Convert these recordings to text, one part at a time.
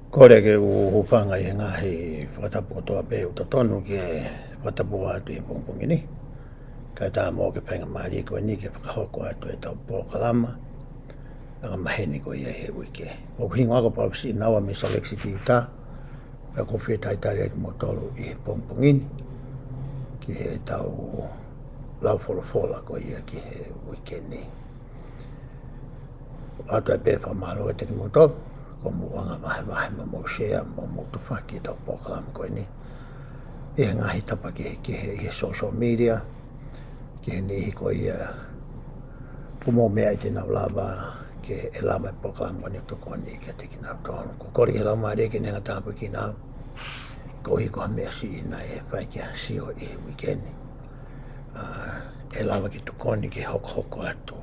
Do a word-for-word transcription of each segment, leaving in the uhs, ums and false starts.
Kole ke u hūfanga ʻi he ngaahi fakatapu kotoa pē ʻoku totonu ke fakatapu atu ʻi he pongipongi ni. Kae ʻatā moʻoku e faingamālie ko eni ke fakahoko atu ʻetau polokalama anga maheni ko ia he uike. ʻOku hingoa ko Palōfesa Naua mei Salt Lake City, Utah. Pea ʻoku ou fie talitali atu kimoutolu ʻi he pongipongi ni ki heʻetau lau folofola ko ia ki he uike ni. ʻOatu ai pē fakamālō kiate kimoutolu kuo mou anga vahevahe mo mou share mo mou tufaki ʻetau polokalama ko eni ʻi he ngaahi tapa kehekehe ʻi he social media, ki he niʻihi ko ia ʻoku mou meaʻi te nau lava ke ʻe lava e polokalama ko eni ʻo tokoni kiate kinautolu. ʻOku ou kole ki he Laumālie ke ne hanga ʻo tāpuekina au koeʻuhi ko ha meʻa siʻi naʻe fai ki ha sio ʻi he uike ni. ʻA, ʻe lava ke tokoni ke hokohoko atu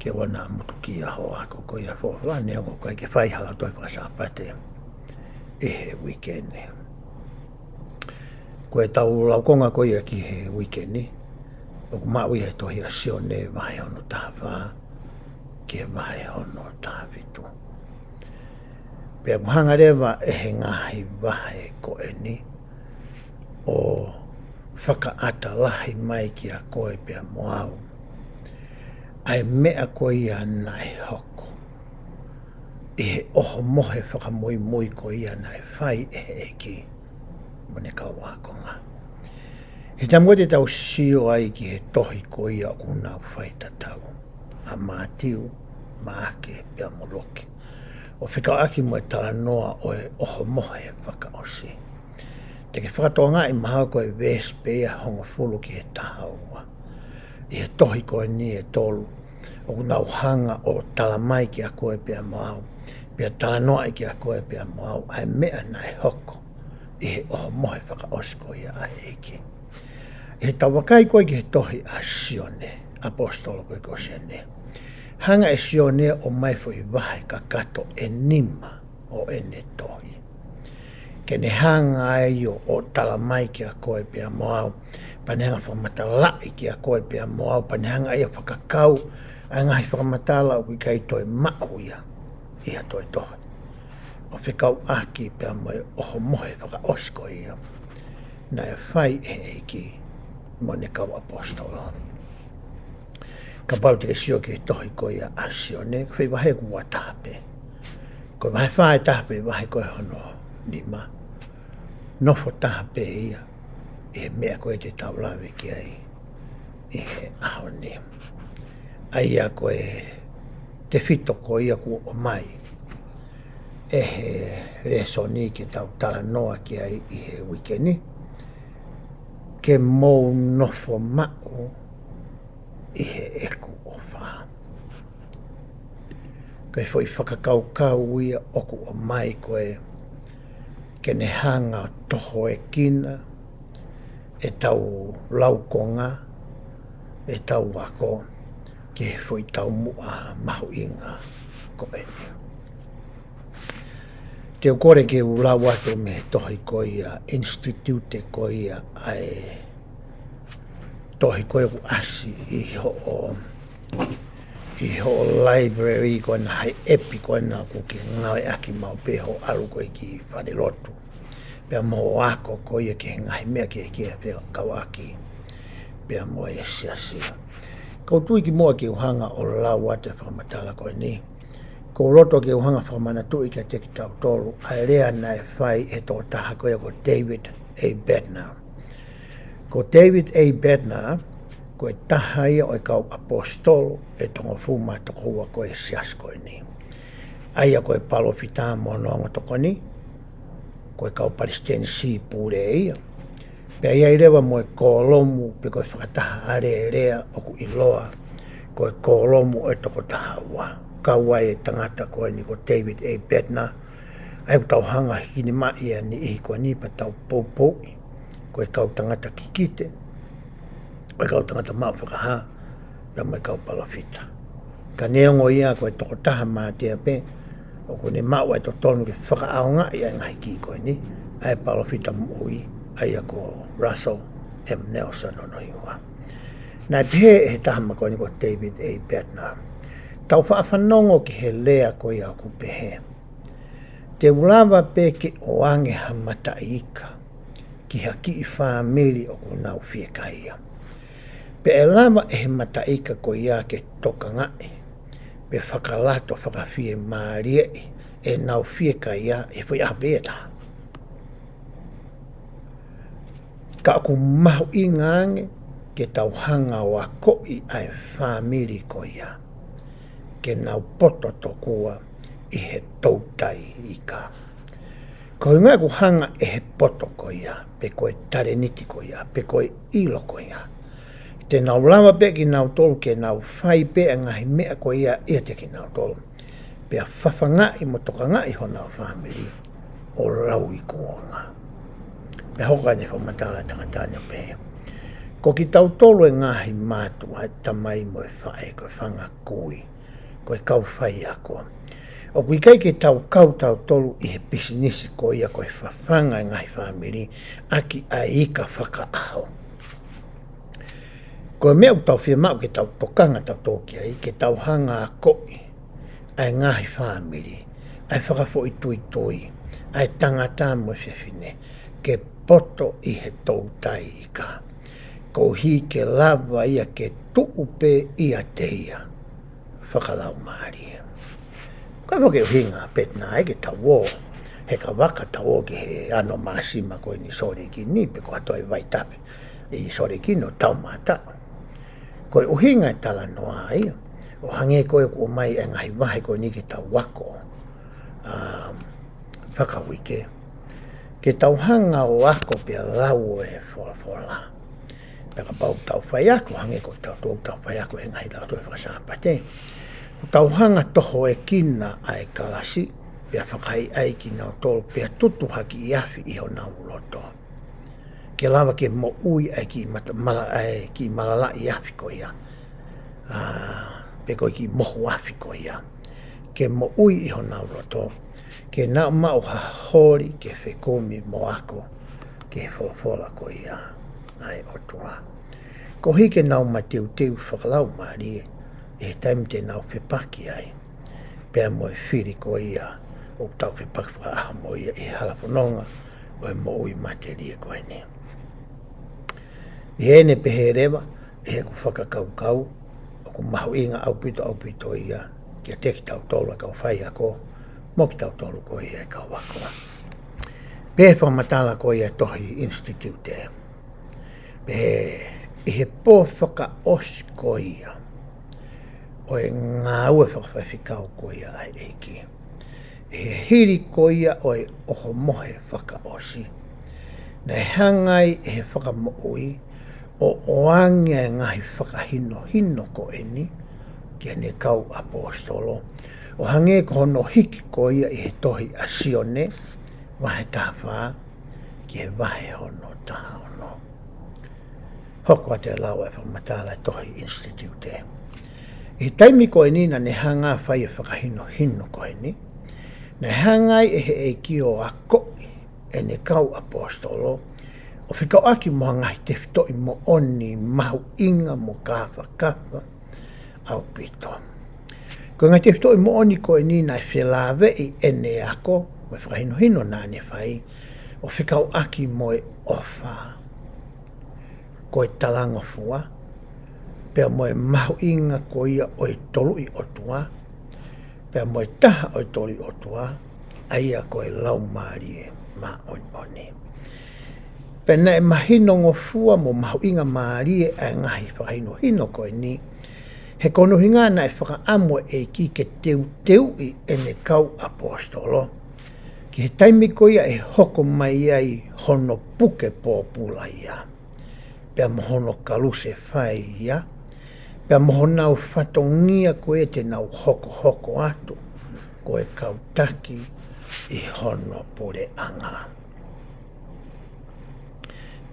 ke ʻoua naʻa mutukia hoʻo ako ko ia folofola, neongo ʻoku ʻikai ke fai ha lautohi faka-Sāpate ʻi he uike ni. Ko ʻetau laukonga ko ia ki he uike ni ʻoku maʻu ia he tohi ʻa Sione vahe hono taha fā ki he vahe hono taha fitu. Pea ʻoku hanga leva ʻe he ngaahi vahe ko eni ʻo fakaʻata lahi mai kiate koe pea mo au ʻa e meʻa ko ia naʻe hoko ʻi he ʻohomohe fakamuimui ko ia naʻe fai ʻe he ʻEiki mo ʻene kau ākonga. He taimi ko ē te tau sio ai ki he tohi ko ia ʻoku nau fai tatau, ʻa Mātiu, Maʻake pea mo Luke, ʻo fekauʻaki mo e talanoa ʻo e ʻohomohe fakaʻosi. Te ke fakatokangaʻi mahalo ko e veesi pē ia hongofulu ki he taha ua ʻi he tohi ko eni ʻe tolu ʻoku nau hanga ʻo tala mai kiate koe pea mo au, pea talanoaʻi kiate koe pea mo au ʻa e meʻa naʻe hoko ʻi he ʻohomohe fakaʻosi ko ia ʻa e ʻEiki. ʻI heʻetau vakai ko ē ki he tohi ʻa Sione, ʻaposetolo ko ē ko Sione, hanga ʻe Sione ʻo ʻomai foʻi vahe kakato ʻe nima ʻo ʻene tohi ke ne hanga ai ʻo, ʻo tala mai kiate koe pea mo au, pea ne hanga ʻo fakamatalaʻi kiate koe pea mo au, pea ne hanga ai ʻo fakakau ʻa e ngaahi fakamatala ʻoku ʻikai toe maʻu ia ʻi ha toe tohi, ʻo fekauʻaki pea mo e ʻohomohe fakaʻosi ko ia naʻe fai ʻe he ʻEiki mo ʻene kau ʻaposetolo. Kapau te ke sio ki he tohi ko ia ʻa Sione, ko e foʻi vahe ʻoku ua taha pē. Ko e vahe fā ʻe taha pē, vahe ko ē hono nima, nofo taha pē ia ʻi he meʻa ko ē te tau lave ki ai ʻi he ʻaho ni. ʻA ia ko e tefito ko ia kuo ʻomai ʻe he lēsoni ke tau talanoa ki ai ʻi he uike ni, ke mou nofo maʻu ʻi heʻeku ʻofa. Ko e foʻi fakakaukau ia ʻoku ʻomai ko ē ke ne hanga ʻo tohoekina ʻetau laukonga, ʻetau ako ki he foʻi taumuʻa mahuʻinga ko eni. Te u kole ke u lau atu mei he tohi ko ia, Institute ko ia, ʻa e tohi ko ē ʻoku ʻasi ʻi hoʻo, ʻi hoʻo library ko ena, ʻi he ʻepi ko ena ʻoku ke ngāueʻaki maʻu pē hoʻo ʻalu ko ē ki falelotu pea mo hoʻo ako ko ia ki he ngaahi meʻa kehekehe fekauʻaki pea mo e siasi. Ko u tui kimuʻa ke u hanga ʻo lau atu e fakamatala ko eni, ko u loto ke u hanga ʻo fakamanatuʻi kiate kitautolu ʻa e lea naʻe fai ʻe he tokotaha ko ia ko David A. Bednar. Ko David A. Bednar, ko e taha ia ʻo e kau ʻaposetolo ʻe toko hongofulu mā toko ua ko ē ʻo e siasi ko eni. ʻA ia ko e palōfita mo hono ongo tokoni, ko e kau palesitenisī pule ia. Pea ʻi ai leva mo e kōlomu pe ko e fakataha alēlea ʻoku ʻiloa ko e kōlomu ʻo e toko taha ua. Kau ai e tangata ko eni ko David A. Bednar, ʻa ia ʻoku tau hanga ʻo hikinimaʻi ʻa e niʻihi ko eni pea tau poupouʻi ko e kau tangata kikite, ko e kau tangata maʻu fakahā, pea mo e kau palōfita. Ka neongo ia ko e tokotaha mātea pē, ʻoku ne maʻu ʻa e totonu ke fakaʻaongaʻi ʻa e ngaahi kī ko eni, ʻa e palōfita moʻui, ʻa ia ko Russell M. Nelson hono hingoa. Naʻe pehē ʻe he tama ko eni ko David A. Bednar, tau faʻa fanongo ki he lea ko ia ʻoku pehē, Te u lava pē ke ʻoange ha mataʻi ika ki ha kiʻi fāmili ʻoku nau fiekaia. Pea ʻe lava ʻe he mataʻi ika ko ia ke tokangaʻi pe fakalato fakafiemālieʻi ʻenau fiekaia ʻi he foʻi ʻaho pē ʻe taha. Ka ʻoku mahuʻinga ange ke tau hanga ʻo akoʻi ʻa e fāmili ko ia ke nau poto tokua ʻi he toutai ika. Ko e ʻuhinga ʻoku hanga ʻe he poto ko ia, pe ko e talēniti ko ia, pe ko e ʻilo ko ia, te nau lava pē kinautolu ke nau fai pē ʻa e ngaahi meʻa ko ia ʻiate kinautolu, pea fafangaʻi mo tokangaʻi honau fāmili ʻo lauikuonga. Pea hoko ʻa e fakamatala ʻa e tangata ni ʻo pehē: Ko kitautolu e ngaahi mātuʻa, e tamai mo e faʻē, ko e fanga kui, ko e kau faiako, ʻoku ʻikai ke tau kau tautolu ʻi he pisinisi ko ia ko e fafanga e ngaahi fāmili ʻaki ʻa e ika fakaʻaho. Ko e meʻa ʻoku tau fiemaʻu ke tau tokanga tautolu ki ai, ke tau hanga ʻo akoʻi ʻa e ngaahi fāmili, ʻa e fakafoʻituitui, ʻa e tangata mo e fefine, ke poto ʻi he toutai ika, koeʻuhi ke lava ia ke tuʻu pē ʻiate ia fakalaumālie. Ka ʻoku ʻikai ke ʻuhinga pē ʻa e ke tau ō, he ka vaka tau ō ki he ano māsima ko eni Sōleki ni, pe ko ha toe vaitafe ʻi Sōleki ni ʻo taumātaʻu. Ko e ʻuhinga e talanoa ia, ʻo hangē ko e kuo ʻomai e ngaahi vahe ko eni ke tau ako, um, fakauike, ke tau hanga ʻo ako pea lau e folofola. Pea kapau ʻoku tau faiako, hangē ko kitautolu ʻoku tau faiako he ngaahi lautohi fakasāpate, ʻoku tau hanga ʻo tohoekina ʻa e kalasi, pea fakaʻaiʻai kinautolu, pea tutu ha kiʻi afi ʻi honau loto, ke lava ke moʻui ʻa e kiʻi mata-, mala-, ʻa e kiʻi malalaʻi afi ko ia, ā, pe ko e kiʻi mohu afi ko ia, ke moʻui ʻi honau loto, ke nau maʻu ha holi ke fekumi mo ako ki he folofola ko ia ʻa e ʻOtua, koeʻuhi ke nau mateuteu fakalaumālie ʻi he taimi te nau fepaki ai pea mo e fili ko ia ʻoku tau fepaki fakaʻaho mo ia ʻi he hala fononga ʻo e moʻui matelie ko eni. ʻI heʻene pehē leva, ʻi heʻeku fakakaukau, ʻoku mahuʻinga ʻaupito, ʻaupito ia kiate kitautolu e kau faiako, mo kitautolu ko ia e kau ako. Pea fakamatala ko ia e tohi Institute, pehē, ʻi he pō fakaʻosi ko ia ʻo e ngāue fakafaifekau ko ia ʻa e ʻEiki, ʻi he hili ko ia ʻo e ʻohomohe fakaʻosi, naʻe hanga ai ʻe he Fakamoʻui ʻo ʻoange e ngaahi fakahinohino ko eni ki heʻene kau ʻaposetolo, ʻo hangē ko hono hiki ko ia ʻi he tohi ʻa Sione, vahe taha fā, ki he vahe hono taha ono. Hoko atu e lau e fakamatala e tohi Institute. ʻI he taimi ko eni naʻa ne hanga ʻo fai e fakahinohino ko eni, naʻe hanga ai ʻe he ʻEiki ʻo akoʻi ʻene kau ʻaposetolo ʻo fekauʻaki mo ha ngaahi tefitoʻi moʻoni mahuʻinga mo kāfakafa ʻaupito. Ko e ngaahi tefitoʻi moʻoni ko eni naʻe felāveʻi ʻene ako mo e fakahinohino naʻa ne fai, ʻo fekauʻaki mo e ʻofa, ko e talangofua, pea mo e mahuʻinga ko ia ʻo e Toluʻi ʻOtua, pea mo e taha ʻo e Toluʻi ʻOtua, ʻa ia ko e Laumālie Māʻoniʻoni. Pea naʻe mahinongofua mo mahuʻingamālie ʻa e ngaahi fakahinohino ko eni, he ko hono ʻuhinga naʻe fakaʻamu e ʻEiki ke teuteuʻi ʻene kau ʻaposetolo ki he taimi ko ia ʻe hoko mai ai hono puke pōpula ia, pea mo hono kalusefai ia, pea mo honau fatongia ko ia te nau hokohoko atu ko e kau taki ʻi hono puleʻanga.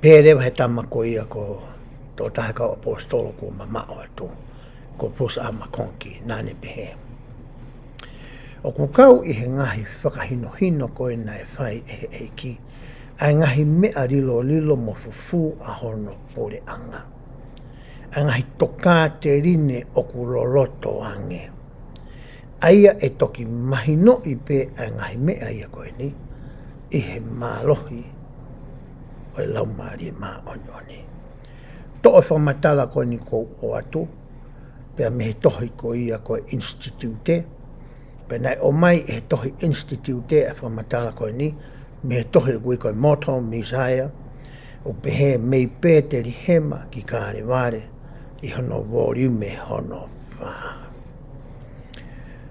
Pehē leva ʻe he tama ko ia ko e tokotaha kau ʻaposetolo kuo mamaʻo atu, ko Bruce R. McConkie, naʻa ne pehē: ʻOku kau ʻi he ngaahi fakahinohino ko ē naʻe fai ʻe he ʻEiki ʻa e ngaahi meʻa lilolilo mo fufū ʻa hono puleʻanga, ʻa e ngaahi tokāteline ʻoku loloto ange, ʻA ia ʻe toki mahinoʻi pē ʻa e ngaahi meʻa ia ko eni ʻi he mālohi ʻo e Laumālie Māʻoniʻoni. Toʻo e fakamatala ko eni kuo u ʻoatu, pea mei he tohi ko ia ko e Institute, pea naʻe ʻomai ʻe he tohi Institute ʻa e fakamatala ko eni mei he tohi ʻoku ui ko e Mortal Messiah, ʻo pehē mei Pētelihema ki Kalevale ʻi hono volume hono fā.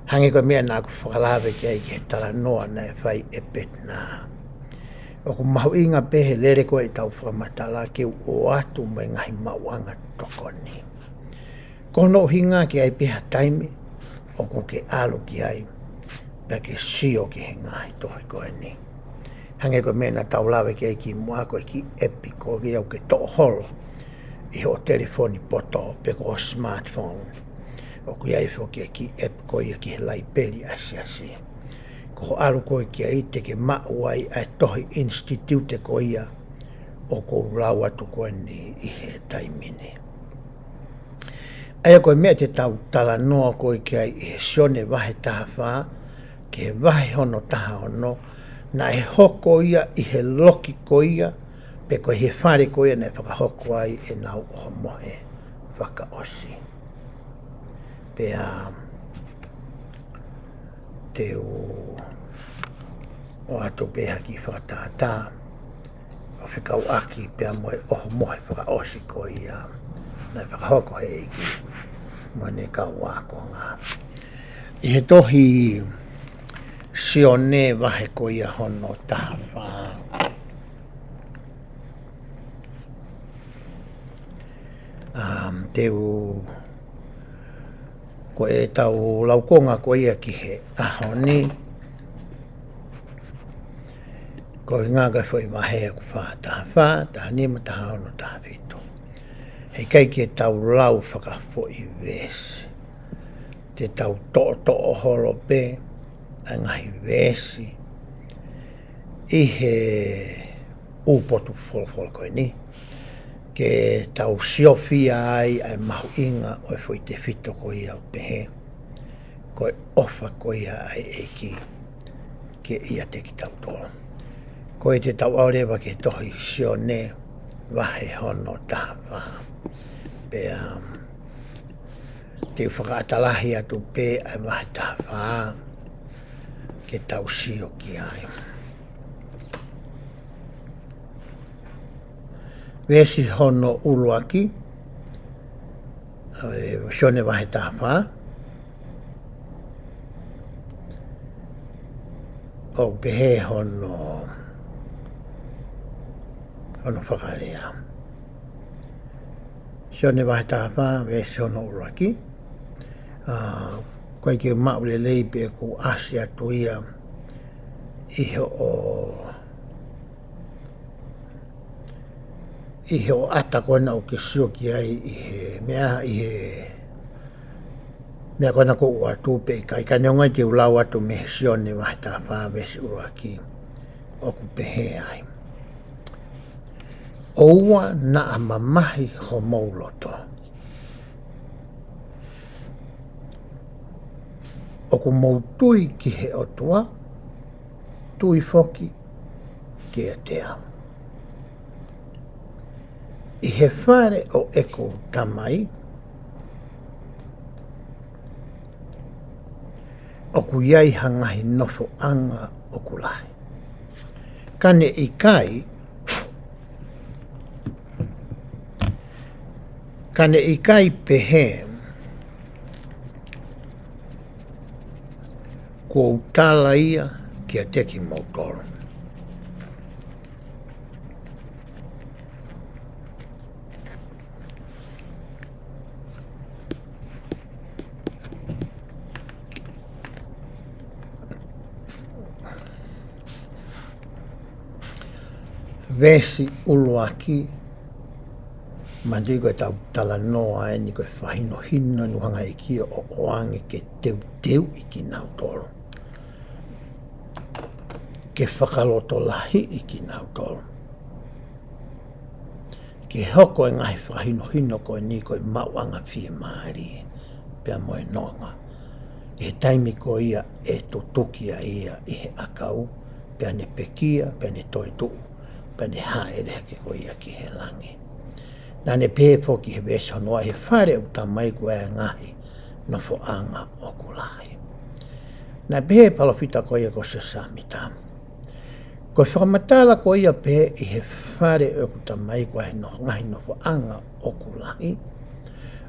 Hangē ko e meʻa naʻa ku fakalave ki ai ki he talanoa naʻe fai ʻe Petinā. ʻOku mahuʻinga pē he lele ko ē ʻetau fakamatala ke u ʻoatu mo e ngaahi maʻuʻanga tokoni. Ko hono ʻuhinga ke ʻi ai pē ha taimi ʻoku ke ʻalu ki ai, pea ke sio ki he ngaahi tohi ko eni. Hangē ko e meʻa naʻa tau lave ki ai kimuʻa, ko e kiʻi ʻepi ko ia ʻoku ke toʻo holo ʻi hoʻo telefoni poto pe ko hoʻo smartphone. ʻOku ʻi ai foki e kiʻi ʻepi ko ia ki he laipeli ʻa e siasi. Ko hoʻo ʻalu ko ē ki ai te ke maʻu ai ʻa e tohi Institute ko ia ʻoku ou lau atu ko eni ʻi he taimi ni. ʻA ia ko e meʻa te tau talanoa ko ē ki ai ʻi he Sione vahe taha fā ki he vahe hono taha ono, naʻe hoko ia ʻi he loki ko ia, pe ko e he fale ko ia naʻe fakahoko ai ʻenau ʻohomohe fakaʻosi. Pea te u ʻoatu pē ha kiʻi fakatātā ʻo fekauʻaki pea mo e ʻohomohe fakaʻosi ko ia naʻe fakahoko he ʻEiki mo ʻene kau ākonga. ʻI he tohi Sione vahe ko ia hono taha fā. Um, te u, ko ʻetau laukonga ko ia ki he ʻaho ni, ko e ngaahi foʻi vahe ʻoku fā, taha fā, taha nima, taha ono, taha fitu. He ʻikai ke tau lau fakafoʻi veesi. Te tau toʻotoʻo holo pē ʻa e ngaahi veesi ʻi he ʻū potu folofola ko eni, ke tau siofia ai ʻa e mahuʻinga ʻo e foʻi tefito ko ia ʻoku pehē, ko e ʻofa ko ia ʻa e ʻEiki kiate kitautolu. Ko ia te tau ʻalu leva ki he tohi Sione vahe hono taha fā. Pea, um, te u fakaʻatā lahi atu pē ʻa e vahe taha fā ke tau sio ki ai. Veesi hono ʻuluaki, ʻa e Sione vahe taha fā, ʻoku pehē hono, hono fakalea. Sione vahe taha fā, veesi hono ʻuluaki. ʻA, ʻoku ʻikai ke maʻu lelei pe ʻoku ʻasi atu ia ʻi hoʻo, ʻi hoʻo ʻata ko ena ʻoku ke sio ki ai ʻi he meʻa, ʻi he meʻa ko ena ʻoku ou ʻoatu pe ʻikai, ka neongo ia te u lau atu mei he Sione vahe taha fā veesi ʻuluaki, ʻoku pehē ai. ʻOua naʻa mamahi homou loto. ʻOku mou tui ki he ʻOtua, tui foki kiate au. ʻI he fale ʻo ʻeku Tamai, ʻoku ʻi ai ha ngaahi nofoʻanga ʻoku lahi. Ka ne ʻikai, ka ne ʻikai pehē, kuo u tala ia kiate kimoutolu. Veesi ʻuluaki, manatuʻi ko ʻetau talanoa eni ko e fakahinohino ʻoku hanga ʻe he ʻEiki ʻo ʻoange ke teuteuʻi kinautolu, ke fakalotolahiʻi kinautolu. Ke hoko e ngaahi fakahinohino ko eni ko e maʻuʻanga fiemālie pea mo e nonga. ʻI he taimi ko ia ʻe tutuki ai ia ʻi he ʻakau, pea ne pekia, pea ne toetuʻu, pea ne hāʻele hake ko ia ki he langi. Naʻa ne pehē foki he veesi hono ua, ʻi he fale ʻo ʻeku Tamai ʻoku ʻi ai e ngaahi nofoʻanga ʻoku lahi. Naʻe pehē ʻe he palōfita ko ia ko Siosefa Sāmita, ko e fakamatala ko ia pehē ʻi he fale ʻo ʻeku Tamai ʻoku ʻi ai e no-, ngaahi nofoʻanga ʻoku lahi,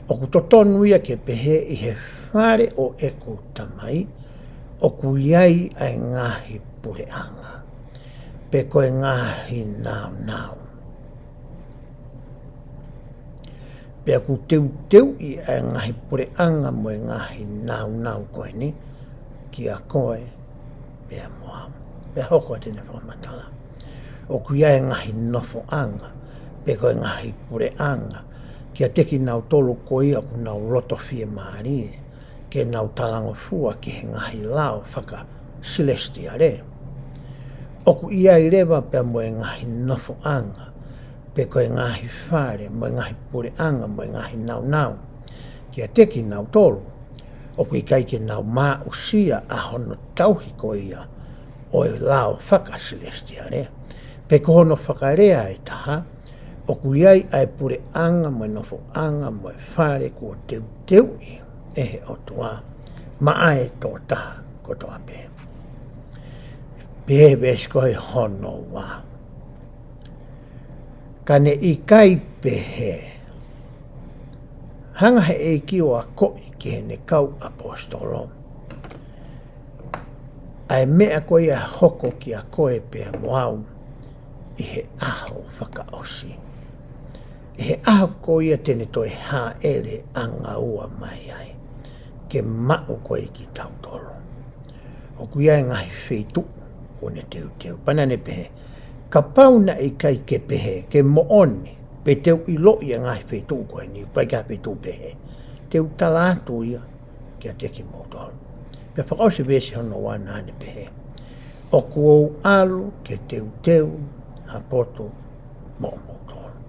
ʻoku totonu ia ke pehē ʻi he fale ʻo ʻeku Tamai ʻoku ʻi ai ʻa e ngaahi puleʻanga, pe ko e ngaahi naunau. Pea ʻoku teuteuʻi ʻa e ngaahi puleʻanga mo e ngaahi naunau ko eni kia koe pea mo au. Pea hoko atu ʻene fakamatala, ʻoku ʻi ai e ngaahi nofoʻanga, pe ko e ngaahi puleʻanga, kiate kinautolu ko ia ʻoku nau loto fiemālie ke nau talangofua ki he ngaahi lao fakasilesitiale. ʻOku ʻi ai leva pea mo e ngaahi nofoʻanga, pe ko e ngaahi fale, mo e ngaahi puleʻanga, mo e ngaahi naunau, kiate kinautolu ʻoku ʻikai ke nau maʻusia ʻa hono tauhi ko ia ʻo e lao fakasilesitiale. Pe ko hono fakalea ʻe taha, ʻoku ʻi ai ʻa e puleʻanga mo e nofoʻanga mo e fale kuo teuteuʻi ʻe he ʻOtua maʻa e tokotaha kotoa pē. Pehē he veesi ko hono ua, ka ne ʻikai pehē, hanga he ʻEiki ʻo akoʻi ki heʻene kau ʻaposetolo ʻa e meʻa ko ia ʻe hoko kia koe pea mo au ʻi he ʻaho fakaʻosi, ʻi he ʻaho ko ia te ne toe hāʻele ʻanga ua mai ai ke maʻu ko ia kitautolu. ʻOku ʻi ai e ngaahi feituʻu kuo ne teuteu. Pea naʻa ne pehē, kapau naʻe ʻikai ke pehē, ke moʻoni, pe te u ʻiloʻi ʻa e ngaahi feituʻu ko eni, ʻoku ʻikai ke ʻi ai ha feituʻu pehē, te u tala atu ia kiate kimoutolu. Pea fakaʻosi veesi hono ua naʻa ne pehē, ʻoku ou ʻalu ke teuteu ha potu moʻomoutolu.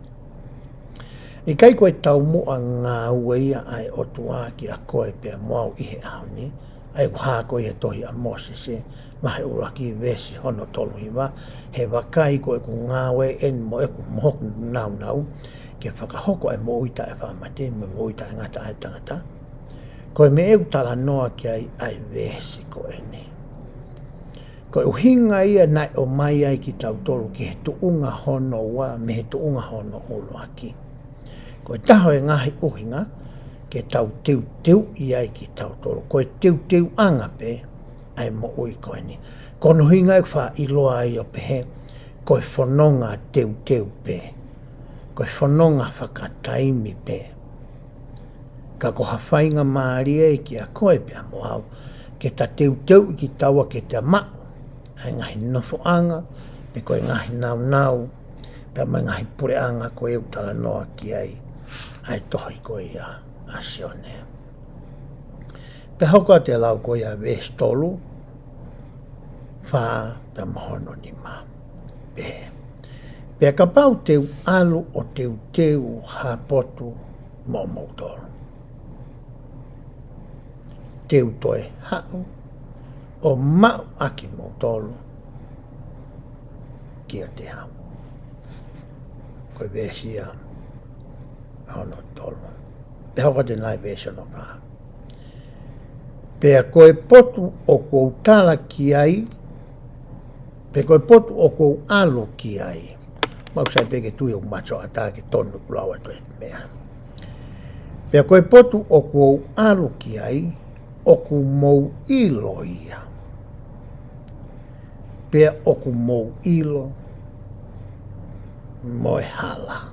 ʻIkai ko e taumuʻa ngāue ia ʻa e ʻOtua kia koe pea mo au ʻi he ʻaho ni, ʻa ia ʻoku hā ko ia he tohi ʻa Mōsese, vahe ʻuluaki veesi hono tolu hiva, he vakai ko ʻeku ngāue eni mo ʻeku mo hoku naunau, ke fakahoko ʻa e moʻui taʻefaʻamate, mo e moʻui taʻengata ʻa e tangata. Ko e meʻa ʻoku talanoa ki ai ʻa e veesi ko eni, ko e ʻuhinga ia naʻe ʻomai ai kitautolu ki he tuʻunga hono ua mei he tuʻunga hono ʻuluaki. Ko e taha ʻo e ngaahi ʻuhinga ke tau teuteuʻi ai kitautolu, ko e teuteuʻanga pē ʻa e moʻui ko eni. Ko hono ʻuhinga ʻoku faʻa ʻiloa ai ʻo pehē, ko e fononga teuteu pē, ko e fononga fakataimi pē. Ka ko ha faingamālie ia kia koe pea mo au, ke ta teuteuʻi kitaua ke ta maʻu ʻa e ngaahi nofoʻanga, pe ko e ngaahi naunau, pea mo e ngaahi puleʻanga ko ia ʻoku talanoa ki ai ʻa e tohi ko ia ʻa Sione. Pea hoko atu e lau ko ia veesi tolu, fā pea mo hono nima. Pehē, pea kapau te u ʻalu ʻo teuteu ha potu moʻomoutolu, te u toe haʻu ʻo maʻu ʻa kimoutolu kiate au. Ko e veesi ia hono tolu. Pea hoko atu e lau veesi hono fā. Pea ko e potu ʻoku ou tala ki ai, pe ko e potu ʻoku ou ʻalu ki ai. Mau sai pē ke tui ʻoku mato ʻatā ke tonu ʻeku lau atu e meʻa. Pea ko e potu ʻoku ou ʻalu ki ai, ʻoku mou ʻilo ia. Pea ʻoku mou ʻilo mo e hala.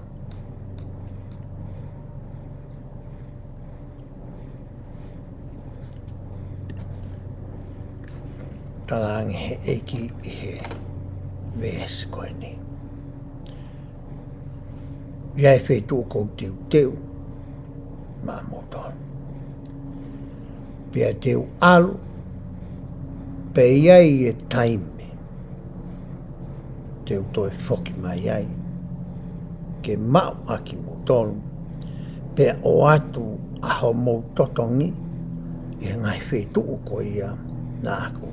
Talaange he ʻEiki ʻi he veesi ko eni, ʻi ai e feituʻu ʻoku ou teuteu maʻamoutolu. Pea te u ʻalu, pea ʻi ai e taimi te u toe foki mai ai ke maʻu ʻa kimoutolu, pea ʻoatu ʻa homou totongi ʻi he ngaahi feituʻu ko ia naʻa ku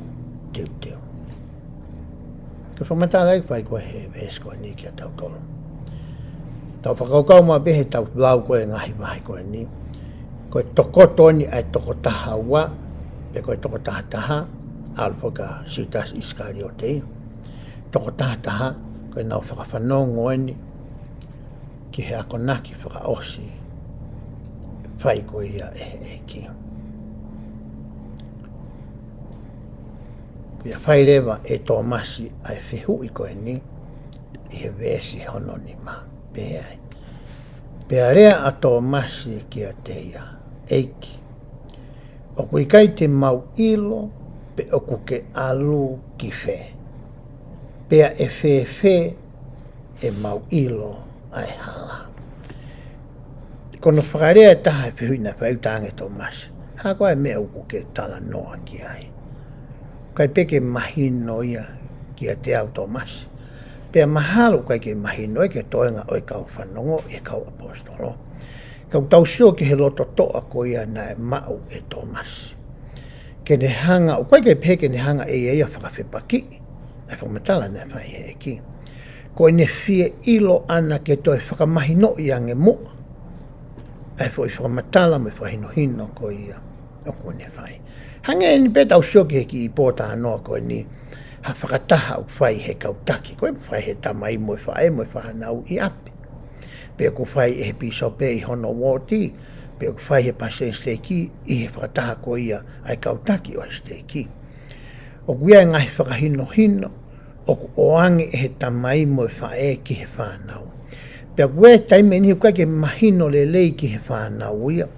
teuteu. Ko e fakamatala ʻoku fai ko ē he veesi ko eni kiate kitautolu. Tau fakakaukau maʻu pē heʻetau lau ko ē ngaahi vahe ko eni. Ko e tokoto eni ʻa e toko taha ua, pe ko e toko taha taha, ʻalu foki kia Siutasi ʻIsikaliote ia. Toko taha taha, ko ʻenau fakafanongo eni ki he akonaki fakaʻosi fai ko ia ʻe he ʻEiki. Pea fai leva ʻe Tōmasi ʻa e fehuʻi ko eni ʻi he veesi hono nima. Pehē ai. Pea lea ʻa Tōmasi kiate ia, ʻEiki, ʻoku ʻikai te mau ʻilo pe ʻoku ke ʻalu ki fē, pea ʻe fēfē ʻemau ʻilo ʻa e hala. Ko hono fakalea ʻe taha e fehuʻi naʻe fai, ʻoku talaange ʻe Tōmasi, hā koā e meʻa ʻoku ke talanoa ki ai? ʻIkai pē ke mahino ia kiate au Tōmasi. Pea mahalo ʻikai ke mahino ia ki he toenga ʻo e kau fanongo, ʻi he kau ʻaposetolo. Ka ʻoku tau sio ki he loto toʻa ko ia naʻe maʻu ʻe Tōmasi. Ke ne hanga, ʻoku ʻikai ke pehē ke ne hanga ʻe ia ia ʻo fakafepakiʻi ʻa e fakamatala naʻe fai ʻe he ʻEiki. Ko ʻene fie ʻilo ʻana ke toe fakamahinoʻi ange muʻa ʻa e foʻi fakamatala mo e fakahinohino ko ia ʻoku ne fai. Hangē eni pē tau sio ki he kiʻi pōtalanoa ko eni, ha fakataha ʻoku fai ʻe he kau taki, ko e fai ʻe he tamai mo e faʻē mo e fānau ʻi ʻapi. Pe ʻoku fai ʻe he pīsope ʻi hono uooti, pe ʻoku fai ʻe he palesiteni siteiki ʻi he fakataha ko ia ʻa e kau taki ʻo e siteiki. ʻOku ʻi ai e ngaahi fakahinohino ʻoku ʻoange ʻe he tamai mo e faʻē ki he fānau. Pea ʻoku ʻi ai e taimi ʻe niʻihi ʻoku ʻikai ke mahino lelei ki he fānau ia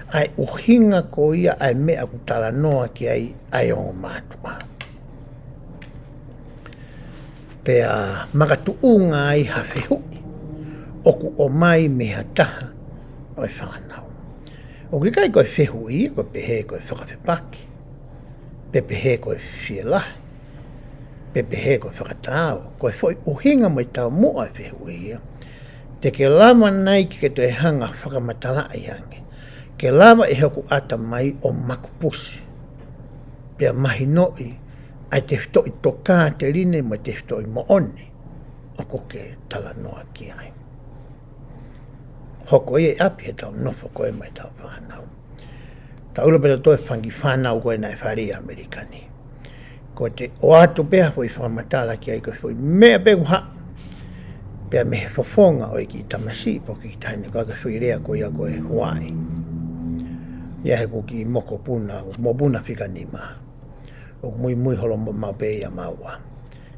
ʻa e ʻuhinga ko ia ʻa e meʻa ʻoku talanoa ki ai ʻa e ongo mātuʻa. Pea makatuʻunga ai ha fehuʻi ʻoku ʻomai mei ha taha ʻo e fānau. ʻOku ʻikai ko e fehuʻi, ko e pehē ko e fakafepaki, pe pehē ko e fielahi, pe pehē ko e fakatau, ko e foʻi ʻuhinga mo e taumuʻa e fehuʻi ia. Te ke lava nai ke ke toe hanga fakamatalaʻi ange, ke lava ʻe hoku ʻatamai ʻo makupusi, pea mahinoʻi ʻa e tefitoʻi tokāteline mo e tefitoʻi moʻoni ʻoku ke talanoa ki ai. Hoko ia ʻi ʻapi heʻetau nofo ko ē mo ʻetau fānau. Tau ʻilo pē ʻe tautolu e fanga kiʻi fānau ko ē naʻe fāʻeleʻi ʻi ʻAmelika ni. Ko ʻete ʻoatu pē ha foʻi fakamatala ki ai, ko e foʻi meʻa pē ʻoku haʻu pea mei he fofonga ʻo e kiʻi tamasiʻi pe ko e kiʻi taʻahine, ko e foʻi lea ko ia ko e Hawaii. ʻI ai haku kiʻi mokopuna, mokopuna fika nima. ʻOku muimui holo mo-, maʻu pē ia maua.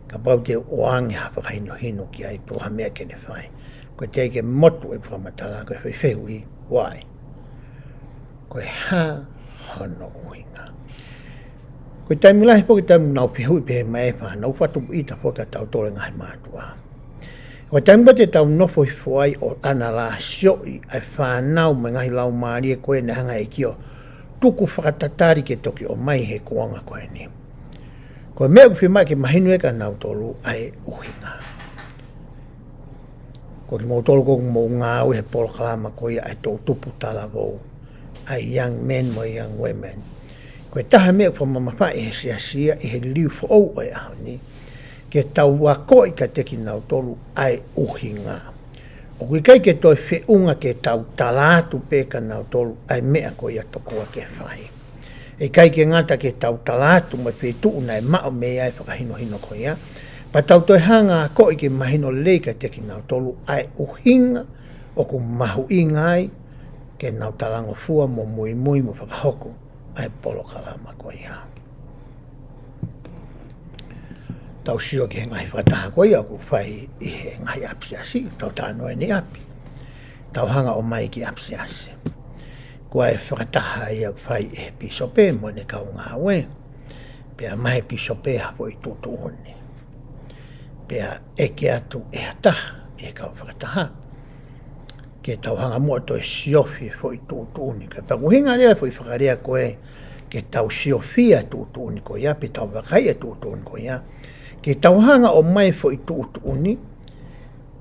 Kapau te u ʻoange ha fakahinohino ki ai pe ko ha meʻa ke ne fai, ko e teʻeki ke motu e fakamatala, ko e foʻi fehuʻi, why? Ko e hā hono ʻuhinga? Ko e taimi lahi pē ko e taimi ʻoku nau fehuʻi pehē mai e fānau, fakatupu ʻita foki kia tautolu e ngaahi mātuʻa. Ko e taimi pē te tau nofo hifo ai ʻo ʻanalaisoʻi ʻa e fānau mo e ngaahi laumālie ko ē naʻe hanga ʻe he ʻEiki ʻo tuku fakatatali ke toki ʻomai he kuonga ko eni. Ko e meʻa ʻoku fiemaʻu ke mahino ai kia nautolu ʻa e ʻuhinga. Ko kimoutolu ko ē ʻoku mou ngāue he polokalama ko ia ʻa e toʻutupu talavou, ʻa e young men mo e young women. Ko e taha e meʻa ʻoku fakamamafaʻi ʻe he siasi ia ʻi he liliu foʻou ʻo e ʻaho ni, ke tau akoʻi kiate kinautolu ʻa e ʻuhinga. ʻOku ʻikai ke toe feʻunga ke tau tala atu pē kia nautolu ʻa e meʻa ko ia tokua ke fai. ʻE ʻikai ke ngata ke tau tala atu mo e feituʻu naʻe maʻu mei ai e fakahinohino ko ia, pea tau toe hanga ʻo akoʻi ke mahino lelei kiate kinautolu ʻa e ʻuhinga ʻoku mahuʻinga ai ke nau talangofua mo muimui mo fakahoko ʻa e polokalama ko ia. Tau sio ki he ngaahi fakataha ko ia ʻoku fai ʻi he ngaahi ʻapisiasi, tau talanoa eni ʻi ʻapi. Tau hanga ʻo ʻomai ki ʻapisiasi. Ko e fakataha ia ʻoku fai ʻe he pīsope mo ʻene kau ngāue. Pea ʻomai ʻe he pīsope ha foʻi tuʻutuʻuni. Pea ʻeke atu ʻe ha taha ʻi he kau fakataha ke tau hanga muʻa ʻo toe siofi e foʻi tuʻutuʻuni ko ia. Pea ʻoku ʻuhinga leva e foʻi fakalea ko ē ke tau siofi e tuʻutuʻuni ko ia, pe tau vakai e tuʻutuʻuni ko ia, ke tau hanga ʻo ʻomai e foʻi tuʻutuʻuni,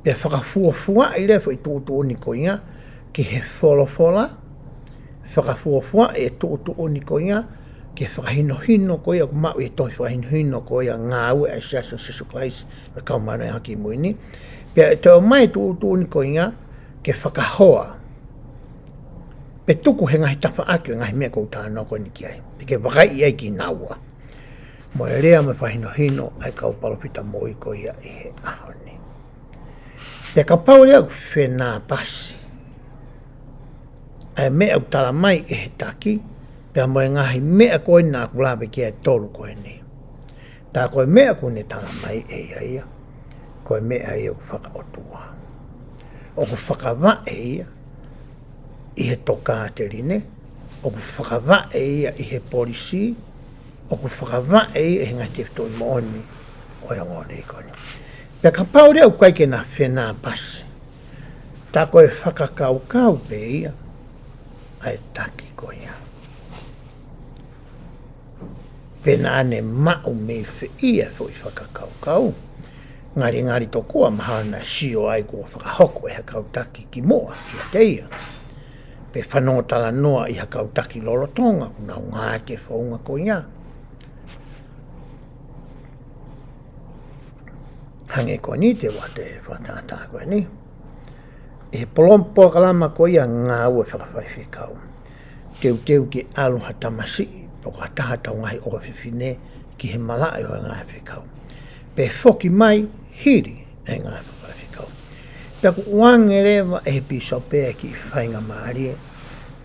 pea fakafuofuaʻi leva e foʻi tuʻutuʻuni ko ia ki he folofola, fakafuofuaʻi e tuʻutuʻuni ko ia, ke fakahinohino ko ia, ʻoku maʻu ʻi he tohi fakahinohino ko ia Ngāue ʻa e Siasi ʻo Sīsū Kalaisi ʻo e Kau Māʻoniʻoni ʻi he Ngaahi ʻAho Kimui Ni. Pea toe ʻomai e tuʻutuʻuni ko ia, ke fakahoa, pe tuku he ngaahi tafaʻaki ʻo e ngaahi meʻa ʻoku ou talanoa ko eni ki ai. Pe ke vakaiʻi ai kinaua. Mo e lea mo e fakahinohino ʻa e kau palōfita moʻui ko ia ʻi he ʻaho ni. Pea kapau leva ʻoku fenāpasi ʻa e meʻa ʻoku tala mai ʻe he taki, pea mo e ngaahi meʻa ko ē naʻa ku lave ki ai ʻe tolu ko eni. Tā ko e meʻa ʻoku ne tala mai ʻe ia ia, ko e meʻa ia ʻoku fakaʻotua. ʻOku fakavaʻe ia ʻi he tokāteline, ʻoku fakavaʻe ia ʻi he polisī, ʻoku fakavaʻe ia ʻi he ngaahi tefitoʻi moʻoni ʻo e ongoongolelei ko eni. Pea kapau leva ʻoku ʻikai ke na fenāpasi, tā ko e fakakaukau pē ia ʻa e taki ko ia. Pe naʻa ne maʻu mei fē ia e foʻi fakakaukau. Ngalingali tokua mahalo naʻe sio ai kuo fakahoko ʻe ha kau taki kimuʻa kiate ia. Pe fanongo talanoa ʻi ha kau taki lolotonga, ʻoku nau ngāueʻaki e founga ko ia. Hangē ko eni te u ʻoatu e fakatātā ko eni. ʻI he polom-, polokalama ko ia Ngāue Fakafaifekau, teuteu ke ʻalu ha tamasiʻi, pe ko ha taha ʻetau ngaahi ʻofefine ki he malaʻe ʻo e ngāue fakafaifekau. Pe foki mai hili e ngāue fakafaifekau. Pea ʻoku ʻoange leva ʻe he pīsope e kiʻi faingamālie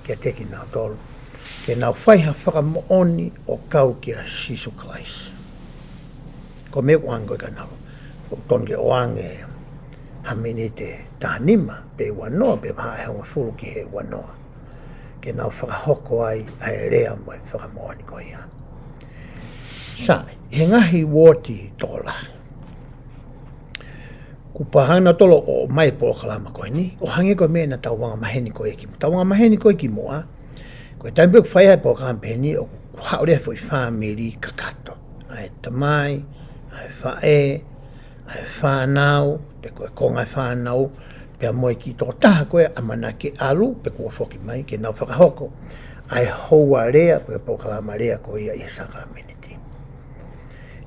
kiate kinautolu ke nau fai ha fakamoʻoni ʻo kau kia Sīsū Kalaisi. Ko e meʻa ʻoku ʻoange ko ē kia nautolu. ʻOku totonu ke ʻoange ha miniti ʻe taha nima, pe ua noa, pe vahaʻa ʻe hongofulu ki he ua noa. Ke nau fakahoko ai ʻa e lea mo e fakamoʻoni ko ia. Sai, ʻi he ngaahi uooti tokolahi, kuo pau ke nau tolo ʻo ʻomai e polokalama ko eni, ʻo hangē ko e meʻa naʻa tau anga maheni ko ē ki, tau anga maheni ko ē kimuʻa, ko e taimi pē ʻoku fai ai e polokalama pehē ni, ʻoku haʻu leva e foʻi fāmili kakato. ʻA e tamai, ʻa e faʻē, ʻa e fānau, pe ko e konga e fānau, pea mo e kiʻi tokotaha ko ē ʻamanaki ke ʻalu, pe kuo foki mai, ke nau fakahoko ʻa e houa lea, pe ko e polokalama lea ko ia ʻi he sākalamēniti.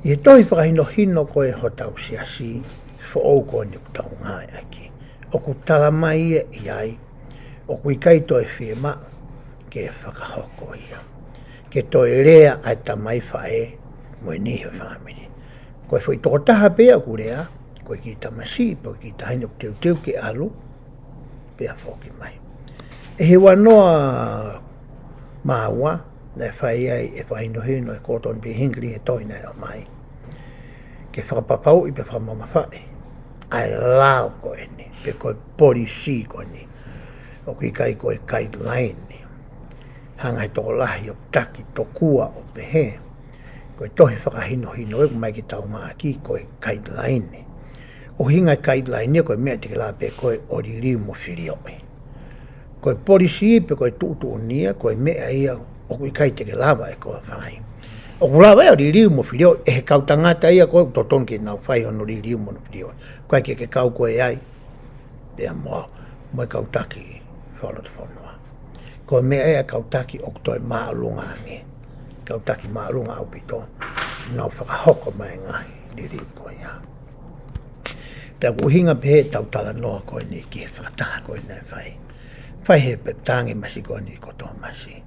ʻI he tohi fakahinohino ko ē hotau siasi foʻou ko eni ʻoku tau ngāueʻaki, ʻoku tala mai ia ʻi ai, ʻoku ʻikai toe fiemaʻu ke fakahoko ia. Ke toe lea ʻa e tamai, faʻē mo e niʻihi ʻo e fāmili. Ko e foʻi tokotaha pē ia ʻoku lea, ko e kiʻi tamasiʻi, pe ko e kiʻi taʻahine ʻoku teuteu ke ʻalu, pea foki mai. ʻI he ua noa mā ua, naʻe fai ai e fakahinohino ʻe Gordon B. Hinckley he tohi naʻe ʻomai, ke fakapapauʻi pe fakamamafaʻi ʻa e lao ko eni, pe ko e polisī ko eni. ʻOku ʻikai ko e guideline. Hanga ʻe he tokolahi ʻo taki tokua ʻo pehē, ko e tohi fakahinohino ē ʻoku ʻomai ke tau maʻaki ko e guideline. ʻUhinga e guideline ia ko e meʻa te ke lava pē koe ʻo liliu mo filioʻi. Ko e polisī pe ko e tuʻutuʻuni ia, ko e meʻa ia ʻoku ʻikai te ke lava ʻe koe ʻo fai. ʻOku lava ia ʻo liliu mo filioʻi ʻe he kau tangata ia ko ē ʻoku totonu ke nau fai hono liliu mo hono filioʻi. ʻOku ʻikai ke ke kau koe ai pea mo, mo e kau taki fakalotofonua. Ko e meʻa ia ʻa e kau taki ʻoku toe māʻolunga ange. Kau taki māʻolunga ʻaupito. Nau fakahoko mai e ngaahi liliu ko ia. Pea ʻoku ʻuhinga pē ʻetau talanoa ko eni ki he fakataha ko ē naʻe fai. Fai he peptānge masi ko eni ko Tōmasi.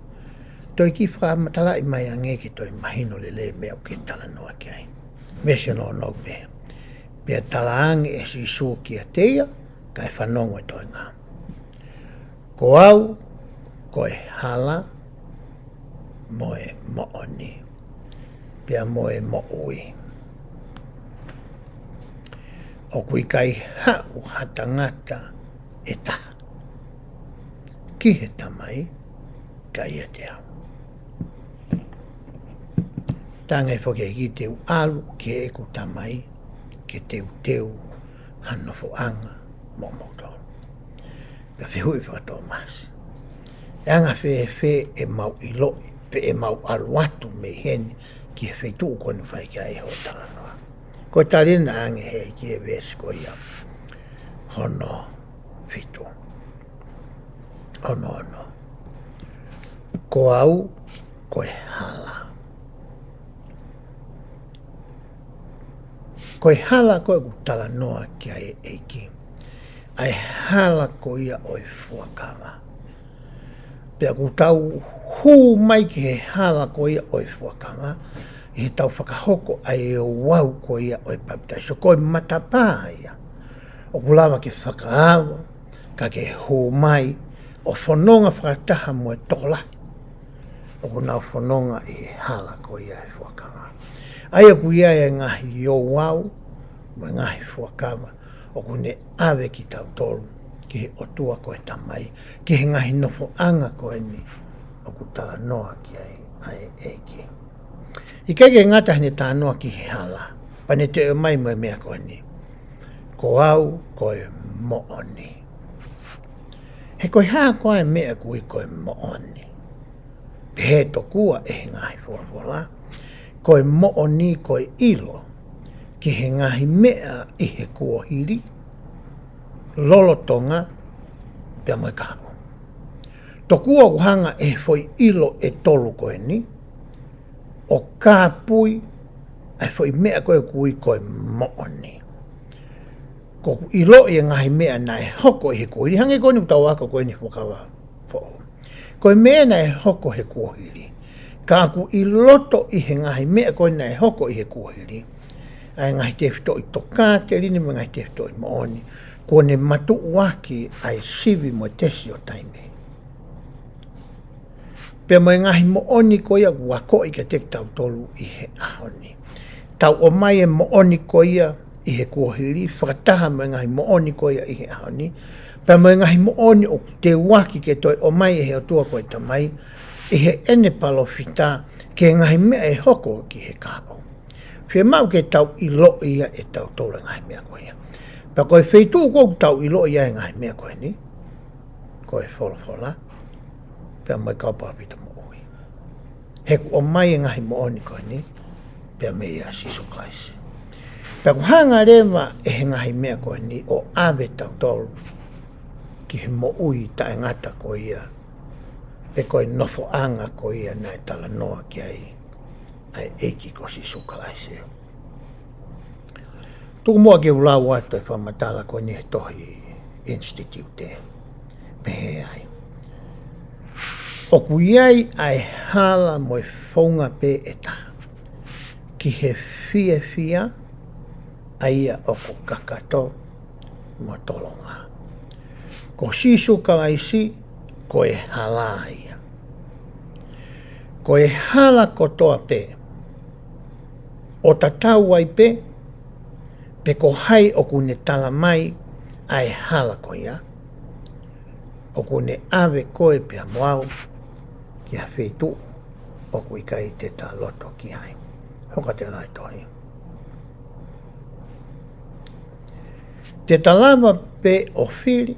Toe kiʻi fakamatalaʻi mai ange ke toe mahino lelei e meʻa ʻoku ke talanoa ki ai. Veesi ono, ono pē. Pea talaange ʻe Sīsū kiate ia, kae fanongo e toenga. Ko au, ko e hala, mo e moʻoni, pea mo e moʻui. ʻOku ʻikai haʻu ha tangata ʻe taha ki he Tamai, ka ʻiate au. Talaange foki ʻe he ʻEiki, te u ʻalu ki heʻeku Tamai, ke teuteu ha nofoʻanga moʻomoutolu. Pea fehuʻi ʻe Tōmasi, ʻe anga fēfē ʻemau ʻiloʻi, pe ʻemau ʻalu atu mei heni ki he feituʻu ko eni ʻoku fai ki ai hoʻo talanoa? Ko e tali ena ʻa e ʻEiki he veesi ko ia hono fitu. Ono, ono. Ko au, ko e hala. Ko e hala ko ē ʻoku talanoa ki ai e ʻEiki. ʻA e hala ko ia ʻo e fuakava. Pea ʻoku tau hū mai ki he hala ko ia ʻo e fuakava, ʻi heʻetau fakahoko ʻa e ouau ko ia ʻo e papitaiso. Ko e matapā ia. ʻOku lava ke fakaava, ka ke hū mai, ʻo fononga fakataha mo e tokolahi. ʻOku nau fononga ʻi he hala ko ia ʻo e fuakava. ʻA ia ʻoku ʻi ai e ngaahi ouau, mo e ngaahi fuakava, ʻoku ne ʻave kitautolu, ki he ʻOtua ko e Tamai, ki he ngaahi nofoʻanga ko eni, ʻoku talanoa ki ai, ʻa e ʻEiki. ʻIkai ke ngata heʻene talanoa ki he hala, pea ne toe ʻomai mo e meʻa ko eni. Ko au, ko e moʻoni. He ko e hā koā e meʻa ʻoku ui ko e moʻoni. Pehē tokua ʻe he ngaahi folofola. Ko e moʻoni ko e ʻilo, ki he ngaahi meʻa ʻi he kuohili, lolotonga, pea mo e kahaʻu. Tokua ʻoku hanga ʻe he foʻi ʻilo ʻe tolu ko eni, ʻo kāpui, ʻa e foʻi meʻa ko ē ʻoku ui ko e moʻoni. Ko ʻeku ʻiloʻi e ngaahi meʻa naʻe hoko ʻi he kuohili, hangē ko eni ʻoku tau ako ko eni fuakava foʻou. Ko e meʻa naʻe hoko he kuohili. Ka ʻoku ʻi loto ʻi he ngaahi meʻa ko ē naʻe hoko ʻi he kuohili. ʻA e ngaahi tefitoʻi tokāteline mo e ngaahi tefitoʻi moʻoni. Kuo ne matuʻuaki ʻa e sivi mo e tesi ʻo taimi. Pea mo e ngaahi moʻoni ko ia ʻoku akoʻi kiate kitautolu ʻi he ʻaho ni. Tau ʻomai e moʻoni ko ia ʻi he kuohili, fakataha mo e ngaahi moʻoni ko ia ʻi he ʻaho ni. Pea mo e ngaahi moʻoni ʻoku teuaki ke toe ʻomai ʻe he ʻOtua ko e Tamai, ʻi heʻene palōfita, ki he ngaahi meʻa ʻe hoko ki he kahaʻu. Fiemaʻu ke tau ʻiloʻi ia ʻe tautolu e ngaahi meʻa ko ia. Pea ko e feituʻu ko ē ʻoku tau ʻiloʻi ai e ngaahi meʻa ko eni. Ko e folofola. Pea mo e kau palōfita moʻui. He ʻoku ʻomai e ngaahi moʻoni ko eni. Pea meia Sīsū Kalaisi. Pea ʻoku hanga leva ʻe he ngaahi meʻa ko eni ʻo ʻave tautolu. Ki he moʻui taʻengata ko ia. Pe ko e nofoʻanga ko ia naʻe talanoa ki ai. ʻA e ʻEiki ko Sīsū Kalaisi. Tuku muʻa ke u lau atu e fakamatala ko eni he tohi Institute. Pehē ai. ʻOku ʻi ai ʻa e hala mo e founga pē ʻe taha. Ki he fiefia, ʻa ia ʻoku kakato mo tolonga. Ko Sīsū Kalaisi, ko e hala ia. Ko e hala kotoa pē, ʻo tatau ai pē, pe ko hai ʻoku ne tala mai ʻa e hala ko ia, ʻoku ne ʻave koe pea mo au, ki ha feituʻu, ʻoku ʻikai te ta loto ki ai. Hoko atu e lau tohi. Te ta lava pē ʻo fili,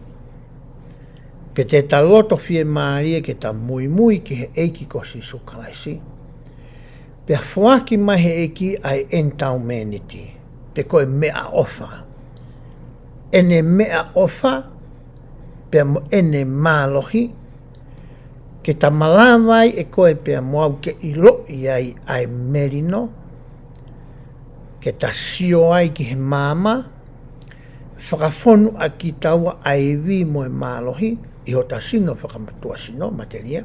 pe te ta loto fiemālie ke ta muimui ki he ʻEiki ko Sīsū Kalaisi. Pea foaki mai he ʻEiki ʻa e ʻenitaumēniti, pe ko e meʻaʻofa. ʻEne meʻaʻofa, pea mo ʻene mālohi, ke ta malava ai ʻe koe pea mo au ke ʻiloʻi ai ʻa e melino, ke ta sio ai ki he maama, fakafonu ʻaki kitaua ʻa e ivi mo e mālohi, ʻi hota sino fakamatuʻa sino, materia,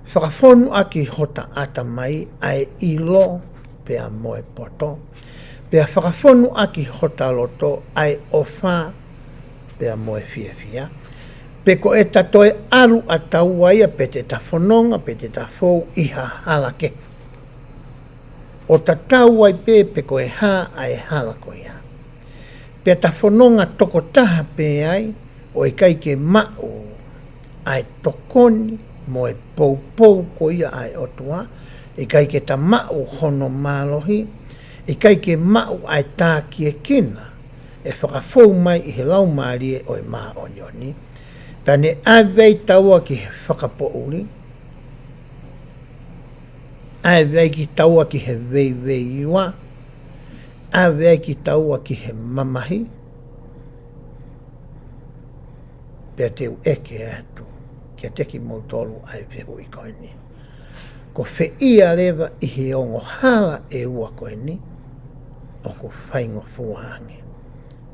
fakafonu ʻaki hota ʻatamai ʻa e ʻilo pea mo e poto, pea fakafonu ʻaki hota loto ʻa e ʻofa pea mo e fiefia. Pe ko ʻeta toe ʻalu ʻa taua ia pe te ta fononga, pe te ta fou ʻi ha hala kehe. ʻO tatau ai pē pe ko e hā ʻa e hala ko ia. Pea ta fononga tokotaha pē ai, ʻo ʻikai ke maʻu ʻa e tokoni mo e poupou ko ia ʻa e ʻOtua, ʻikai ke ta maʻu hono mālohi, ʻikai ke maʻu ʻa e tākiekina, ʻe fakafou mai ʻi he laumālie ʻo e māʻoniʻoni. Pea ne ʻave ai taua ki he fakapoʻuli, ʻave ai kitaua ki he veiveiua, ʻave ai kitaua ki he mamahi, pea te u ʻeke atu ʻiate kimoutolu ʻa e fehuʻi ko eni. Ko fē ia leva ʻi he ongo hala ʻe ua ko eni ʻoku faingofua ange?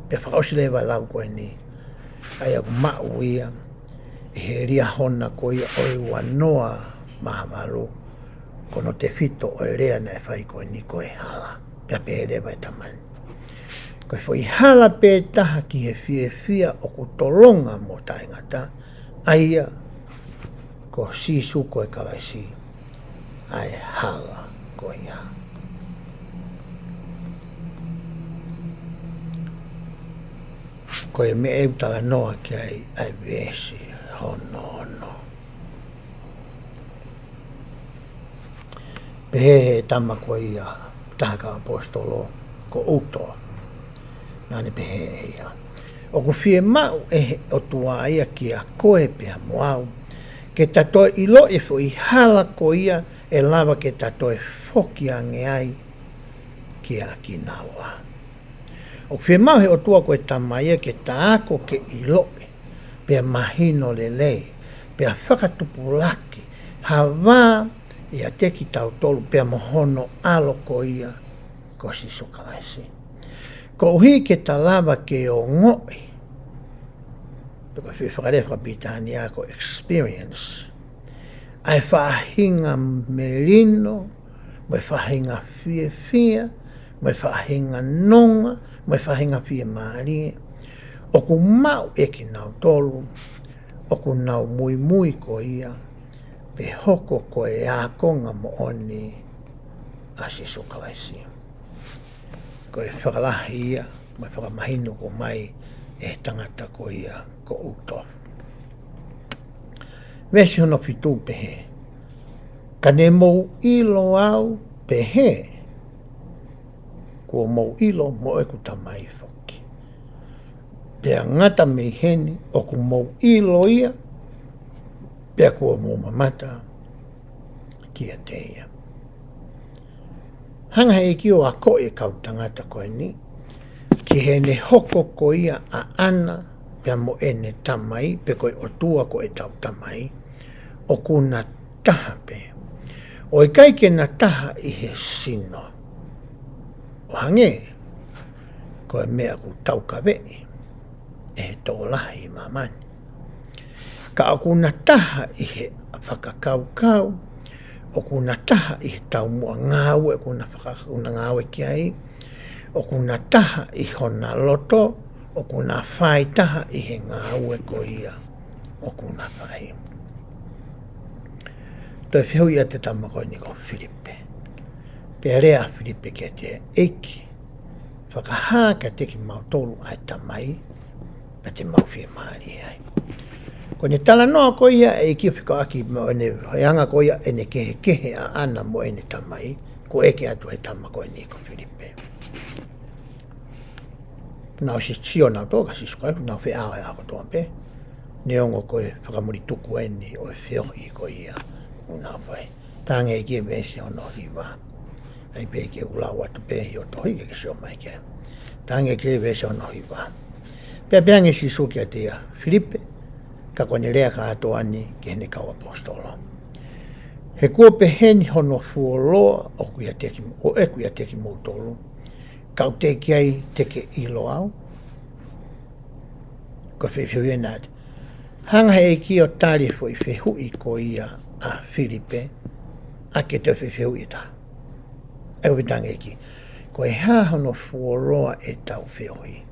Pea fakaʻosi leva lau ko eni, ʻa ia ʻoku maʻu ia ʻi he Liahona ko ia ʻo e uanoa mā valu, ko hono tefito ʻo e lea naʻe fai ko eni ko e hala. Pea pehē leva ʻe Tamani, ko e foʻi hala pē taha ki he fiefia ʻoku tolonga mo taʻengata, ʻa ia ko Sīsū ko e Kalaisi, ʻa e hala ko ia. Ko e meʻa ʻoku talanoa ki ai ʻa e veesi hono ono. Pehē ʻe he tama ko ia, taha kau ʻaposetolo, ko Uto. Naʻa ne pehē ʻe ia, ʻoku fiemaʻu ʻe he ʻOtua ia kiate koe pea mo au, ke ta toe ʻiloʻi e foʻi hala ko ia ʻe lava ke ta toe foki ange ai kia kinaua. ʻOku fiemaʻu he ʻOtua ko e Tamai ia ke ta ako ke ʻiloʻi, pea mahino lelei, pea fakatupulaki ha vā ʻiate kitautolu pea mo hono ʻAlo ko ia ko Sīsū Kalaisi. Koeʻuhi ke ta lava ke ongoʻi, pe ko e fakalea fakapilitānia ko e experience, ʻa e faʻahinga melino, mo e faʻahinga fiefia, mo e faʻahinga nonga, mo e faʻahinga fiemālie ʻoku maʻu ʻe kinautolu ʻoku nau muimui ko ia, pe hoko ko e ākonga moʻoni ʻa Sīsū Kalaisi. Ko e fakalahi ia, mo e fakamahino ko ē mai ʻe he tangata ko ia ko Uto. Veesi hono fitu pehē, ka ne mou ʻilo au pehē, kuo mou ʻilo mo ʻeku Tamai foki. Pea ngata mei heni ʻoku mou ʻilo ia, pea kuo mou mamata kiate ia. Hanga he ʻEiki ʻo akoʻi e kau tangata ko eni, ki heʻene hoko ko ia ʻaʻana, pea mo ʻene Tamai, pe ko e ʻOtua ko ʻetau Tamai, ʻoku na taha pē. ʻOku ʻikai ke na taha ʻi he sino. ʻO hangē ko e meʻa ʻoku taukaveʻi ʻe he tokolahi ʻi māmani. Ka ʻoku na taha ʻi he fakakaukau, ʻoku na taha ʻi he taumuʻa ngāue ʻoku na faka-, ʻoku na ngāue ki ai, ʻoku na taha ʻi hona loto, ʻoku na fai taha ʻi he ngāue ko ia ʻoku na fai. Toe fehuʻi ʻa e tama ko eni ko Filipe. Pea lea ʻa Filipe kiate ia, ʻEiki, fakahā kiate kimautolu ʻa e Tamai, pea te mau fiemālie ai. Ko ʻene talanoa ko ia ʻa e ʻEiki ʻo fekauʻaki mo ʻene, he anga ko ia ʻene kehekehe ʻaʻana mo ʻene Tamai, ko e ʻeke atu ʻe he tama ko eni ko Filipe. Naʻa nau sio nautolu kia Sīsū Kalaisi, naʻa nau feʻao ʻa e ʻaho kotoa pē. Neongo ko e fakamuli tuku eni ʻo e feohi ko ia ʻoku nau fai. Tangi ki he veesi hono hiva. ʻAi pē ke u lau atu pē ʻi hoʻo tohi ke ke sio mai ki ai. Tangi ki he veesi hono hiva. Pea pehē ange ʻe Sīsū kiate ia, Filipe, ka ko ʻene lea kātoa ni ki heʻene kau ʻaposetolo. He kuo pehē ni hono fuoloa ʻoku ʻiate ki-, ʻo ʻeku ʻiate kimoutolu, ka ʻoku teʻeki ai te ke ʻilo au? Ko e fehuʻi ena atu. Hanga he ʻEiki ʻo tali e foʻi fehuʻi ko ia ʻa Filipe, ʻaki e toe foʻi fehuʻi ʻe taha. ʻA ia ko e fehuʻi ʻa e ʻEiki, ko e hā hono fuoloa ʻetau feohi?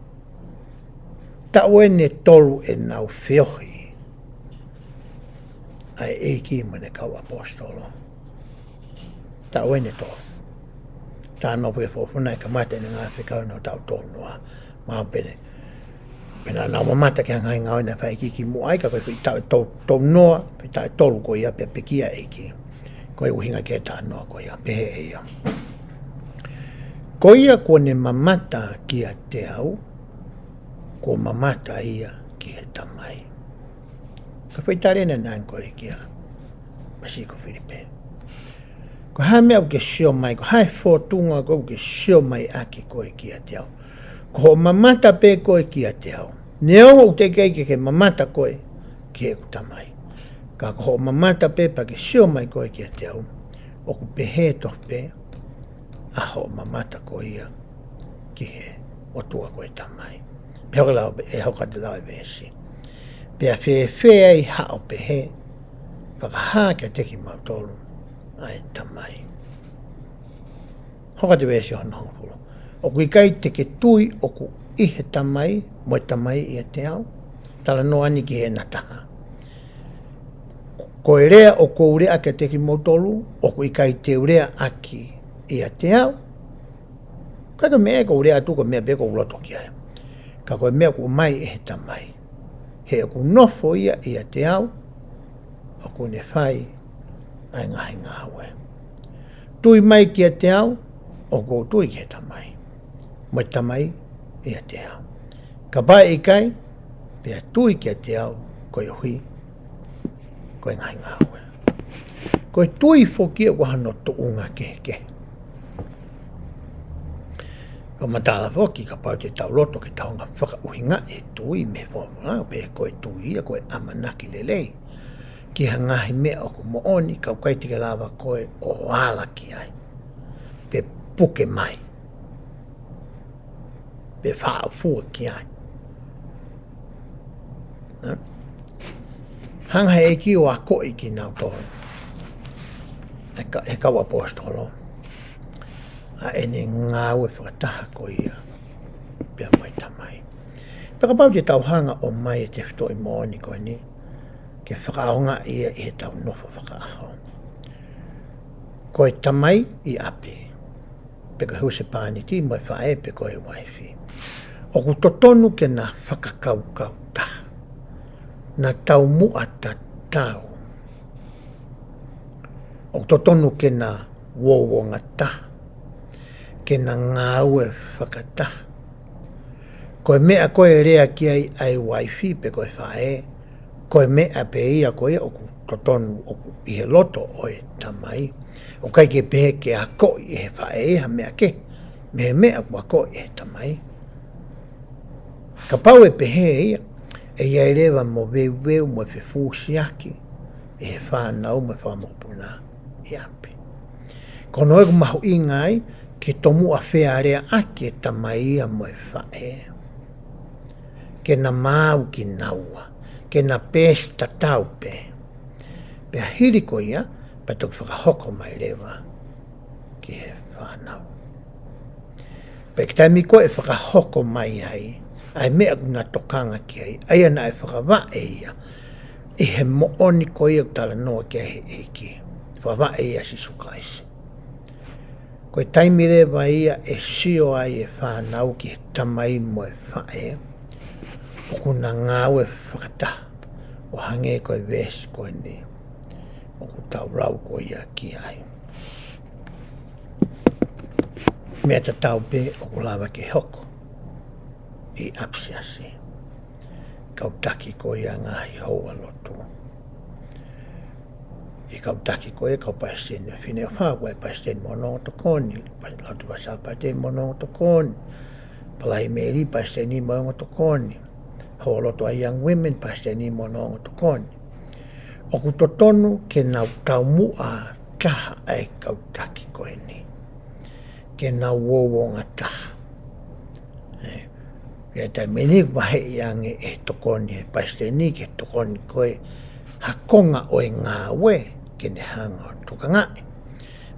Taʻu eni ʻe tolu ʻenau feohi ʻa e ʻEiki mo ʻene kau ʻaposetolo. Taʻu eni ʻe tolu. Talanoa pē ki he folofola naʻe kamata ʻene ngāue fekau ʻi he taʻu tolu noa. Mahalo pē naʻe, pē naʻa nau mamata ki he ngaahi ngāue naʻe fai ʻe he ʻEiki kimuʻa ai, ka ko e foʻi taʻu ʻe tolu, tolu noa, foʻi taʻu ʻe tolu ko ia pea pekia e ʻEiki. Ko e ʻuhinga ki he talanoa ko ia, pehē ʻe ia, ko ia kuo ne mamata kiate au, kuo mamata ia ki he Tamai. Ko e foʻi tali ena naʻe ʻange ko ē kia Masihi ko Filipe. Ko e hā e meʻa ʻoku ke sio mai, ko e hā e fōtunga ko ē ʻoku ke sio mai ʻaki koe kiate au? Ko hoʻo mamata pē koe kiate au. Neongo ʻoku teʻeki ai ke ke mamata koe ki heʻeku Tamai. Ka ko hoʻo mamata pē pea ke sio mai koe kiate au, ʻoku pehē tofu pē ʻa hoʻo mamata ko ia ki he ʻOtua ko e Tamai. Pea hoko lau, ʻe hoko atu lau e veesi. Pea fēfē ai haʻo pehē, fakahā kiate kimautolu ʻa e Tamai. Hoko atu veesi hono hongofulu. ʻOku ʻikai te ke tui ʻoku ʻi he Tamai, mo e Tamai ʻiate au? Talanoa ni ki heʻena taha. Ko e lea ʻoku ou lea ʻaki kiate kimoutolu, ʻoku ʻikai te u lea ʻaki ʻiate au. Ka ko e meʻa ʻoku ou lea atu, ko e meʻa pē ʻoku ou loto ki ai. Ka ko e meʻa ʻoku ʻomai ʻe he Tamai. He ʻoku nofo ia ʻiate au, ʻoku ne fai ʻa e ngaahi ngāue. Tui mai kiate au, ʻoku ou tui ki he Tamai. Mo e Tamai ʻiate au. Kapau ʻe ʻikai, pea tui kiate au, koeʻuhi ko e ngaahi ngāue. Ko e tui foki ʻoku ʻi ai hano tuʻunga kehekehe. Ko e matala foki kapau te tau loto ke tau hanga fakaʻuhingaʻi e tui mei he folofola, pea ko e tui ia ko e ʻamanaki lelei ki he ngaahi meʻa ʻoku moʻoni, ka ʻoku ʻikai te ke lava koe ʻo ala ki ai. Pe puke mai. Pe faʻa fua ki ai. Hā? Hanga ʻe he ʻEiki ʻo akoʻi kinautolu, ʻe he ka-, ʻe he kau ʻaposetolo, ʻa ʻene ngāue fakataha ko ia pea mo e Tamai. Pea kapau te tau hanga ʻo ʻomai e tefitoʻi moʻoni ko eni ke fakaʻaongaʻi ia ʻi heʻetau nofo fakaʻaho. Ko e tamai ʻi ʻapi, pe ko e husepāniti, mo e faʻē pe ko e uaifi, ʻoku totonu ke na fakakaukau taha, na taumuʻa tatau. ʻOku totonu ke na uouongataha, ke na ngāue fakataha. Ko e meʻa ko ē ʻe lea ki ai ʻa e uaifi pe ko e faʻē, ko e meʻa pē ia ko ia ʻoku totonu ʻoku ʻi he loto ʻo e tamai. ʻOku ʻikai ke pehē ke akoʻi ʻe he faʻē ha meʻa kehe mei he meʻa kuo akoʻi ʻe he tamai. Kapau ʻe pehē ia, ʻe ʻi ai leva mo veuveu mo e fefusiaki ʻe he fānau mo e fanga mokopuna ʻi ʻapi. Ko hono ʻuhinga ia ʻoku mahuʻinga ai ke tomuʻa fealeaʻaki e tamai ia mo e faʻē, ke na maau kinaua, ke na peesi tatau pē. Pea hili ko ia, pea toki fakahoko mai leva ki he fānau. Pea ki he taimi ko ē ʻe fakahoko mai ai ʻa e meʻa ʻoku na tokanga ki ai, ʻa ia naʻe fakavaʻe ia ʻi he moʻoni ko ia ʻoku talanoa ki ai ʻe he ʻEiki. Fakavaʻe ia ʻa Sīsū Kalaisi. Ko e taimi leva ia ʻe sio ai e fānau ki he tamai mo e faʻē ʻoku na ngāue fakataha, ʻo hangē ko e veesi ko eni ʻoku tau lau ko ia ki ai. Meʻa tatau pē ʻoku lava ke hoko ʻi ʻapisiasi. Kau taki ko ia ngaahi houalotu. ʻI he kau taki ko ia, kau palesiteni ʻo e Fineʻofa, ko e palesiteni mo hono ongo tokoni, pa-, Lotuvasa palesiteni mo hono ongo tokoni, Palaimeli palesiteni mo e ongo tokoni, houalotu ʻa e Young Women palesiteni mo hono ongo tokoni. ʻOku totonu ke nau taumuʻa taha ʻa e kau taki ko eni. Ke nau uouongataha. ʻE, ʻi he taimi ni ʻoku vaheʻi ange ʻe he tokoni ʻe he palesiteni ki he tokoni ko ē ha konga ʻo e ngāue ke ne hanga ʻo tokangaʻi.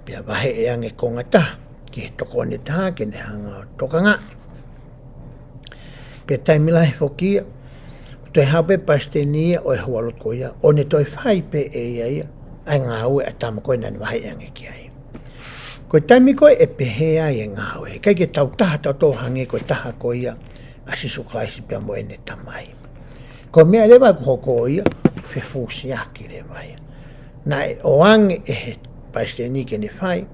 Pea vaheʻi ange konga taha ki he tokoni taha ke ne hanga ʻo tokangaʻi. Pea taimi lahi foki ia, ʻoku toe haʻu pē palesiteni ia ʻo e houalotu ko ia, ʻo ne toe fai pē ʻe ia ia ʻa e ngāue ʻa e tama ko ē naʻa ne vaheʻi ange ki ai. Ko e taimi ko ē ʻe pehē ai e ngāue, ʻikai ke tau taha tautolu hangē ko e taha ko ia ʻa Sīsū Kalaisi pea mo ʻene tamai. Ko e meʻa leva ʻoku hoko ia, fefusiaki leva ia. Naʻe ʻoange ʻe he palesiteni ke ne fai,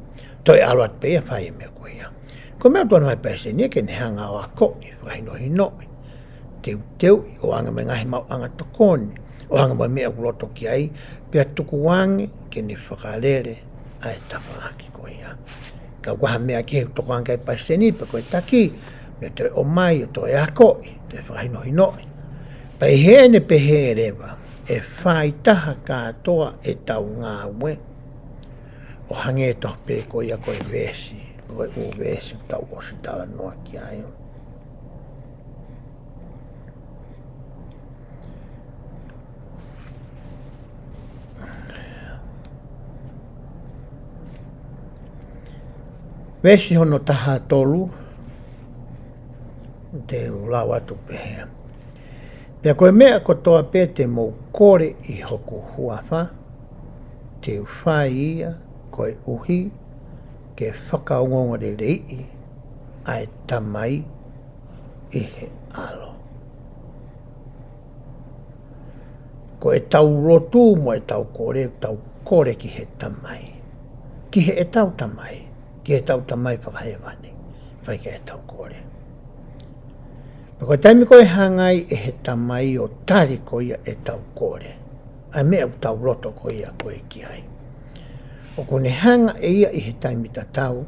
toe ʻalu atu pē ia fai e meʻa ko ia. Ko e meʻa ʻoku ʻoange ʻe he palesiteni ke ne hanga ʻo akoʻi, fakahinohinoʻi, teuteuʻi, ʻoange mo e ngaahi maʻuʻanga tokoni, ʻoange mo e meʻa ʻoku loto ki ai, pea tukuange ke ne fakalele ʻa e tafaʻaki ko ia. Ka ʻoku ʻi ai ha meʻa kehe ʻoku tokangaʻi ʻe he palesiteni pe ko e taki, ne toe ʻomai ʻo toe akoʻi, toe fakahinohinoʻi. Pea ʻi heʻene pehē leva, ʻe fai taha kātoa ʻetau ngāue. ʻO hangē tofu pē ko ia ko e veesi, ko e ʻū veesi ʻoku tau ʻosi talanoa ki ai. Veesi hono taha tolu, te u lau atu pehē. Pea ko e meʻa kotoa pē te mou kole ʻi hoku huafa, te u fai ia koeʻuhi ke fakaongoongoleleiʻi ʻa e Tamai ʻi he ʻAlo. Ko ʻetau lotu mo ʻetau kole, tau kole ki he Tamai. Ki heʻetau Tamai, ki heʻetau Tamai fakahēvani, fai ki ai ʻetau kole. Pea ko e taimi ko ē hanga ai ʻe he Tamai ʻo tali ko ia ʻetau kole, ʻa e meʻa ʻoku tau loto ko ia ko ē ki ai, ʻoku ne hanga ʻe ia ʻi he taimi tatau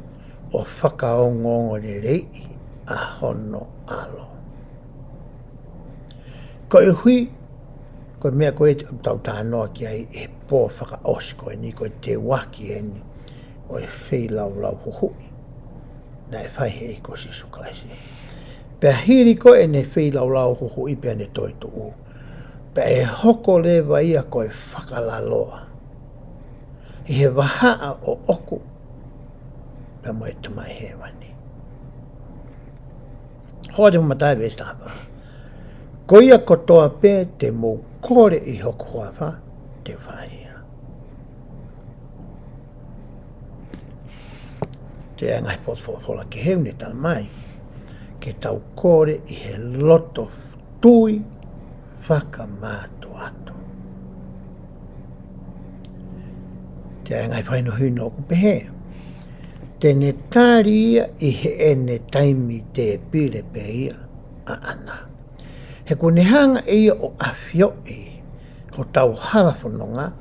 ʻo fakaongoongoleleiʻi ʻa hono ʻAlo. Koeʻuhi, ko e meʻa ko ē ʻoku tau talanoa ki ai ʻi he pō fakaʻosi ko eni, ko e teuaki eni ʻo e feilaulau huhuʻi naʻe fai he ʻEiki ko Sīsū Kalaisi. Pea hili ko ē ʻene feilaulau huhuʻi pea ne toetuʻu, pea ʻe hoko leva ia ko e fakalaloa ʻi he vahaʻa ʻoʻoku pea mo e Tamai Hēvani. Hoʻo te mamatai veesi taha fā. Ko ia kotoa pē te mou kole ʻi hoku huafa, te u fai ia. Te ʻai ngaahi potu folofola kehe ʻoku ne tala mai ke tau kole ʻi he loto tui fakamātoato. Te ʻai ngaahi fakahinohino ʻoku pehē, te ne tali ia ʻi heʻene taimi tēpile pē ia ʻaʻana. He ʻoku ne hanga ʻe ia ʻo ʻafioʻi hotau hala fononga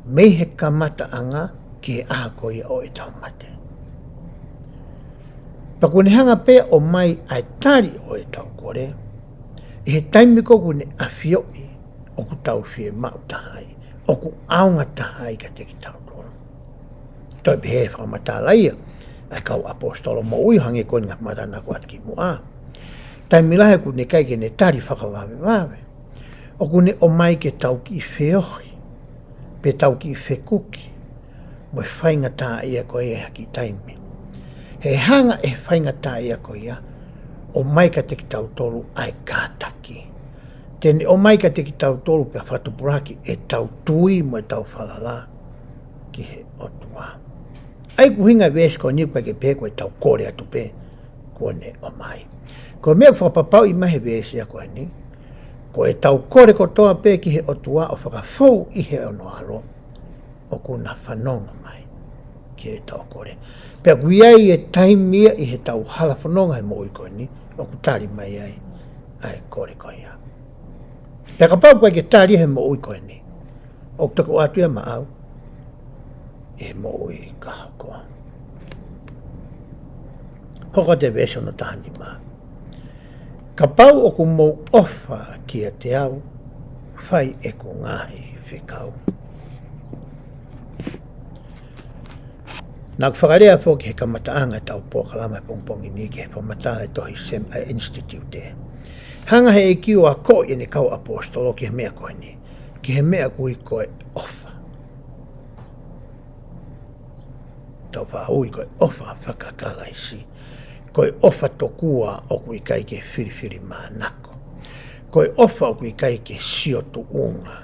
mei he kamataʻanga ki he ʻaho ko ia ʻo ʻetau mate. Pea ʻoku ne hanga pē ʻo ʻomai ʻa e tali ʻo ʻetau kole ʻi he taimi ko ē ʻoku ne ʻafioʻi ʻoku tau fiemaʻu taha ai, ʻoku ʻaonga taha ai kiate kitautolu. Toe pehē fakamatala ia ʻa e kau ʻaposetolo moʻui, hangē ko e ngaahi fakamatala naʻa ku ʻoatu kimuʻa. Taimi lahi ʻoku ne ʻikai ke ne tali fakavavevave. ʻOku ne ʻomai ke tau kiʻi feohi, pe tau kiʻi fekuki mo e faingataʻaʻia ko ia ʻi ha kiʻi taimi. He hanga ʻe he faingataʻaʻia ko ia ʻo ʻomai kiate kitautolu ʻa e kātaki. Te ne ʻomai kiate kitautolu pea fakatupulaki ʻetau tui mo ʻetau falala ki he ʻOtua. ʻA ia ko e ʻuhinga e veesi ko eni ʻoku ʻikai ke pehē ko ʻetau kole atu pē kuo ne ʻomai. Ko e meʻa ʻoku fakapapauʻi mai he veesi ko eni, ko ʻetau kole kotoa pē ki he ʻOtua ʻo fakafou ʻi he ʻOno ʻAlo, ʻoku na fanongo mai ki heʻetau kole. Pea ʻoku ʻi ai e taimi ia ʻi heʻetau hala fononga he moʻui ko eni ʻoku tali mai ai ʻa e kole ko ia. Pea kapau ʻoku ʻikai ke tali he moʻui ko eni, ʻoku toki ʻoatu ia maʻau ʻi he moʻui ka hoko. Hoko atu e veesi hono taha nima. Kapau ʻoku mou ʻofa kiate au, fai ʻeku ngaahi fekau. Naʻa ku fakalea foki he kamataʻanga ʻetau polokalama he pongipongi ni ki he fakamatala e tohi Sem-, ʻa e Institute. Hanga he ʻEiki ʻo akoʻi ʻene kau ʻaposetolo ki he meʻa ko eni, ki he meʻa ʻoku ui ko e ʻofa. Tau faʻa ui ko e ʻofa fakakalaisi. Ko e ʻofa tokua ʻoku ʻikai ke filifilimānako. Ko e ʻofa ʻoku ʻikai ke sio tuʻunga.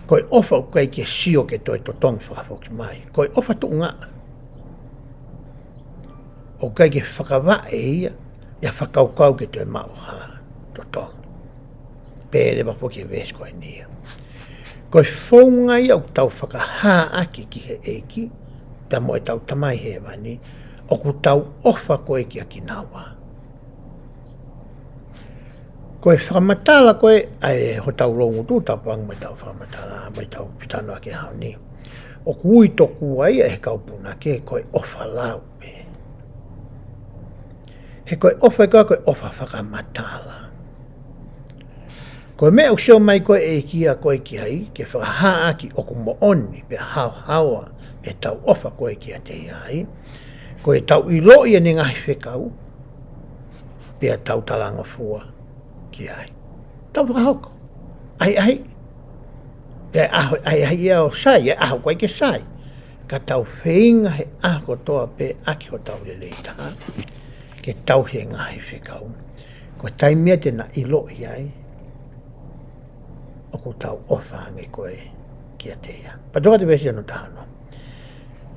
Ko e ʻofa ʻoku ʻikai ke sio ke toe totongi fakafoki mai. Ko e ʻofa tuʻunga. ʻOku ʻikai ke fakavaʻe ia ʻi ha fakakaukau ke toe maʻu ha totongi. Pehē leva foki e veesi ko eni ia. Ko e founga ia ʻoku tau fakahā ʻaki ki he ʻEiki, pea mo ʻetau Tamai Hēvani, ʻoku tau ʻofa ko ē kia kinaua. Ko e fakamatala ko ē ʻa e hotau loungutu, tapu ange mo ʻetau fakamatala, mo ʻetau fitano ake hao ni. ʻOku ui tokua ia ʻe he kau punake ko e ʻofa lau pē. He ko e ʻofa ʻikai ko e ʻofa fakamatala. Ko e meʻa ʻoku sio mai ko ē ʻEiki ia ko ē ki ai, ke fakahā ʻaki ʻoku moʻoni pea haohaoa ʻetau ʻofa ko ē kiate ia ai. Ko ʻetau ʻiloʻi ʻene ngaahi fekau, pea tau talangofua ki ai. Tau fakahoko. ʻAhiʻahiʻi. Pea ʻaho, ʻahiʻahiʻi ia ʻo sai, ʻa e ʻaho ko ē ke sai. Ka tau feinga he ʻaho kotoa pē ʻaki hotau lelei taha ke tauhi e ngaahi fekau. Ko e taimi ia te na ʻiloʻi ai ʻoku tau ʻofa ange ko ē kiate ia. Pea toka atu e veesi hono taha ono.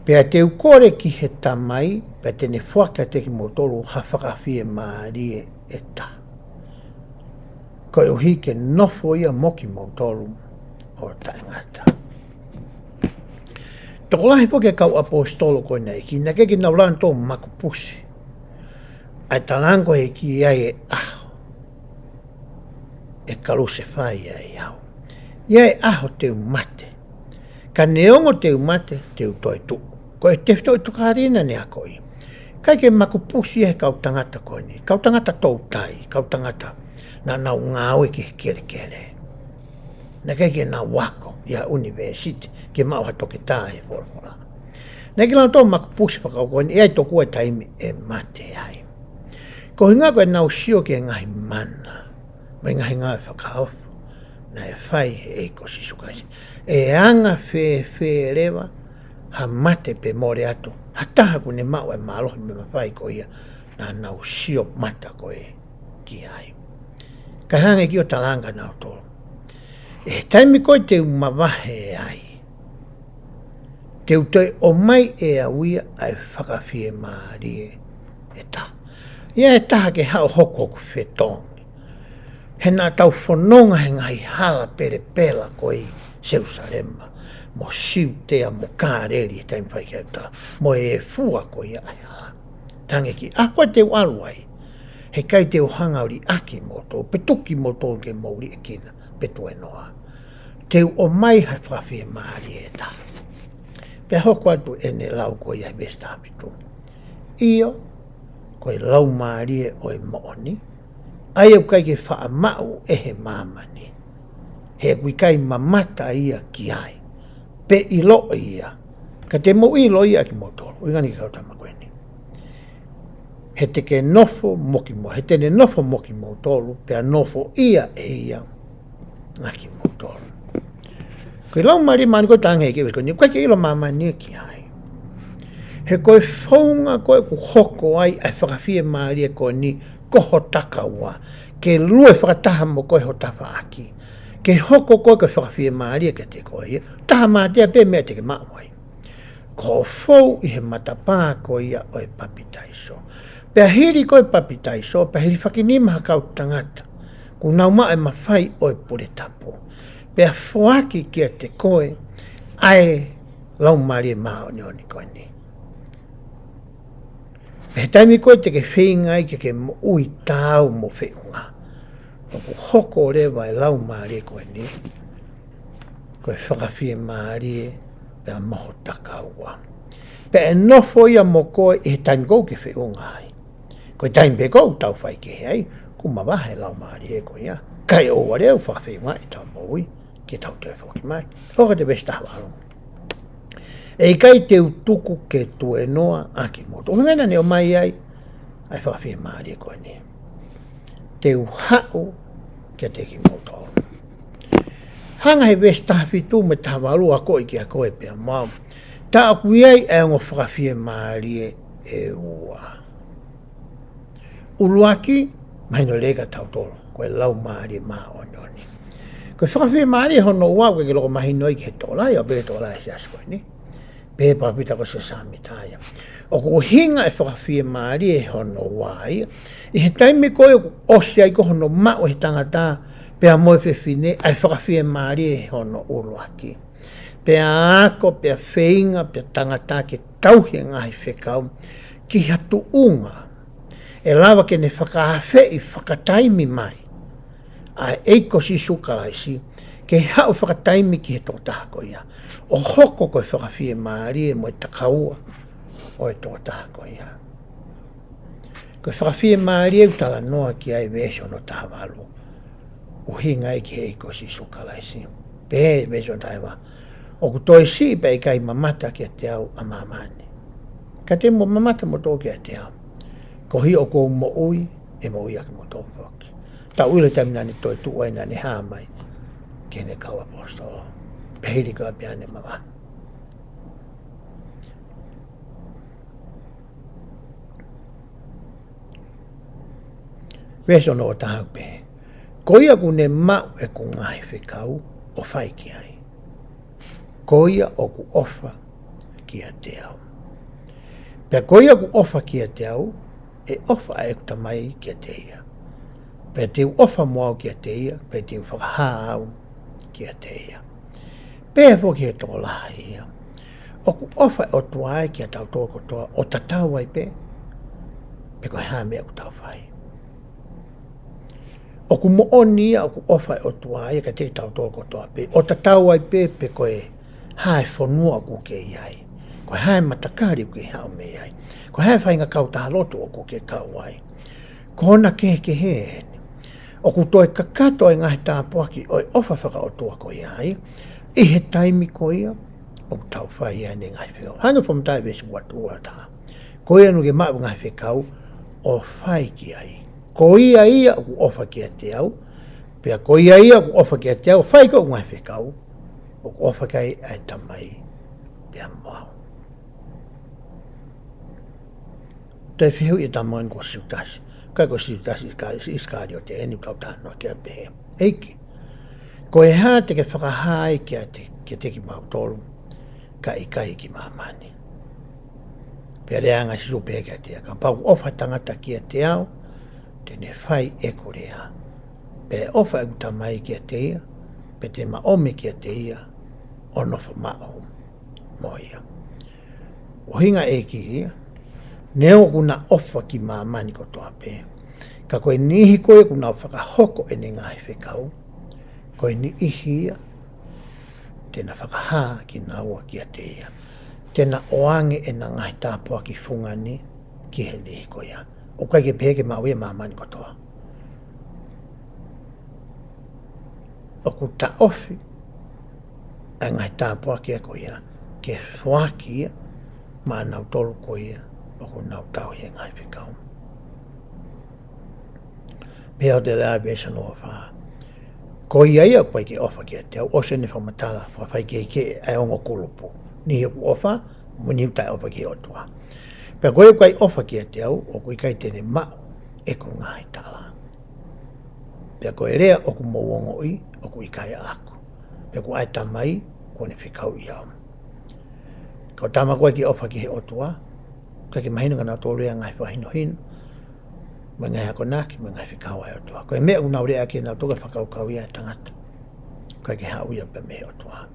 Pea te u kole ki he Tamai, pea te ne foaki kiate kimoutolu ha fakafiemālie ʻe taha, koeʻuhi ke nofo ia mo kimoutolu ʻo taʻengata. Tokolahi foki e kau ʻaposetolo ko eni ʻa e ʻEiki, naʻe ʻikai ke nau lava ʻo makupusi ʻa e talanga ko ē ʻa e ʻEiki ʻi he ʻaho ʻe kalusefai ai au. ʻI he ʻaho te u mate. Ka neongo te u mate, te u toe tuʻu. Ko e tefitoʻi tuʻunga naʻe akoʻi. ʻIkai ke makupusi ia he kau tangata ko eni. Kau tangata toutai, kau tangata naʻa nau ngāue ki he kelekele. Naʻe ʻikai ke nau ako ia ʻunivēsiti, ke maʻu ha toketā he folofola. Naʻe ʻikai ke nau toe makupusi fakakaukau ko eni, ʻe ʻi ai tokua e taimi ʻe mate ai. Ko e ʻuhinga ko ʻenau sio ki he ngaahi mana mo e ngaahi ngāue fakaofo naʻe fai ʻe he ʻEiki ko Sīsū Kalaisi. ʻE anga fēfē leva ha mate pe mole atu ha taha ʻoku ne maʻu e mālohi mo e mafai ko ia naʻa nau sio mata ko ē ki ai. Ka hanga ʻe he ʻEiki ʻo talanga nautolu. ʻI he taimi ko ē te u mavahe ai, te u toe ʻomai ʻe au ia ʻa e fakafiemālie ʻe taha. ʻI ai e taha ke haʻu ʻo hoko ko hoku fetongi. He naʻa tau fononga he ngaahi hala pelepela ko ē ʻi Selusalema, mo Siutea, mo Kāleli, he taimi fai ki ai ʻa e tala, mo e fua ko ia ʻa e hala. Talaange ʻe he ʻEiki, ʻaho ko ē te u ʻalu ai, heʻikai te u hanga ʻo liʻaki kimoutolu, pe tuku kimoutolu ke mou liʻekina, pe tuēnoa. Te u ʻomai ha fakafiemālie ʻe taha. Pea hoko atu ʻene lau ko ia he veesi taha fitu. ʻIo, ko e Laumālie ʻo e moʻoni, ʻa ia ʻoku ʻikai ke faʻa maʻu ʻe he māmani, he ʻoku ʻikai mamata ia ki ai, pe ʻiloʻi ia, ka te mou ʻilo ia ʻa kimoutolu. ʻUhinga eni ki he kau tama ko eni. He te ke nofo mo kimou-, he te ne nofo mo kimoutolu, pea nofoʻia ʻe ia ʻa kimoutolu. Ko e Laumālie Māʻoniʻoni ko e talaange ʻe he ʻEiki ko eni, ʻoku ʻikai ke ʻilo māmani ia ki ai. He ko e founga ko ē ʻoku hoko ai ʻa e fakafiemālie ko eni ko ho takaua, ke lue fakataha mo koe ho tafaʻaki, ke hoko ko ē ko e fakafiemālie kiate koe ia, taha mātea pē meʻa te ke maʻu ai. Ko hoʻo fou ʻi he matapā ko ia ʻo e papitaiso. Pea hili ko ē papitaiso, pea hilifakinima ha kau tangata kuo nau maʻu e mafai ʻo e pule tapu, pea foaki kiate koe ʻa e Laumālie Māʻoniʻoni ko eni. He taimi ko ē te ke feinga ai ke ke moʻui taau mo feʻunga, ʻoku hoko leva e Laumālie ko eni ko e fakafiemālie pea mo ho takaua. Pea ʻe nofo ia mo koe ʻi he taimi ko ē ʻoku ke feʻunga ai. Ko e taimi pē ko ē ʻoku tau faikehe ai, kuo mavahe e Laumālie ko ia. Kae ʻoua leva ʻo fakafeʻungaʻi ʻetau moʻui ke tau toe foki mai. Hoko atu e veesi taha valu. ʻE ʻikai te u tuku ke tuēnoa ʻa kimoutolu. ʻUhinga ia naʻa ne ʻomai ai ʻa e fakafiemālie ko eni. Te u haʻu kiate kimoutolu. Hanga he veesi taha fitu mo e taha valu ʻo akoʻi kiate koe pea mo au, tā ʻoku ʻi ai ʻa e ongo fakafiemālie ʻe ua. ʻUluaki, mahino lelei kia tautolu, ko e Laumālie Māʻoniʻoni. Ko e fakafiemālie hono ua, ʻoku ʻikai ke loko mahino ia ki he tokolahi, ʻo pehē tokolahi he siasi ko eni. Pehē ʻe he palōfita ko Siosefa Sāmita ia, ʻoku ʻuhinga e fakafiemālie hono ua ia ʻi he taimi ko ē ʻoku ʻosi ai ko ē hono maʻu ʻe he tangata pea mo e fefine ʻa e fakafiemālie hono ʻuluaki, pea ako, pea feinga, pea tangata ke tauhi e ngaahi fekau ki ha tuʻunga ʻe lava ke ne fakaafeʻi fakataimi mai ʻa e ʻEiki ko Sīsū Kalaisi, ke haʻu fakataimi ki he tokotaha ko ia, ʻo hoko ko e fakafiemālie mo e takaua ʻo e tokotaha ko ia. Ko e fakafiemālie ʻoku talanoa ki ai e veesi hono taha valu, ʻuhinga ia ki he ʻEiki ko Sīsū Kalaisi. Pehē ʻe he veesi hono taha hiva, ʻoku toe siʻi pea ʻikai mamata kiate au ʻa māmani. Ka te mou mamata moutolu kiate au. Koeʻuhi ʻoku ou moʻui, ʻe moʻui ʻaki moutolu foki. Tau ʻilo e taimi naʻa ne toe tuʻu ai naʻa ne hā mai ki heʻene kau ʻaposetolo. Pea hili ko ia pea ne mavahe. Veesi hono ua taha pē. Ko ia kuo ne maʻu ʻeku ngaahi fekau ʻo fai ki ai, ko ia ʻoku ʻofa kiate au. Pea ko ia ʻoku ʻofa kiate au, ʻe ʻofa ʻa ʻeku Tamai kiate ia. Pea te u ʻofa mo au kiate ia, pea te u fakahā au kiate ia. Pehē foki ʻe he tokolahi ia, ʻoku ʻofa ʻa e ʻOtua ia kiate kitautolu kotoa, ʻo tatau ai pē pe ko e hā e meʻa ʻoku tau fai. ʻOku moʻoni ia ʻoku ʻofa ʻa e ʻOtua ia kiate kitautolu kotoa pē, ʻo tatau ai pē pe ko e hā e fonua ʻoku ke ʻi ai, ko e hā e matakali ʻoku ke haʻu mei ai, ko e hā e faʻahinga kautaha lotu ʻoku ke kau ai. Ko hona kehekehe eni, ʻoku toe kakato e ngaahi tāpuaki ʻo e ʻofa fakaʻotua ko ia ai ʻi he taimi ko ia ʻoku tau fai ai ʻene ngaahi fekau. Hangē ko e fakamatala ʻa e veesi ua, ua taha. Ko ia naʻa ke maʻu e ngaahi fekau ʻo fai ki ai, ko ia ia ʻoku ʻofa kiate au. Pea ko ia ia ʻoku ʻofa kiate au, fai ko ē ʻeku ngaahi fekau, ʻoku ʻofa ki ai ʻa e Tamai pea mo au. Toe fehuʻi ʻe he tama ko Siutasi. Ka ko Siutasi Iska-, Iskaliote eni, ʻoku tau talanoa ki ai, pehē, ʻEiki, ko e hā te ke fakahā ai kiate, kiate kimautolu, kae ʻikai ki māmani? Pea lea ange ʻa Sīsū pehē kiate ia, kapau ʻoku ʻofa e tangata kiate au, te ne fai ʻeku lea. Pea ʻe ʻofa ʻeku Tamai kiate ia, pea te ma ʻomi kiate ia ʻo nofo maʻu mo ia. ʻUhinga ʻEiki ia, neongo ʻoku na ʻofa ki māmani kotoa pē, ka ko e niʻihi ko ē ʻoku nau fakahoko ʻene ngaahi fekau, ko e niʻihi ia te na fakahā kinaua kiate ia. Te na ʻoange ʻena ngaahi tāpuaki fungani ki he niʻihi ko ia. ʻOku ʻikai ke pehē ke maʻu ia ʻe māmani kotoa. ʻOku taʻofi ʻa e ngaahi tāpuaki ko ia ke foaki ia maʻanautolu ko ia ʻoku nau tauhi e ngaahi fekau. Pea ʻoku lea ʻa e veesi hono ua fā, ko ia ia ʻoku ʻikai ke ʻofa kiate au, ʻosi ʻene fakamatala fakafaikehekehe ʻa e ongo kulupu, niʻihi ʻoku ʻofa mo e niʻihi ʻoku taʻeʻofa ki he ʻOtua. Pea ko ia ʻoku ʻikai ʻofa kiate au, ʻoku ʻikai te ne maʻu ʻeku ngaahi tala. Pea ko e lea ʻoku mou ongoʻi ʻoku ʻikai ʻaʻaku, pea ko ʻa e Tamai kuo ne fekauʻi au. Ka ko e tama ʻoku ʻikai ke ʻofa ki he ʻOtua, ʻoku ʻikai ke mahino kia nautolu ia e ngaahi fakahinohino mo e ngaahi akonaki mo e ngaahi fekau ʻa e ʻOtua. Ko e meʻa ʻoku nau lea ki ai nautolu ko e fakakaukau ia ʻa e tangata, ʻoku ʻikai ke haʻu ia pē mei he ʻOtua.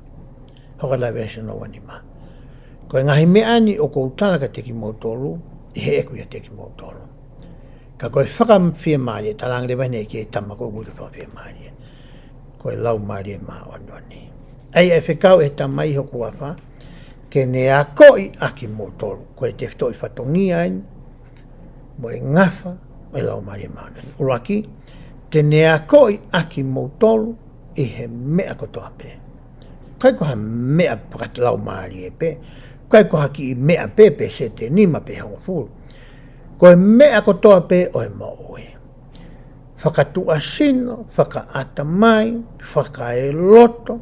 Hoko atu ki he veesi hono ua nima. Ko e ngaahi meʻa ni ʻoku ou tala kiate kimoutolu ʻi heʻeku ʻiate kimoutolu. Ka ko e fakafiemālie, talaange leva ʻe he ʻEiki ki he tama ko ē ʻoku ui ko e fakafiemālie, ko e Laumālie Māʻoniʻoni. ʻA ia ʻe fekau ʻe he Tamai ʻi hoku huafa, ke ne akoʻi ʻa kimoutolu. Ko e tefitoʻi fatongia eni mo e ngafa ʻo e Laumālie Māʻoniʻoni. ʻUluaki, te ne akoʻi ʻa kimoutolu ʻi he meʻa kotoa pē. ʻIkai ko ha meʻa fakalaumālie pē, ʻikai ko ha kiʻi meʻa pē, pe sēteni ma pe hongofulu. Ko e meʻa kotoa pē ʻo e moʻui. Fakatuʻasino, fakaʻatamai, fakaeloto,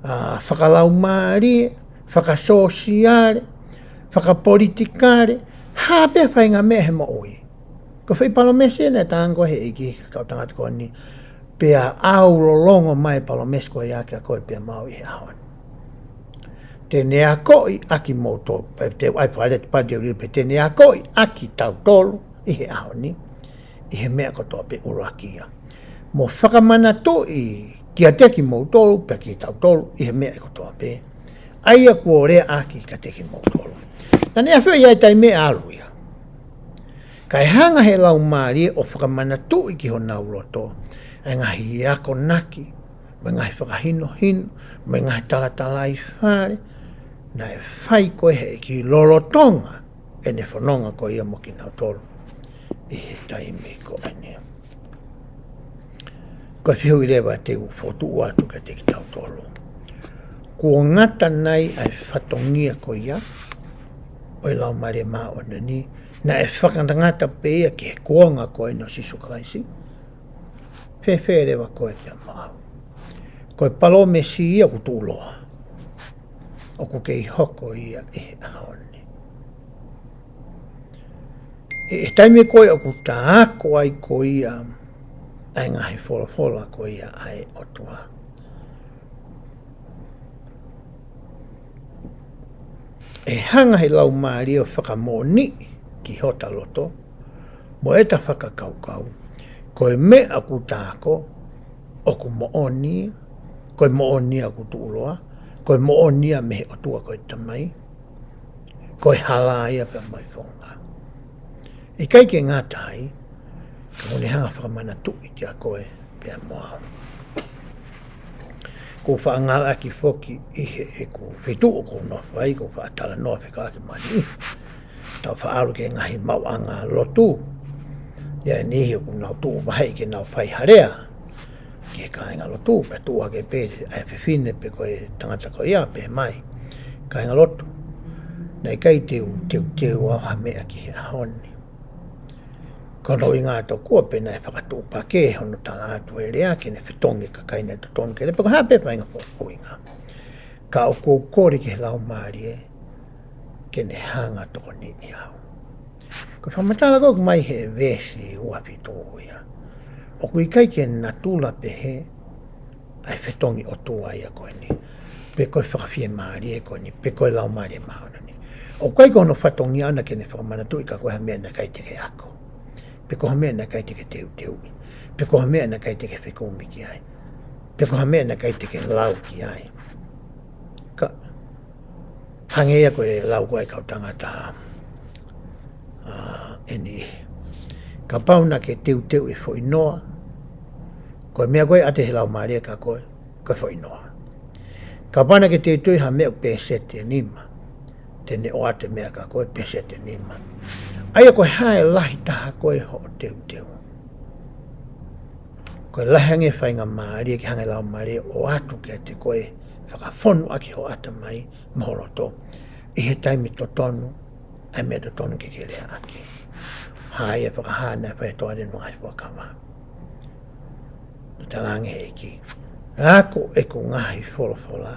ʻa, fakalaumālie, fakasōsiale, fakapolitikale, hā pē faʻahinga meʻa he moʻui. Ko e foʻi palōmesi eni naʻe talaange ko ē ʻe he ʻEiki ki he kau tangata ko eni, pea ʻalu lolotonga mai e palōmesi ko ia kiate koe pea mo au ʻi he ʻaho ni. Te ne akoʻi ʻa kimoutolu, pe te u ʻai fakalea atu pē te u lilo pē, te ne akoʻi ʻa kitautolu ʻi he ʻaho ni ʻi he meʻa kotoa pē, ʻuluaki ia. Mo fakamanatuʻi kiate kimoutolu, pea kitautolu, ʻi he meʻa kotoa pē ʻa ia kuo lea ʻaki kiate kimoutolu. Naʻa ne ʻafioʻi ʻe ia e taimi ʻe ʻalu ia. Kae hanga ʻe he Laumālie ʻo fakamanatuʻi ki honau loto ʻa e ngaahi akonaki, mo e ngaahi fakahinohino, mo e ngaahi talatalaifale naʻe fai ko ē ʻe he ʻEiki lolotonga ʻene fononga ko ia mo kinautolu ʻi he taimi ko eni. Ko e fehuʻi leva te u fokotuʻu atu kiate kitautolu. Kuo ngata nai ʻa e fatongia ko ia ʻo e Laumālie Māʻoniʻoni, naʻe fakangata pē ia ki he kuonga ko eni ʻo Sīsū Kalaisi? Fēfē leva koe pea mo au? Ko e palōmesi ia ʻoku tuʻuloa, ʻoku kei hoko ia ʻi he ʻaho ni. ʻI he taimi ko ē ʻoku ta ako ai ko ia ʻa e ngaahi folofola ko ia ʻa e ʻOtua, ʻe hanga he Laumālie ʻo fakamoʻoniʻi ki hota loto mo ʻeta fakakaukau, ko e meʻa ʻoku ta ako ʻoku moʻoni ia, ko e moʻoni ia ʻoku tuʻuloa, ko e moʻoni ia mei he ʻOtua ko e Tamai, ko e hala ia pea mo e founga. ʻIkai ke ngata ai, ka ʻoku ne hanga fakamanatuʻi kiate koe pea mo au. Ko e faʻa ngāueʻaki foki ʻi heʻeku feituʻu ʻoku ou nofo ai, ko e faʻa talanoa fekauʻaki mo e niʻihi. Tau faʻa ʻalu ki he ngaahi maʻuʻanga lotu. ʻI ai e niʻihi ʻoku nau tuʻu vaheʻi ke nau fai ha lea ki he kāingalotu, pea tuʻu hake pē ʻa e fefine pe ko e tangata ko ia pehē mai, kāingalotu, naʻe ʻikai te u teuteu au ha meʻa ki he ʻaho ni. Ko hono ʻuhinga tokua pē naʻe fakatuʻupakē hono tala atu e lea ke ne fetongi e kakai naʻe totonu ke lea, pe ko e hā pē faʻahinga foʻi ʻuhinga. Ka ʻoku ou kole ki he Laumālie ke ne hanga tokoniʻi au. Ko e fakamatala ko ē ʻoku ʻomai he veesi ua fitu ia, ʻoku ʻikai ke natula pehē ʻa e fetongi ʻOtua ia ko eni, pe ko e fakafiemālie ko eni, pe ko e Laumālie Māʻoniʻoni. ʻOku ʻikai ko hono fatongia ʻana ke ne fakamanatuʻi kiate koe ha meʻa naʻe ʻikai te ke ako, pe ko ha meʻa naʻe ʻikai te ke teuteuʻi, pe ko ha meʻa naʻe ʻikai te ke fekumi ki ai, pe ko ha meʻa naʻe ʻikai te ke lau ki ai. Ka hangē ia ko e lau ko ē ʻa e kau tangata, ʻa, ʻe niʻihi, kapau naʻa ke teuteuʻi e foʻi noa, ko e meʻa ko ē ʻoatu ʻe he Laumālie kiate koe, ko e foʻi noa. Kapau naʻa ke teuteuʻi ha meʻa ʻoku pēseti ʻe nima, te ne ʻoatu e meʻa kiate koe pēseti ʻe nima. ʻA ia ko e hā e lahi taha ko ē hoʻo teuteu? Ko e lahi ange e faingamālie ke hanga he Laumālie ʻo ʻoatu kiate koe, fakafonu ʻaki ho ʻatamai mo ho loto ʻi he taimi totonu ʻa e meʻa totonu ke ke leaʻaki. Hā ia e fakahā naʻe fai ʻe he Toa Liʻoa ʻi he Ngaahi Fuakava? Naʻe talaange ʻe he ʻEiki, ako ʻeku ngaahi folofola,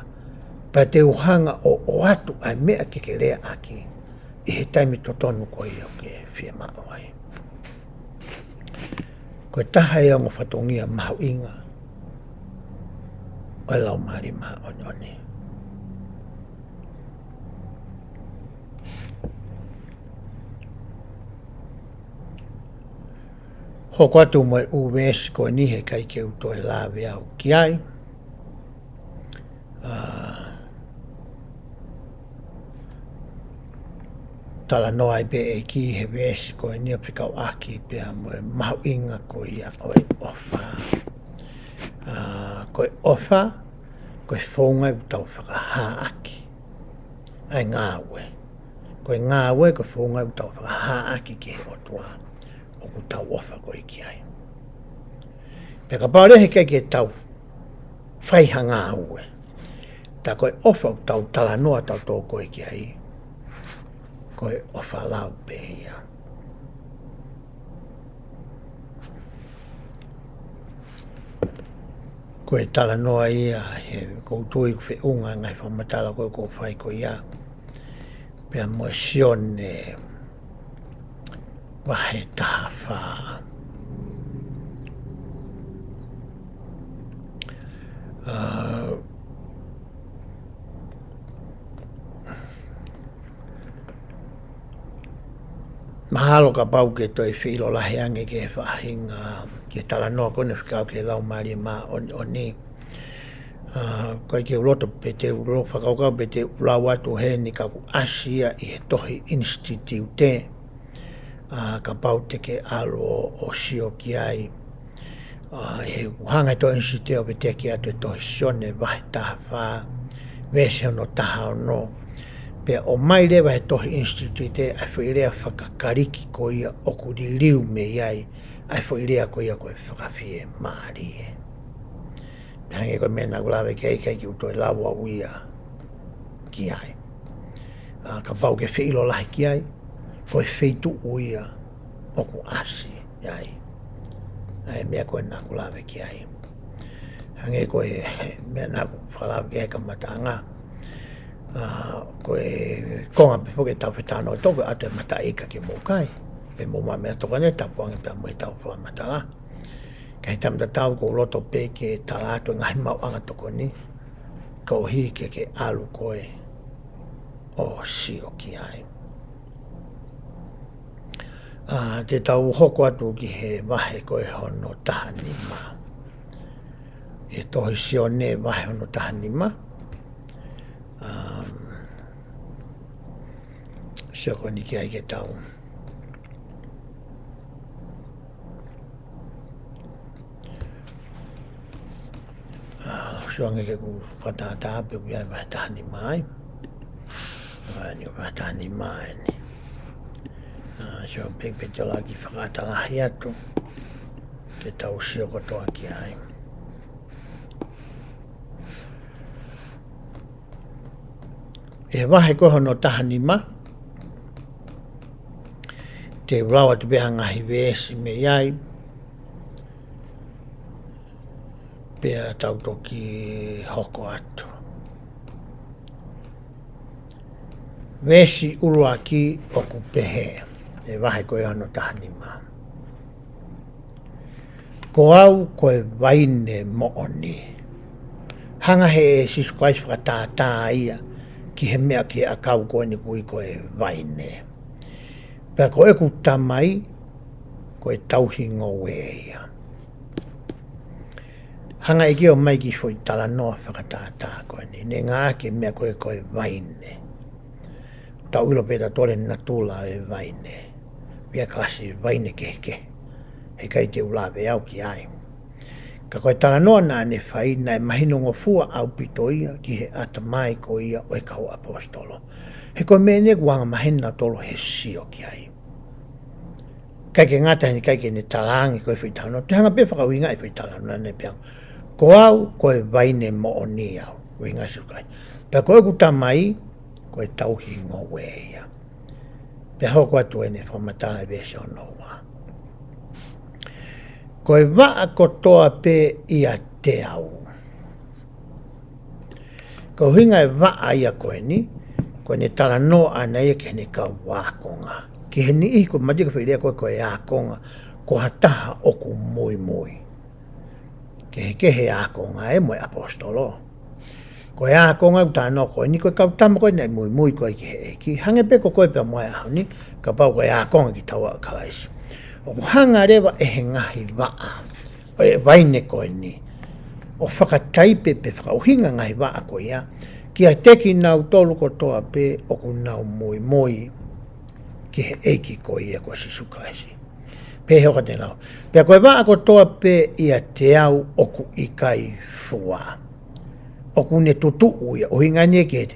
pea te u hanga ʻo ʻoatu ʻa e meʻa ke ke leaʻaki ʻi he taimi totonu ko ia ʻoku ke fiemaʻu ai. Ko e taha ia e ongo fatongia mahuʻinga ʻo e Laumālie Māʻoniʻoni. Hoko atu mo e ʻū veesi ko eni, heʻikai ke u toe lave au ki ai. ʻA, talanoa ai pē ʻEiki he veesi ko eni ʻo fekauʻaki pea mo e mahuʻinga ko ia ʻo e ʻofa. ʻA, ko e ʻofa, ko e founga ʻoku tau fakahā ʻaki ʻa e ngāue. Ko e ngāue, ko e founga ʻoku tau fakahā ʻaki ki he ʻOtua ʻoku tau ʻofa ko ē ki ai. Pea kapau leva heʻikai ke tau fai ha ngāue, tā ko e ʻofa ʻoku tau talanoa tautolu ko ē ki ai, ko e ʻofa lau pē ia. Ko e talanoa ia he ʻoku ou tui ʻoku feʻunga e ngaahi fakamatala ko ē ʻoku ou fai ko ia pea mo e Sione vahe taha fā. ʻA, mahalo kapau ke toe feʻilo lahi ange ki he faʻahinga, ki he talanoa ko eni fekauʻaki ki he Laumālie Māʻoniʻoni. ʻA, ʻikai ke u loto pē te u lo-, fakakaukau pē te u lau atu heni ka ʻoku ʻasi ia ʻi he tohi Institute. ʻA, kapau te ke ʻalu ʻo, ʻo sio ki ai. ʻA, he ʻoku hanga he tohi Institute ʻo veteki atu e tohi Sione vahe taha fā, veesi hono taha ono. Pea ʻomai leva he tohi Institute ʻa e foʻi lea fakaKalisi ko ia ʻoku liliu mei ai ʻa e foʻi lea ko ia ko e fakafiemālie. Hangē ko e meʻa naʻa ku lave ki ai, ʻikai ke u toe lau au ia ki ai. ʻA, kapau ke fie ʻilo lahi ki ai, ko e feituʻu ia ʻoku ʻasi ai ʻa e meʻa ko ē naʻa ku lave ki ai. Hangē ko e meʻa naʻa ku fakalave ki ai he kamataʻanga, ʻa, ko e konga pē foki ʻetau fetalanoaʻaki ko e ʻatu e mataʻi ika ki Mōkai, pea mo e meʻatokoni, tapu ange pea mo ʻetau fakamatala. Ka ʻi he taimi tatau ʻoku ou loto pē ke tala atu e ngaahi maʻuʻanga tokoni, koeʻuhi ke ke ʻalu koe ʻo sio ki ai. ʻA, te tau hoko atu ki he vahe ko ē hono taha nima. ʻI he tohi Sione vahe hono taha nima. ʻA, sio ko eni ki ai ke tau. ʻA, sio ange ke u fakatātā pē ʻoku ʻi ai e vahe taha nima ai. ʻA, eni vahe taha nima eni. ʻA, sio pē pe te u lava ke fakaʻatā lahi atu ke tau sio kotoa ki ai. ʻI he vahe ko ē hono taha nima, te u lau atu pē ha ngaahi veesi mei ai, pea tau toki hoko atu. Veesi ʻuluaki ʻoku pehē, ʻi he vahe ko ē hono taha nima. Ko au ko e vaine moʻoni. Hanga ʻe Sīsū Kalaisi ʻo fakatātā ia ki he meʻa, ki he ʻakau ko eni ʻoku ui ko e vaine. Pea ko ʻeku Tamai, ko e tauhi ngoue ia. Hanga ʻe he ʻEiki ʻo ʻomai e kiʻi foʻi talanoa fakatātā ko eni. Ne ngāueʻaki e meʻa ko ē ko e vaine. Tau ʻilo pē ʻe tautolu e natula e vaine. ʻA ia kalasi vaine kehekehe. Heʻikai te u lave au ki ai. Ka ko e talanoa naʻa ne fai, naʻe mahinongofua ʻaupito ia ki he ʻatamai ko ia ʻo e kau ʻaposetolo. He ko e meʻa eni ʻoku angamaheni nautolu he sio ki ai. ʻIkai ke ngata heni, ʻikai ke ne talaange ko e foʻi talanoa. Te hanga pē ʻo fakaʻuhingaʻi e foʻi talanoa naʻa ne pehē, ko au ko e vaine moʻoni au. ʻUhinga ʻa Sīsū Kalaisi. Pea ko ʻeku Tamai, ko e tauhi ngoue ia. Pea hoko atu eni e fakamatala ʻi he veesi hono ua. Ko e vaʻa kotoa pē ʻiate au. Ko e ʻuhinga e vaʻa ia ko eni, ko ʻene talanoa ʻana ia ki heʻene kau ākonga. Ki he niʻihi ko e mati ko e foʻi lea ko ē ko e ākonga, ko ha taha ʻoku muimui. Kehekehe e ākonga ē mo e ʻaposetolo. Ko e ākonga ʻoku talanoa ko eni, ko e kau tama ko ē naʻe muimui ko ē ki he ʻEiki. Hangē pē ko koe pea mo au he ʻaho ni, kapau ko e ākonga kitaua ʻa Kalaisi. ʻOku hanga leva ʻe he ngaahi vaʻa ʻo e vaine ko eni ʻo fakataipe pe fakaʻuhinga e ngaahi vaʻa ko ia kiate kinautolu kotoa pē ʻoku nau muimui ki he ʻEiki ko ia ko Sīsū Kalaisi. Pea hoko atu e lau. Pea ko e vaʻa kotoa pē ʻiate au ʻoku ʻikai fua. ʻOku ne tutuʻu ia, ʻuhinga eni ki he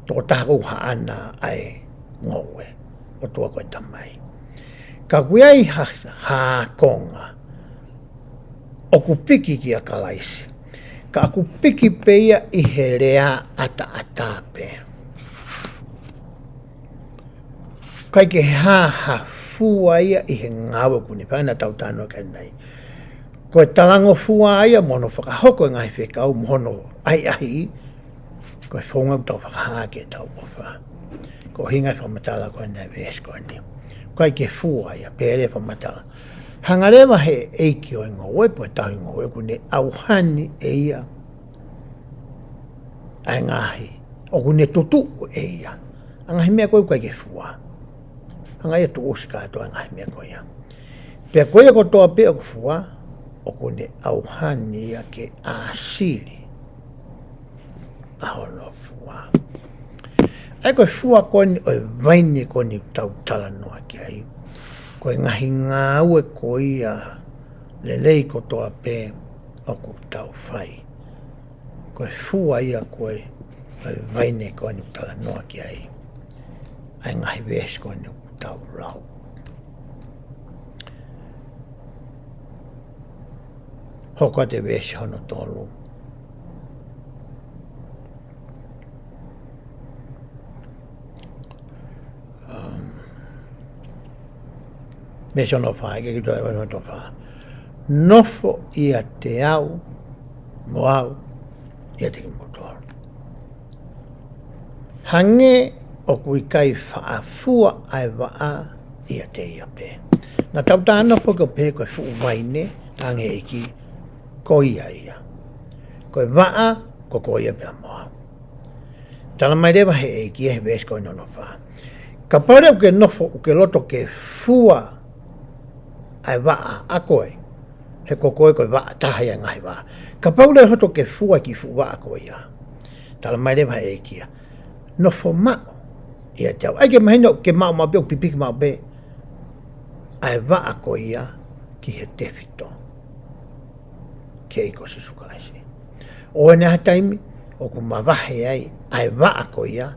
tokotaha ʻoku haʻana ʻa e ngoue, ʻOtua ko e Tamai. Ka ʻoku ʻi ai ha, ha ākonga ʻoku piki kia Kalaisi. Ka ʻoku piki pē ia ʻi he lea ʻataʻatā pē. ʻIkai ke hā ha fua ia ʻi he ngāue ʻoku ne fai, naʻa tau talanoa ki ai ʻanenai. Ko e talangofua ia mo hono fakahoko e ngaahi fekau mo hono ʻahiʻahiʻi, ko e founga ʻoku tau fakahā ki heʻetau ʻofa. Ko e ʻuhinga e fakamatala ko eni e veesi ko eni. ʻIkai ke fua ia, pea lea fakamatala. Hanga leva ʻe he ʻEiki ʻo e ngoue, pe ko e tauhi ngoue, ʻoku ne ʻauhani ʻe ia ʻa e ngaahi, ʻoku ne tutuʻu ʻe ia ʻa e ngaahi meʻa ko ē ʻoku ʻikai ke fua. Hanga ia ʻo tuʻusi kātoa e ngaahi meʻa ko ia. Pea ko ia kotoa pē ʻoku fua, ʻoku ne ʻauhani ia ke ʻāsili ʻa hono fua. ʻA ia ko e fua ko eni ʻo e vaine ko eni ʻoku tau talanoa ki ai, ko e ngaahi ngāue ko ia lelei kotoa pē ʻoku tau fai. Ko e fua ia ko ē ʻo e vaine ko eni ʻoku talanoa ki ai ʻa e ngaahi veesi ko eni ʻoku tau lau. Hoko atu e veesi hono tolu. Veesi hono fā, ʻikai ke toe ʻi ai hono fā. Nofo ʻiate au, mo au ʻiate kimoutolu. Hangē ʻoku ʻikai faʻa fua ʻa e vaʻa ʻiate ia pē. Naʻa tau talanoa foki ʻo pehē ko e fuʻu vaine, talaange ʻe he ʻEiki, ko ia ia. Ko e vaʻa, ko koe ia pea mo au. Talamai leva ʻe he ʻEiki he veesi ko eni hono fā. Kapau leva ʻoku ke nofo, ʻoku ke loto ke fua ʻa e vaʻa ʻa koe, he ko koe ko e vaʻa taha ia ʻi he ngaahi vaʻa. Kapau leva ʻoku ke loto ke fua e kiʻi fuʻu vaʻa ko ia. Talamai leva ʻe he ʻEiki ia, nofo maʻu ʻiate au. ʻAi ke mahino ke maʻu maʻu pē, ʻo pipiki maʻu pē ʻa e vaʻa ko ia ki he tefito, ki he ʻEiki ko Sīsū Kalaisi. ʻOku ʻi ai ha taimi ʻoku mavahe ai ʻa e vaʻa ko ia,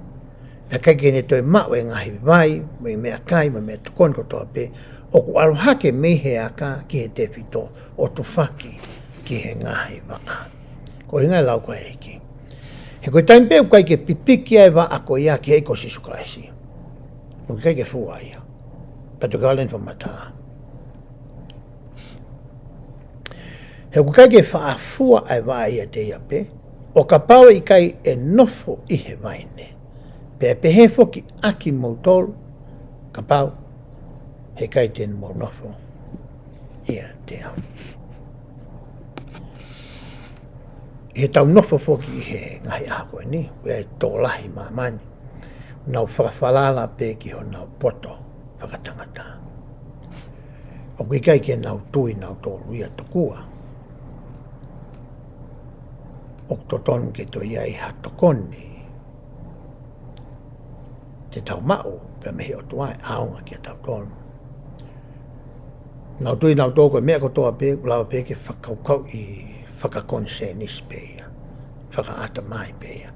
naʻe ʻikai ke ne toe maʻu e ngaahi vai, mo e meʻakai, mo e meʻatokoni kotoa pē, ʻoku ʻalu hake mei he aka ki he tefito ʻo tufaki ki he ngaahi vaʻa. Ko e ʻuhinga e lau ko ē ʻa e ʻEiki. He ko e taimi pē ʻoku ʻikai ke pipiki ai e vaʻa ko ia ki he ʻEiki ko Sīsū Kalaisi, ʻoku ʻikai ke fua ia. Pea toki ʻalu ʻene fakamatala. He ʻoku ʻikai ke faʻa fua ʻa e vaʻa ʻiate ia pē, ʻo kapau ʻe ʻikai ʻe nofo ʻi he vaine. Pea pehē foki ʻa kimoutolu, kapau he ʻikai te mou nofo ʻiate au. ʻI heʻetau nofo foki ʻi he ngaahi ʻaho ko eni, ʻoku ʻi ai e tokolahi ʻi māmani, nau fakafalala pē ki honau poto fakatangata. ʻOku ʻikai ke nau tui nautolu ia tokua ʻoku totonu ke toe ʻi ai ha tokoni te tau maʻu pē mei he ʻOtua ʻe ʻaonga kiate kitautolu. Nau tui nautolu ko e meʻa kotoa pē, ʻoku lava pē ke fakakaukauʻi fakakonisēnisi pē ia, fakaʻatamai pē ia.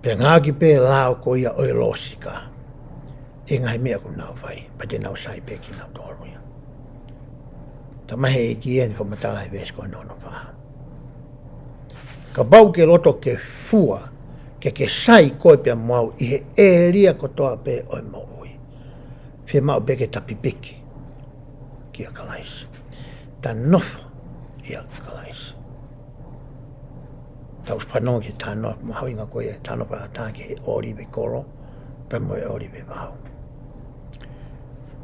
Pea ngāueʻaki pē lao ko ia ʻo e lōsika ʻi he ngaahi meʻa ʻoku nau fai, pea te nau sai pē kinautolu ia. Talamai ʻe he ʻEiki ia ʻi heʻene fakamatala he veesi ko eni hono fā. Kapau ʻoku ke loto ke fua, ke ke sai koe pea mo au ʻi he ʻēlia kotoa pē ʻo e moʻui, fiemaʻu pē ke ta pipiki kia Kalaisi. Ta nofo ʻia Kalaisi. Tau fanongo ki he talanoa mahuʻinga ko ia, talanoa fakaʻatā ki he ʻōlive kolo pea mo e ʻōlive vao.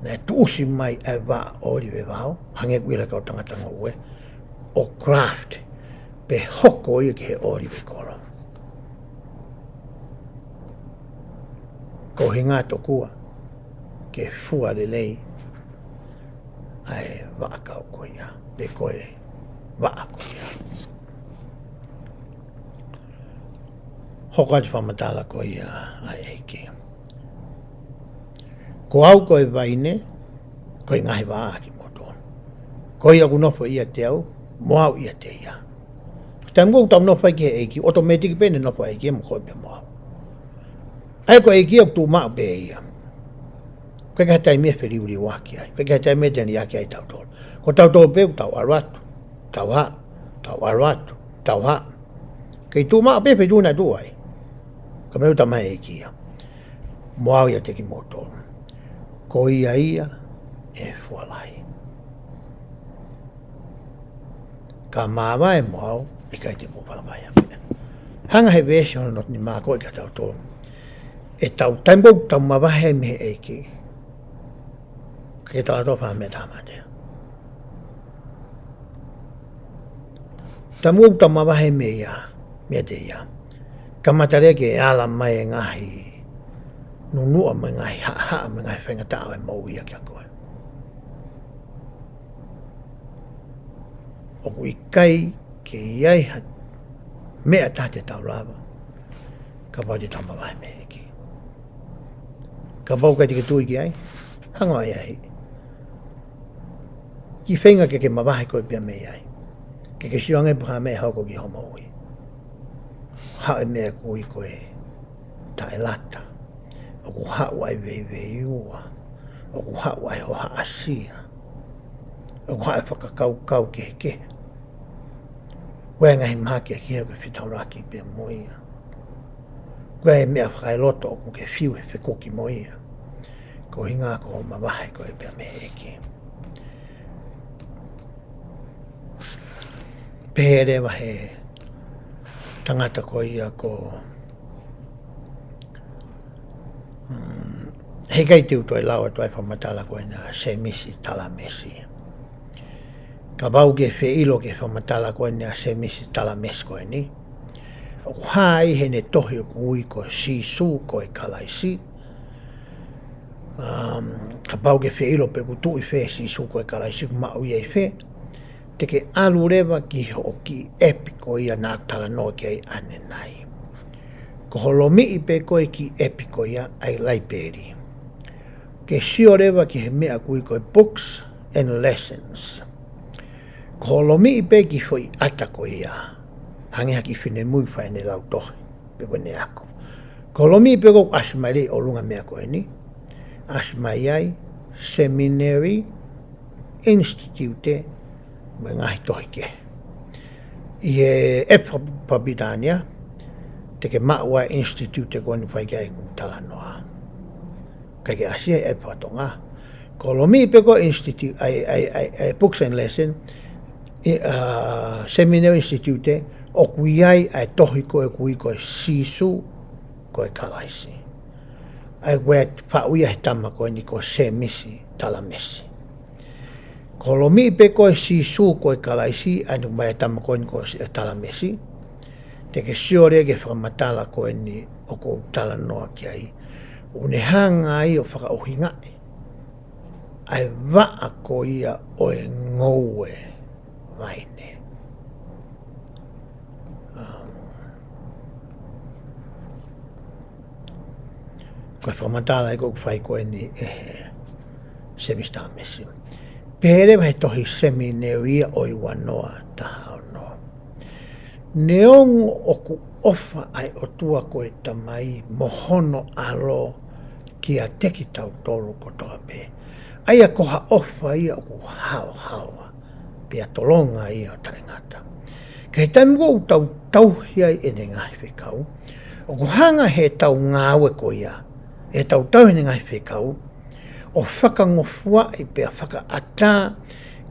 Naʻe tuʻusi mai ʻa e vaʻa ʻōlive vao, hangē ko e lau ʻa e kau tangata ngoue, ʻo graft, pea hoko ia ki he ʻōlive kolo. Ko e ʻuhinga tokua ke fua lelei ʻa e vaʻa kau ko ia, pe ko e vaʻa ko ia. Hoko atu e fakamatala ko ia ʻa e ʻEiki. Ko au ko e vaine, ko e ngaahi vaʻa ʻa kimoutolu. Ko ia ʻoku nofo ʻiate au, mo au ʻiate ia. Taimi ʻoku tau nofo ai ki he ʻEiki, ʻotomētiki pē ʻene nofo ʻa e ʻEiki mo koe pea mo au. ʻA ia ko e ʻEiki ʻoku tuʻu maʻu pē ia. ʻOku ʻikai ke ʻi ai ha taimi ia ʻe feliuliuaki ai. ʻOku ʻikai ke ʻi ai ha taimi ia te ne liʻaki ai kitautolu. Ko kitautolu pē ʻoku tau ʻalu atu, tau haʻu, tau ʻalu atu, tau haʻu. Kei tuʻu maʻu pē feituʻu naʻa tuʻu ai. Ka meʻa ʻoku talamai ʻe he ʻEiki ia, mo au ʻiate kimoutolu, ko ia ia ʻe fua lahi. Ka māvae mo au, ʻikai te mou faʻa fai ha meʻa. Hanga ʻe he veesi hono nima ko ē kia kitautolu, ʻetau taimi ʻoku tau mavahe ai mei he ʻEiki, ke tau ʻalu atu ʻo fai ha meʻa tāmate. Taimi ʻoku tau mavahe mei ai, meiate ia, kamata leva ke ala mai e ngaahi nunuʻa mo e ngaahi haʻahaʻa mo e ngaahi faingataʻa ʻo e moʻui ia kia koe. ʻOku ʻikai ke ʻi ai ha meʻa ʻe taha te tau lava, kapau te tau mavahe mei he ʻEiki. Kapau ʻoku ʻikai te ke tui ki ai, hanga ʻo ʻai ai. Kiʻi feinga ke ke mavahe koe pea mei ai. Ke ke sio ange pe ko e hā e meʻa ʻe hoko ki hoʻo moʻui. Haʻu e meʻa ʻoku ui ko e taʻelata. ʻOku haʻu ai e veiveiua. ʻOku haʻu ai e hohaʻasia. ʻOku haʻu e fakakaukau kehekehe. Ko e ngaahi mahaki ʻoku ke fetaulaki pea mo ia. Ko e meʻa fakaeloto ʻoku ke fiu he fekuki mo ia. Ko e ʻuhinga ko hoʻo mavahe koe pea mei he ʻEiki. Pehē leva he tangata ko ia ko, mm, heʻikai te u toe lau atu ʻa e fakamatala ko ena ʻa Semisi Talamesi. Kapau ʻoku ke fie ʻilo ki he fakamatala ko ena ʻa Semisi Talamesi ko eni, ʻoku hā ia heʻene tohi ʻoku ui ko Sīsū ko e Kalaisi. Um, kapau ʻoku ke fie ʻilo pe ʻoku tuʻu ʻi fē Sīsū ko e Kalaisi, ʻoku maʻu ia ʻi fē, te ke ʻalu leva ki hoʻo kiʻi ʻepi ko ia naʻa ku talanoa ki ai ʻanenai. Ko hoʻo lomiʻi pē ko e kiʻi ʻepi ko ia ʻa e laipeli, ke sio leva ki he meʻa ʻoku ui ko e Books and Lessons. Ko hoʻo lomiʻi pē kiʻi foʻi ʻata ko ia, hangē ha kiʻi finemui fai ʻene lau tohi pe ko ʻene ako. Ko hoʻo lomiʻi pē ko ē ʻoku ʻasi mai leva ʻi ʻolunga meʻa ko eni, ʻasi mai ai Seminary, Institute, mo e ngaahi tohi kehe. ʻI he ʻepi faka-, fakapilitānia, te ke maʻu ʻa e Institute ko eni ʻoku fai ki ai ʻeku talanoa. Kae ke ʻasi ai e ʻepi fakatonga. Ko hoʻo lomiʻi pē ko e Institute, ʻa e, ʻa e, ʻa e, ʻa e Books and Lesson, ʻi, ʻa, Seminary Institute, ʻoku ʻi ai ʻa e tohi ko ē ʻoku ui ko e Sīsū ko e Kalaisi. ʻA ia ʻoku faʻu ia he tama ko eni ko Semisi Talamesi. Ko hoʻo lomiʻi pē ko e Sīsū ko e Kalaisi, ʻa eni ʻoku mai he tama ko eni ko Talamesi, te ke sio leva ki he fakamatala ko eni ʻoku ou talanoa ki ai. ʻOku ne hanga ai ʻo fakaʻuhingaʻi ʻa e vaʻa ko ia ʻo e ngoue vaine. Um, ko e fakamatala ia ʻoku fai ko eni ʻe he Semisi Talamesi. Pehē leva he tohi Seminary ia ʻo e ua noa taha ono. Neongo ʻoku ʻofa ʻa e ʻOtua ko e Tamai mo hono ʻAlo kiate kitautolu kotoa pē, ʻa ia ko ha ʻofa ia ʻoku haohaoa, pea tolonga ia ʻo taʻengata. Ka ʻi he taimi ʻoku tau tauhi ai ʻene ngaahi fekau, ʻoku hanga heʻetau ngāue ko ia, ʻetau tauhi ʻene ngaahi fekau, ʻo fakangofuaʻi pea fakaʻatā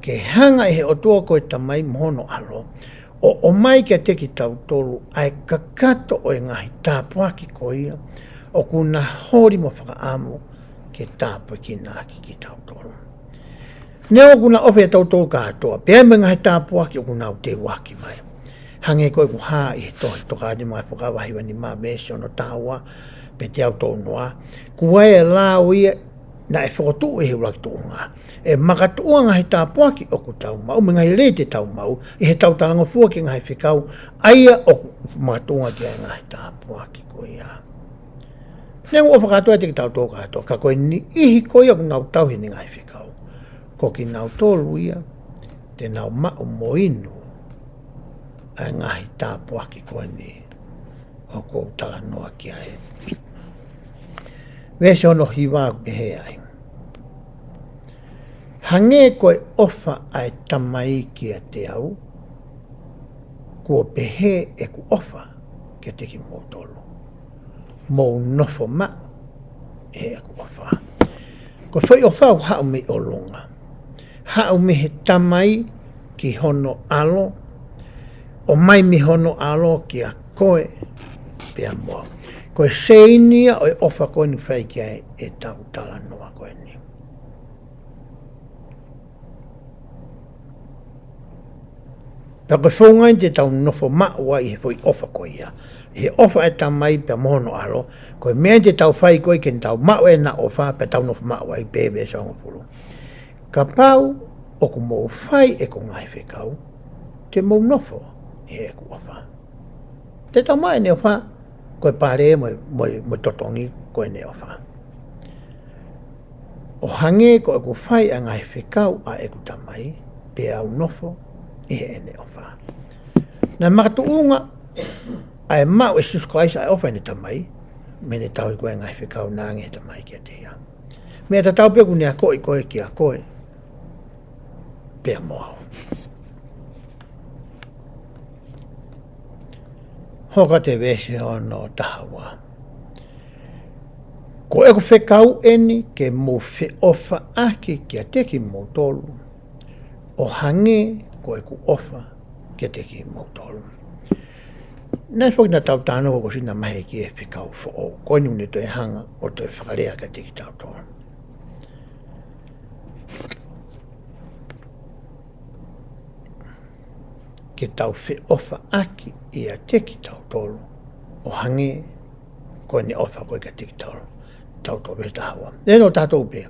ke hanga ʻe he ʻOtua ko e Tamai mo hono ʻAlo ʻo ʻomai kiate kitautolu ʻa e kakato ʻo e ngaahi tāpuaki ko ia ʻoku na holi mo fakaʻamu ke tāpuekina ʻaki kitautolu. Neongo ʻoku na ʻofa ʻiate kitautolu kātoa, pea mo e ngaahi tāpuaki ʻoku nau teuaki mai. Hangē ko ʻeku hā ʻi he tohi Tokāteline mo e Ngaahi Fuakava vahe hiva nima veesi ono taha ua, pea teau tolu noa, ko e lau ia naʻe fokotuʻu ʻi he ʻuluaki tuʻunga. ʻE makatuʻunga ngaahi tāpuaki ʻoku tau maʻu, mo e ngaahi lelei te tau maʻu, ʻi heʻetau talangofua ki he ngaahi fekau, ʻa ia ʻoku makatuʻunga ki ai e ngaahi tāpuaki ko ia. Neongo ʻoku ʻofa kātoa ʻiate kitautolu kātoa, ka ko e niʻihi ko ia ʻoku nau tauhi ʻene ngaahi fekau, ko kinautolu ia te nau maʻu mo inu ʻa e ngaahi tāpuaki ko eni ʻoku ou talanoa ki ai. Veesi ono hiva ʻoku pehē ai: Hangē ko e ʻofa ʻa e Tamai kiate au, kuo pehē ʻeku ʻofa kiate kimoutolu, mou nofo maʻu ʻi heʻeku ʻofa. Ko e foʻi ʻofa ʻoku haʻu mei ʻolunga. Haʻu mei he Tamai ki hono ʻAlo, ʻomai mei hono ʻAlo kia koe pea mo au. Ko e seini ia ʻo e ʻofa ko eni ʻoku fai ki ai ʻetau talanoa ko eni. Pea ko e founga eni te tau nofo maʻu ai ʻi he foʻi ʻofa ko ia, ʻi he ʻofa ʻa e Tamai pea mo hono ʻAlo, ko e meʻa eni te tau fai ko ē ke tau maʻu ʻena ʻofa pea tau nofo maʻu ai, pehē veesi hongofulu: Kapau ʻoku mou fai ʻeku ngaahi fekau, te mou nofo ʻi heʻeku ʻofa. Te tau maʻu ʻene ʻofa, ko e pale mo, mo, mo e totongi ko ʻene ʻofa. ʻO hangē ko ʻeku fai ʻa e ngaahi fekau ʻa ʻeku Tamai, pea u nofo ʻi heʻene ʻofa. Naʻe makatuʻunga ʻa e maʻu ʻe Sīsū Kalaisi ʻa e ʻofa ʻene Tamai, mei heʻene tauhi ko ē e ngaahi fekau naʻe angi ʻe he Tamai kiate ia. Meʻa tatau pē ʻoku ne akoʻi ko ē kia koe pea mo au. Hoko atu e veesi ono taha ua: Ko ʻeku fekau eni ke mou feʻofaʻaki kiate kimoutolu, ʻo hangē ko ʻeku ʻofa kiate kimoutolu. Naʻe foki naʻa tau talanoa ko ē ʻosi naʻe mahe ki he fekau foʻou. Ko eni ʻoku ne toe hanga ʻo toe fakalea kiate kitautolu. Ke tau feʻofaʻaki ʻiate kitautolu ʻo hangē ko ʻene ʻofa ko ē kiate kitautolu. Tautolu he taha ua. Ē no tatou pē.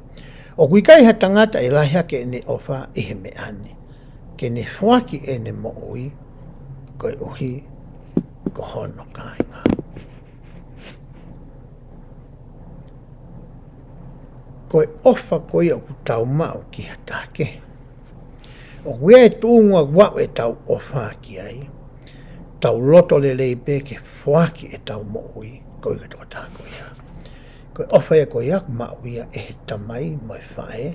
ʻOku ʻikai ha tangata ʻe lahi hake ʻene ʻofa ʻi he meʻa ni, ke ne foaki ʻene moʻui koeʻuhi ko hono kāinga. Ko e ʻofa ko ia ʻoku tau maʻu ki ha taha kehe. ʻOku ʻi ai e tuʻunga ʻoku ʻetau ʻofa ki ai, tau loto lelei pē ke foaki ʻetau moʻui koeʻuhi ko e tokotaha ko ia. Ko e ʻofa ia ko ia ʻoku maʻu ia ʻe he tamai mo e faʻē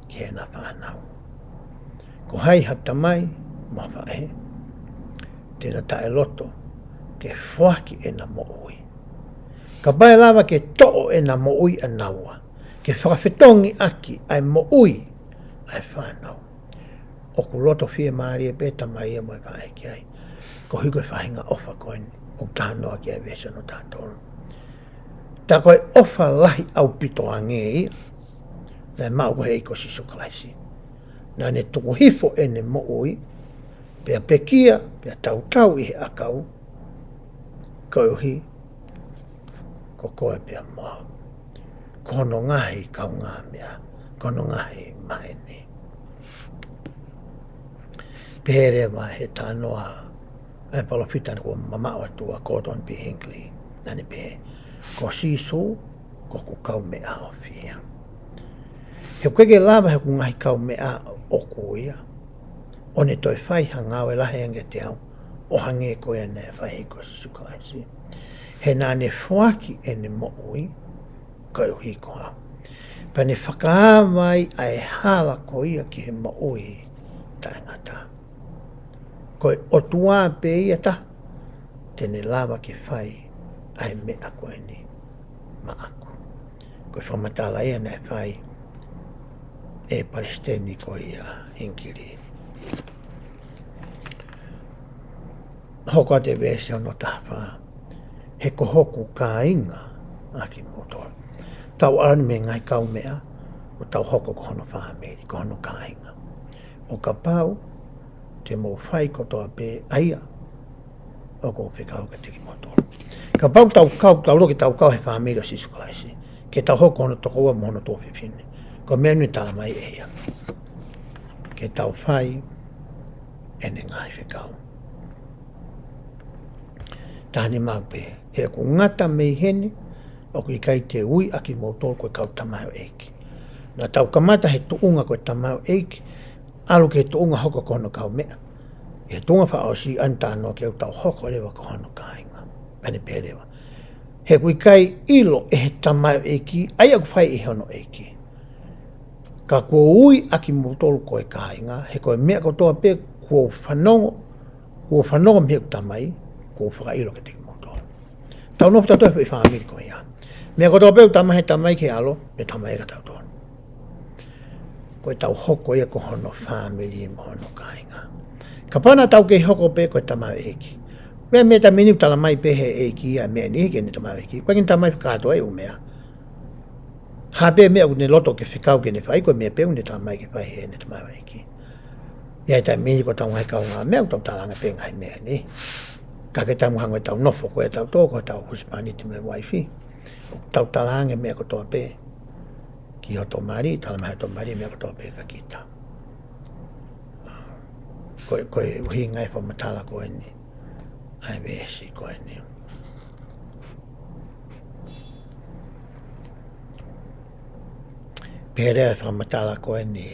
ki heʻena fānau. Ko hai ha tamai mo ha faʻē te na taʻeloto ke foaki ʻena moʻui, kapau ʻe lava ke toʻo ʻena moʻui ʻanaua ke fakafetongiʻaki ʻa e moʻui ʻa e fānau? ʻOku loto fiemālie pē tamai ia mo e faʻē ki ai, koeʻuhi ko e faʻahinga ʻofa ko eni ʻoku talanoa ki ai e veesi hono taha tolu. Tā ko e ʻofa lahi ʻaupito ange ia naʻe maʻu ko ē ʻe he ʻEiki ko Sīsū Kalaisi. Naʻa ne tuku hifo ʻene moʻui, pea pekia, pea tautau ʻi he ʻakau, koeʻuhi ko koe pea mo au, ko hono ngaahi kaungāmeʻa, ko hono ngaahi maheni. Pehē leva he talanoa ʻa e palōfita naʻe mamaʻo atu, ʻa Gordon B. Hinckley, naʻa ne pehē, ko Sīsū ko hoku kaumeʻa ʻofia. He ʻoku ʻikai ke lava ʻe hoku ngaahi kaumeʻa ʻoʻoku ia ʻo ne toe fai ha ngāue lahi ange kiate au ʻo hangē ko ia naʻe fai ʻe he ʻEiki ko Sīsū Kalaisi. He naʻa ne foaki ʻene moʻui koeʻuhi ko au, pea ne fakaava ai ʻa e hala ko ia ki he moʻui taʻengata. Ko e ʻOtua pē ia taha te ne lava ke fai ʻa e meʻa ko eni maʻaku. Ko e fakamatala ia naʻe fai ʻe Palesiteni ko ia Hinckley. Hoko atu e veesi hono taha fā, he ko hoku kāinga ʻa kimoutolu. Tau ʻalu eni mei he ngaahi kaumeʻa ʻo tau hoko ko hono fāmili, ko hono kāinga. ʻO kapau te mou fai kotoa pē ʻa ia ʻoku ou fekau kiate kimoutolu. Kapau tau kau, tau loto ke tau kau he fāmili ʻo Sīsū Kalaisi, ke tau hoko ko hono tokoua mo hono tuofefine, ko e meʻa eni ʻoku talamai ʻe ia ke tau fai ʻene ngaahi fekau. Taha nima pē, he ʻoku ngata mei heni, ʻoku ʻikai te u ui ʻa kimoutolu ko e kau tamaioʻeiki. Naʻa tau kamata he tuʻunga ko e tamaioʻeiki, ʻalu ki he tuʻunga hoko ko hono kaumeʻa. ʻI he tuʻunga fakaʻosi ʻa eni talanoa ki ai ʻoku tau hoko leva ko hono kāinga. Pea ne pehē leva, he ʻoku ʻikai ʻilo ʻe he tamaioʻeiki ʻa ia ʻoku fai ʻe hono ʻeiki. Ka kuo u ui ʻa kimoutolu ko e kāinga, he ko e meʻa kotoa pē kuo u fanongo, kuo u fanongo mei heʻeku Tamai, kuo u fakaʻilo kiate kimoutolu. Tau nofo tautolu he foʻi fāmili ko ia. Meʻa kotoa pē ʻoku talamai ʻe he Tamai ke ʻalu, ne talamai kiate kitautolu. Ko ʻetau hoko ia ko hono fāmili mo hono kāinga. Kapau naʻa tau kei hoko pē ko e tamaioʻeiki, meʻa, meʻa taimi ni ʻoku talamai pē ʻe he ʻeiki ʻa e meʻa ni ki heʻene tamaioʻeiki. Ko e ʻikai ke ne talamai fakakātoa e ʻū meʻa. Ha pē meʻa ʻoku ne loto ke fekau ke ne fai, ko e meʻa pē ʻoku ne talamai ke fai ʻe heʻene tamaioʻeiki. ʻI he taimi ni ko ʻetau ngaahi kaungāmeʻa ʻoku tau talaange pē ngaahi meʻa ni. Ka ke tamu hangē ʻetau nofo ko ē ʻatautolu, ko ʻetau husepāniti mo e uaifi, ʻoku tau talaange meʻa kotoa pē ki hoto mali, talamai hoto mali meʻa kotoa pē kia kita. Ko e, ko e ʻuhinga e fakamatala ko eni ʻa e veesi ko eni. Pehē leva e fakamatala ko eni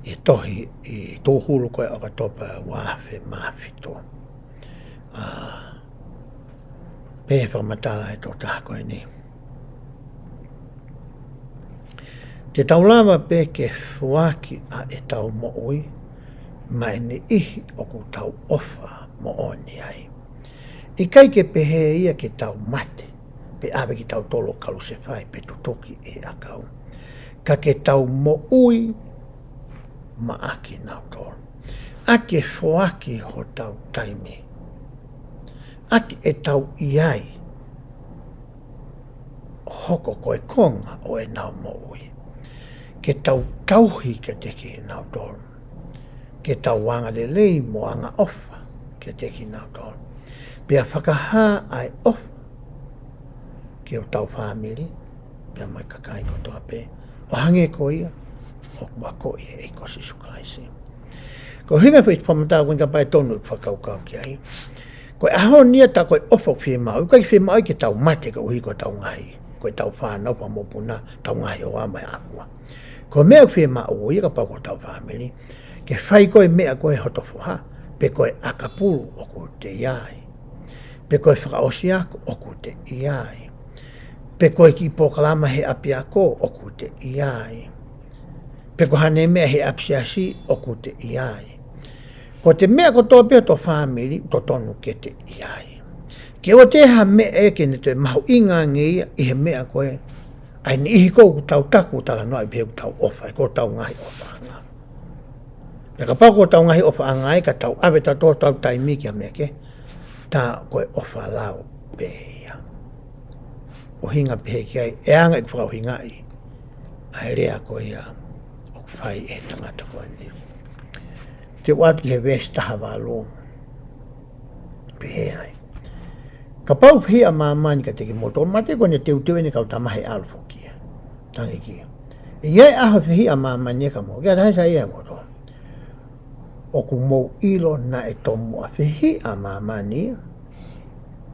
ʻi he tohi ʻi Tūhulu ko ē ʻOkatopa ua afe mā fitu. ʻA, pehē e fakamatala ʻa e tokotaha ko eni. Te tau lava pē ke foaki ʻa ʻetau moʻui maʻa e niʻihi ʻoku tau ʻofa moʻoni ai. ʻIkai ke pehē ia ke tau mate, pe ʻave kitautolu ʻo kalusefai pe tutuki ʻi he ʻakau. Ka ke tau moʻui maʻa kinautolu. ʻAki e foaki hotau taimi. ʻAki ʻetau ʻi ai. Hoko ko e konga ʻo ʻenau moʻui. Ke tau tauhi kiate kinautolu. Ke tau anga lelei mo anga ʻofa kiate kinautolu. Pea fakahā ʻa e ʻofa ki hotau fāmili, pea mo e kakai kotoa pē. ʻO hangē ko ia ʻoku akoʻi ʻe he ʻEiki ko Sīsū Kalaisi. Ko e ʻuhinga foʻi fakamatala ko eni kapau ʻe tonu ʻeku fakakaukau ki ai. Ko e ʻaho ni ia tā ko e ʻofa ʻoku fiemaʻu, ʻoku ʻikai fiemaʻu ke tau mate koeʻuhi ko ʻetau ngaahi, ko ʻetau fānau, fanga mokopuna, ʻetau ngaahi hoa mo e ʻakua. Ko e meʻa ʻoku fiemaʻu ia kapau ko hotau fāmili, ke fai ko e meʻa ko ē hoto foha, pe ko e ʻakapulu ʻoku te ʻi ai. Pe ko e fakaʻosi ako ʻoku te ʻi ai. Pe ko e kiʻi polokalama he ʻapiako ʻoku te ʻi ai. Pe ko haʻane meʻa he ʻapisiasi ʻoku te ʻi ai. Ko e meʻa kotoa pē hoto fāmili, totonu ke te ʻi ai. Ke ʻoua te ha meʻa ʻe ke ne toe mahuʻinga ange ia ʻi he meʻa ko ē ʻa e niʻihi ko ē ʻoku tau taku talanoa ai pē ʻoku tau ʻofa ai, ko hotau ngaahi ʻofaʻanga. Pea kapau ko hotau ngaahi ʻofaʻanga ia ka tau ʻave tautolu hotau taimi ki ha meʻa kehe, tā ko e ʻofa lau pē ia. ʻUhinga pehē ki ai, ʻe anga ʻeku fakaʻuhingaʻi ʻa e lea ko ia ʻoku fai ʻe he tangata ko eni. Te u ʻoatu ki he veesi taha valu. Pehē ai. Kapau fehiʻa ʻa māmani kiate kimoutolu, mate ko ʻene teuteu ʻene kau tamahe ʻalu foki ia. Tangi ki. ʻE ʻi ai e ʻaho fehiʻa ʻa māmani ia kia moutolu. Ke ʻatā he sai ia moutolu. ʻOku mou ʻilo naʻe tomuʻa fehiʻa ʻa māmani ia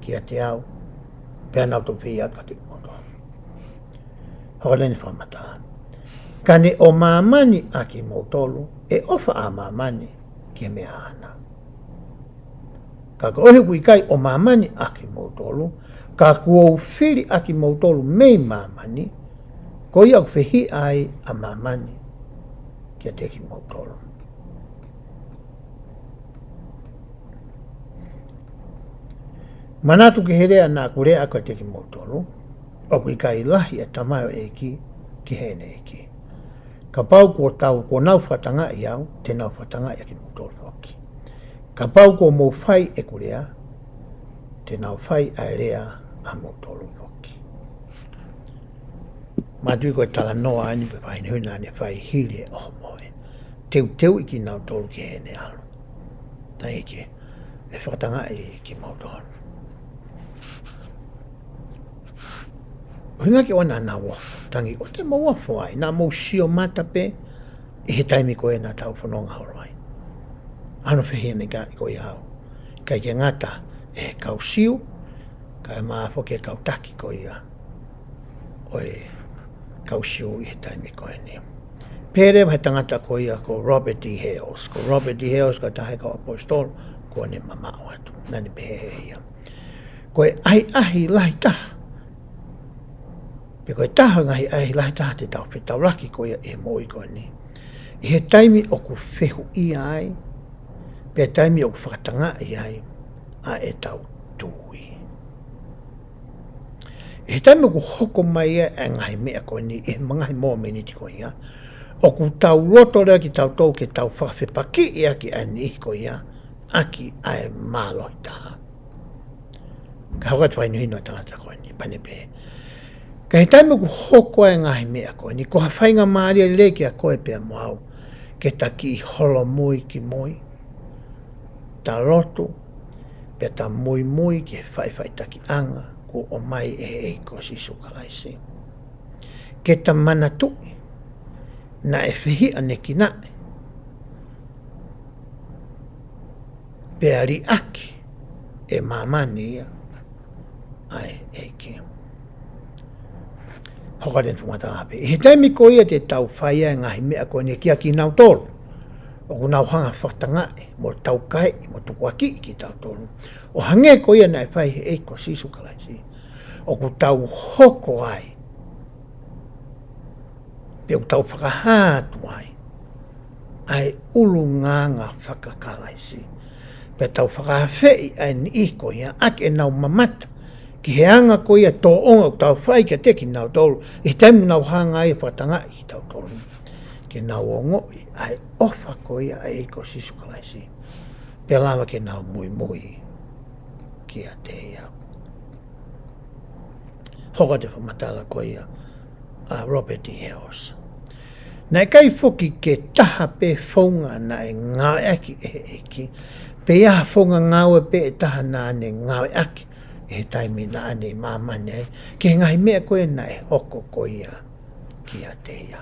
kiate au. Pea naʻa ku fehiʻa atu kiate kimoutolu. Hoko atu ʻene fakamatala. Ka ne ʻo māmani ʻa kimoutolu, ʻe ʻofa ʻa māmani ki he meʻa ʻaʻana. Ka koeʻuhi ʻoku ʻikai ʻo māmani ʻa kimoutolu, ka kuo u fili ʻa kimoutolu mei māmani, ko ia ʻoku fehiʻa ai ʻa māmani kiate kimoutolu. Manatu ki he lea naʻa ku lea ʻaki kiate kimoutolu, ʻoku ʻikai lahi ʻa e tamaioʻeiki ki heʻene ʻeiki. Kapau kuo tau, kuo nau fakatangaʻi au, te nau fakatangaʻi ʻa kimoutolu foki. Kapau kuo mou fai ʻeku lea, te nau fai ʻa e lea ʻamoutolu foki. Manatuʻi ko e talanoa eni pe fai ni hui naʻa ne fai hili e ʻohomohe. Teuteuʻi kinautolu ki heʻene ʻalu. Tangi ki he ʻe fakatangaʻi kimoutolu. ʻUhinga ke ʻoua naʻa nau ofo, tangi ʻoua te mou ofo ai, naʻa mou sio mata pē ʻi he taimi ko ē naʻa tau fononga holo ai. ʻA hono fehiʻa eni ka ko ia au. ʻIkai ke ngata ʻi he kau Siu, kae ʻumaʻā foki e kau taki ko ia ʻo e kau Siu ʻi he taimi ko eni. Pehē leva ʻe he tangata ko ia ko Robert D. Hales. Ko Robert D. Hales ko e taha e kau ʻaposetolo kuo ne mamaʻo atu. Naʻa ne pehē ʻe ia. Ko e ʻahiʻahi lahi taha. Pe ko e taha e ngaahi ʻahiʻahi lahi taha te tau fetaulaki ko ia ʻi he moʻui ko eni. ʻI he taimi ʻoku fehuʻia ai, pe taimi ʻoku fakatangaʻi ai, ʻa ʻetau tui. ʻI he taimi ʻoku hoko mai ai ʻa e ngaahi meʻa ko eni, ʻi he ngaahi mōmeniti ko ia, ʻoku tau loto leva kitautolu ke tau fakafepakiʻi ʻaki ʻa e niʻihi ko ia, ʻaki ʻa e mālohi taha. Ka hoko atu e fakahinohino ʻa e tangata ko eni, pehē ni pē. Ka ʻi he taimi ʻoku hoko ai e ngaahi meʻa ko eni, ko ha faingamālie lelei kiate koe pea mo au, ke ta kiʻi holomui kimui, ta lotu, pea ta muimui ki he faʻifaʻitakiʻanga kuo ʻomai ʻe he ʻEiki ko Sīsū Kalaisi. Ke ta manatuʻi, naʻe fehiʻanekinaʻi, pea liʻaki ʻe māmani ia ʻa e ʻEiki. Hoko atu ʻene fakamatala pē. ʻI he taimi ko ia te tau fai ai e ngaahi meʻa ko eni kiate kinautolu ʻoku nau hanga fakatangaʻi, mo taukaeʻi, mo tukuakiʻi kitautolu. ʻO hangē ko ia naʻe fai ʻe he ʻEiki ko Sīsū Kalaisi. ʻOku tau hoko ai. Pea ʻoku tau fakahā atu ai ʻa e ʻulungaanga fakakalaisi. Pea tau fakaafeʻi ʻa e niʻihi ko ia ʻaki ʻenau mamata ki he anga ko ia tōʻonga ʻoku tau fai kiate kinautolu, ʻi he taimi ʻoku nau hanga ai ʻo fakatangaʻi kitautolu. ke nau ongoʻi ʻa e ʻofa ko ia ʻa e ʻEiki ko Sīsū Kalaisi, pea lava ke nau muimui kiate ia. Hoko atu e fakamatala ko ia ʻa Robert E. Hales. Naʻe ʻikai foki ke taha pē founga naʻe ngāueʻaki ʻe he ʻEiki, pe ʻi ai ha founga ngāue pē ʻe taha naʻa ne ngāueʻaki ʻi he taimi naʻa ne ʻi māmani ai, ki he ngaahi meʻa ko ē naʻe hoko ko ia kiate ia.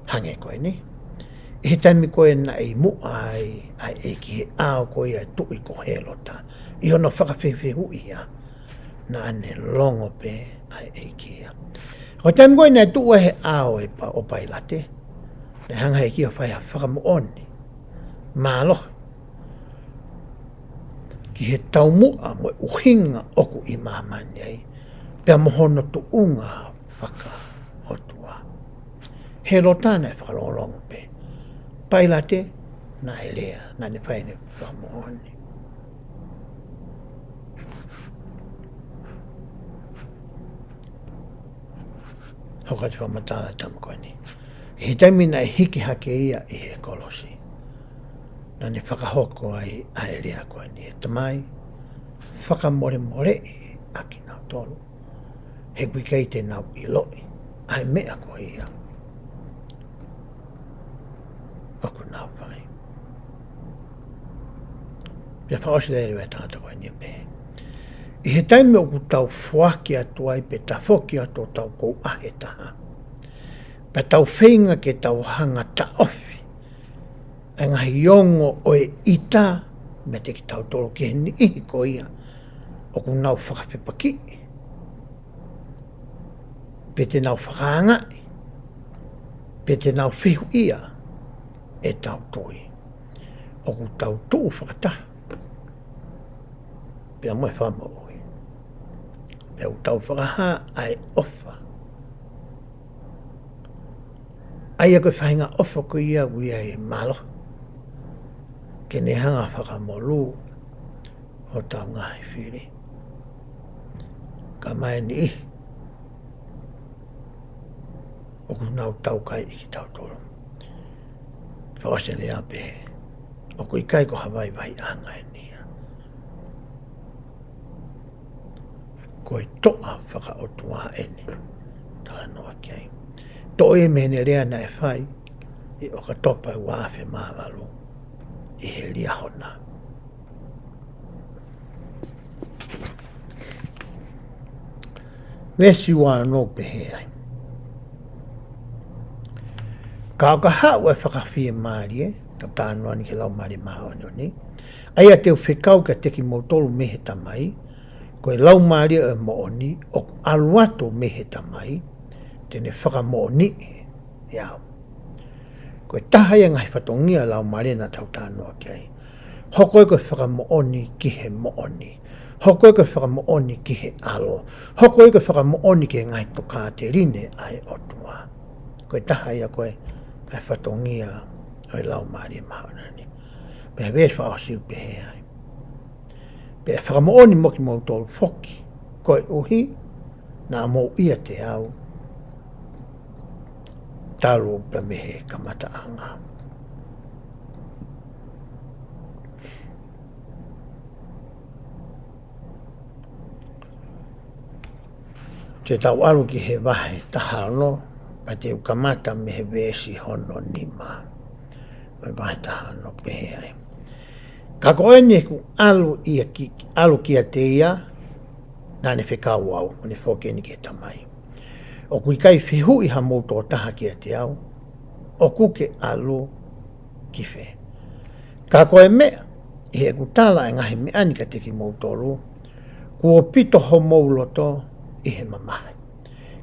Hangē ko eni, ʻi he taimi ko ē naʻe ʻi muʻa ai ʻa e ʻEiki he ʻao ko ia ʻo e tuʻi ko Hēlota, ʻi hono fakafehuʻia, naʻa ne longo pē ʻa e ʻEiki ia. Ko e taimi ko ē naʻe tuʻu ai he ʻao ʻo e pa-, ʻo Pailate, naʻe hanga ʻe he ʻEiki ʻo fai ha fakamoʻoni mālohi ki he taumuʻa mo e ʻuhinga ʻoku ʻi māmani ai, pea mo hono tuʻunga fakaʻotua. Hēlota naʻe fakalongolongo pē. Pailate naʻe lea, naʻa ne fai ʻene fakamoʻoni. Hoko atu e fakamatala ʻa e tama ko eni. ʻI he taimi naʻe hiki hake ia ʻi he kolosi, naʻa ne fakahoko ai ʻa e lea ko eni: ʻE Tamai, fakamolemoleʻi ʻa kinautolu, he ʻoku ʻikai te nau ʻiloʻi ʻa e meʻa ko ia ʻoku nau fai. Pea fakaʻosi leva e tangata ko eni ʻo pehē: ʻI he taimi ʻoku tau foaki atu ai pe tafoki atu hotau kouʻahe ʻe taha, pea tau feinga ke tau hanga ʻo taʻofi ʻa e ngaahi ongo ʻo e ʻita meiate kitautolu ki he niʻihi ko ia ʻoku nau fakafepakiʻi, pe te nau fakaangaʻi, pe te nau fehuʻia ʻetau tui, ʻoku tau tuʻu fakataha pea mo e Fakamoʻui, pea ʻoku tau fakahā ʻa e ʻofa, ʻa ia ko e faʻahinga ʻofa ko ia ʻoku ʻi ai e mālohi ke ne hanga ʻo fakamolū hotau ngaahi fili. Ka ʻi he niʻihi ʻoku nau taukaeʻi kitautolu, fakaʻosi e lea ʻo pehē: ʻOku ʻikai ko ha vaivaiʻanga eni ia. Ko e toʻa fakaʻotua eni ʻoku talanoa ki ai. Toʻo ia mei heʻene lea naʻe fai ʻi ʻOkatopa ʻe ua afe mā valu ʻi he Liahona. Veesi ua ono ʻoku pehē ai: Ka ʻo ka haʻu ʻa e Fakafiemālie, tau talanoa eni ki he Laumālie Māʻoniʻoni, ʻa ia te u fekau kiate kimoutolu mei he Tamai, ko e Laumālie ʻo e moʻoni, ʻoku ʻalu atu mei he Tamai, te ne fakamoʻoniʻi au. Ko e taha ia e ngaahi fatongia ʻo e Laumālie naʻa tau talanoa ki ai. Hoko ia ko e fakamoʻoni ki he moʻoni. Hoko ia ko e fakamoʻoni ki he ʻAlo. Hoko ia ko e fakamoʻoni ki he ngaahi tokāteline ʻa e ʻOtua. Ko e taha ia ko ē ʻa e fatongia ʻo e Laumālie Māʻoniʻoni. Pea veesi fakaʻosi ʻoku pehē ai: Pea ʻe fakamoʻoni mo kimoutolu foki, koeʻuhi naʻa mou ʻiate au talu pē mei he kamataʻanga. Te tau ʻalu ki he vahe taha ono, pea te u kamata mei he veesi hono nima. Mei he vahe taha ono, pehē ai: Ka ko eni ʻoku ʻalu ia ki, ʻalu kiate ia, naʻa ne fekau au, ʻo ne foki eni ki he Tamai, ʻoku ʻikai fehuʻi hamou tokotaha kiate au, ʻoku ke ʻalu ki fē? Ka ko e meʻa, ʻi heʻeku tala ʻa e ngaahi meʻa ni kiate kimoutolu, kuo pito homou loto ʻi he mamahi.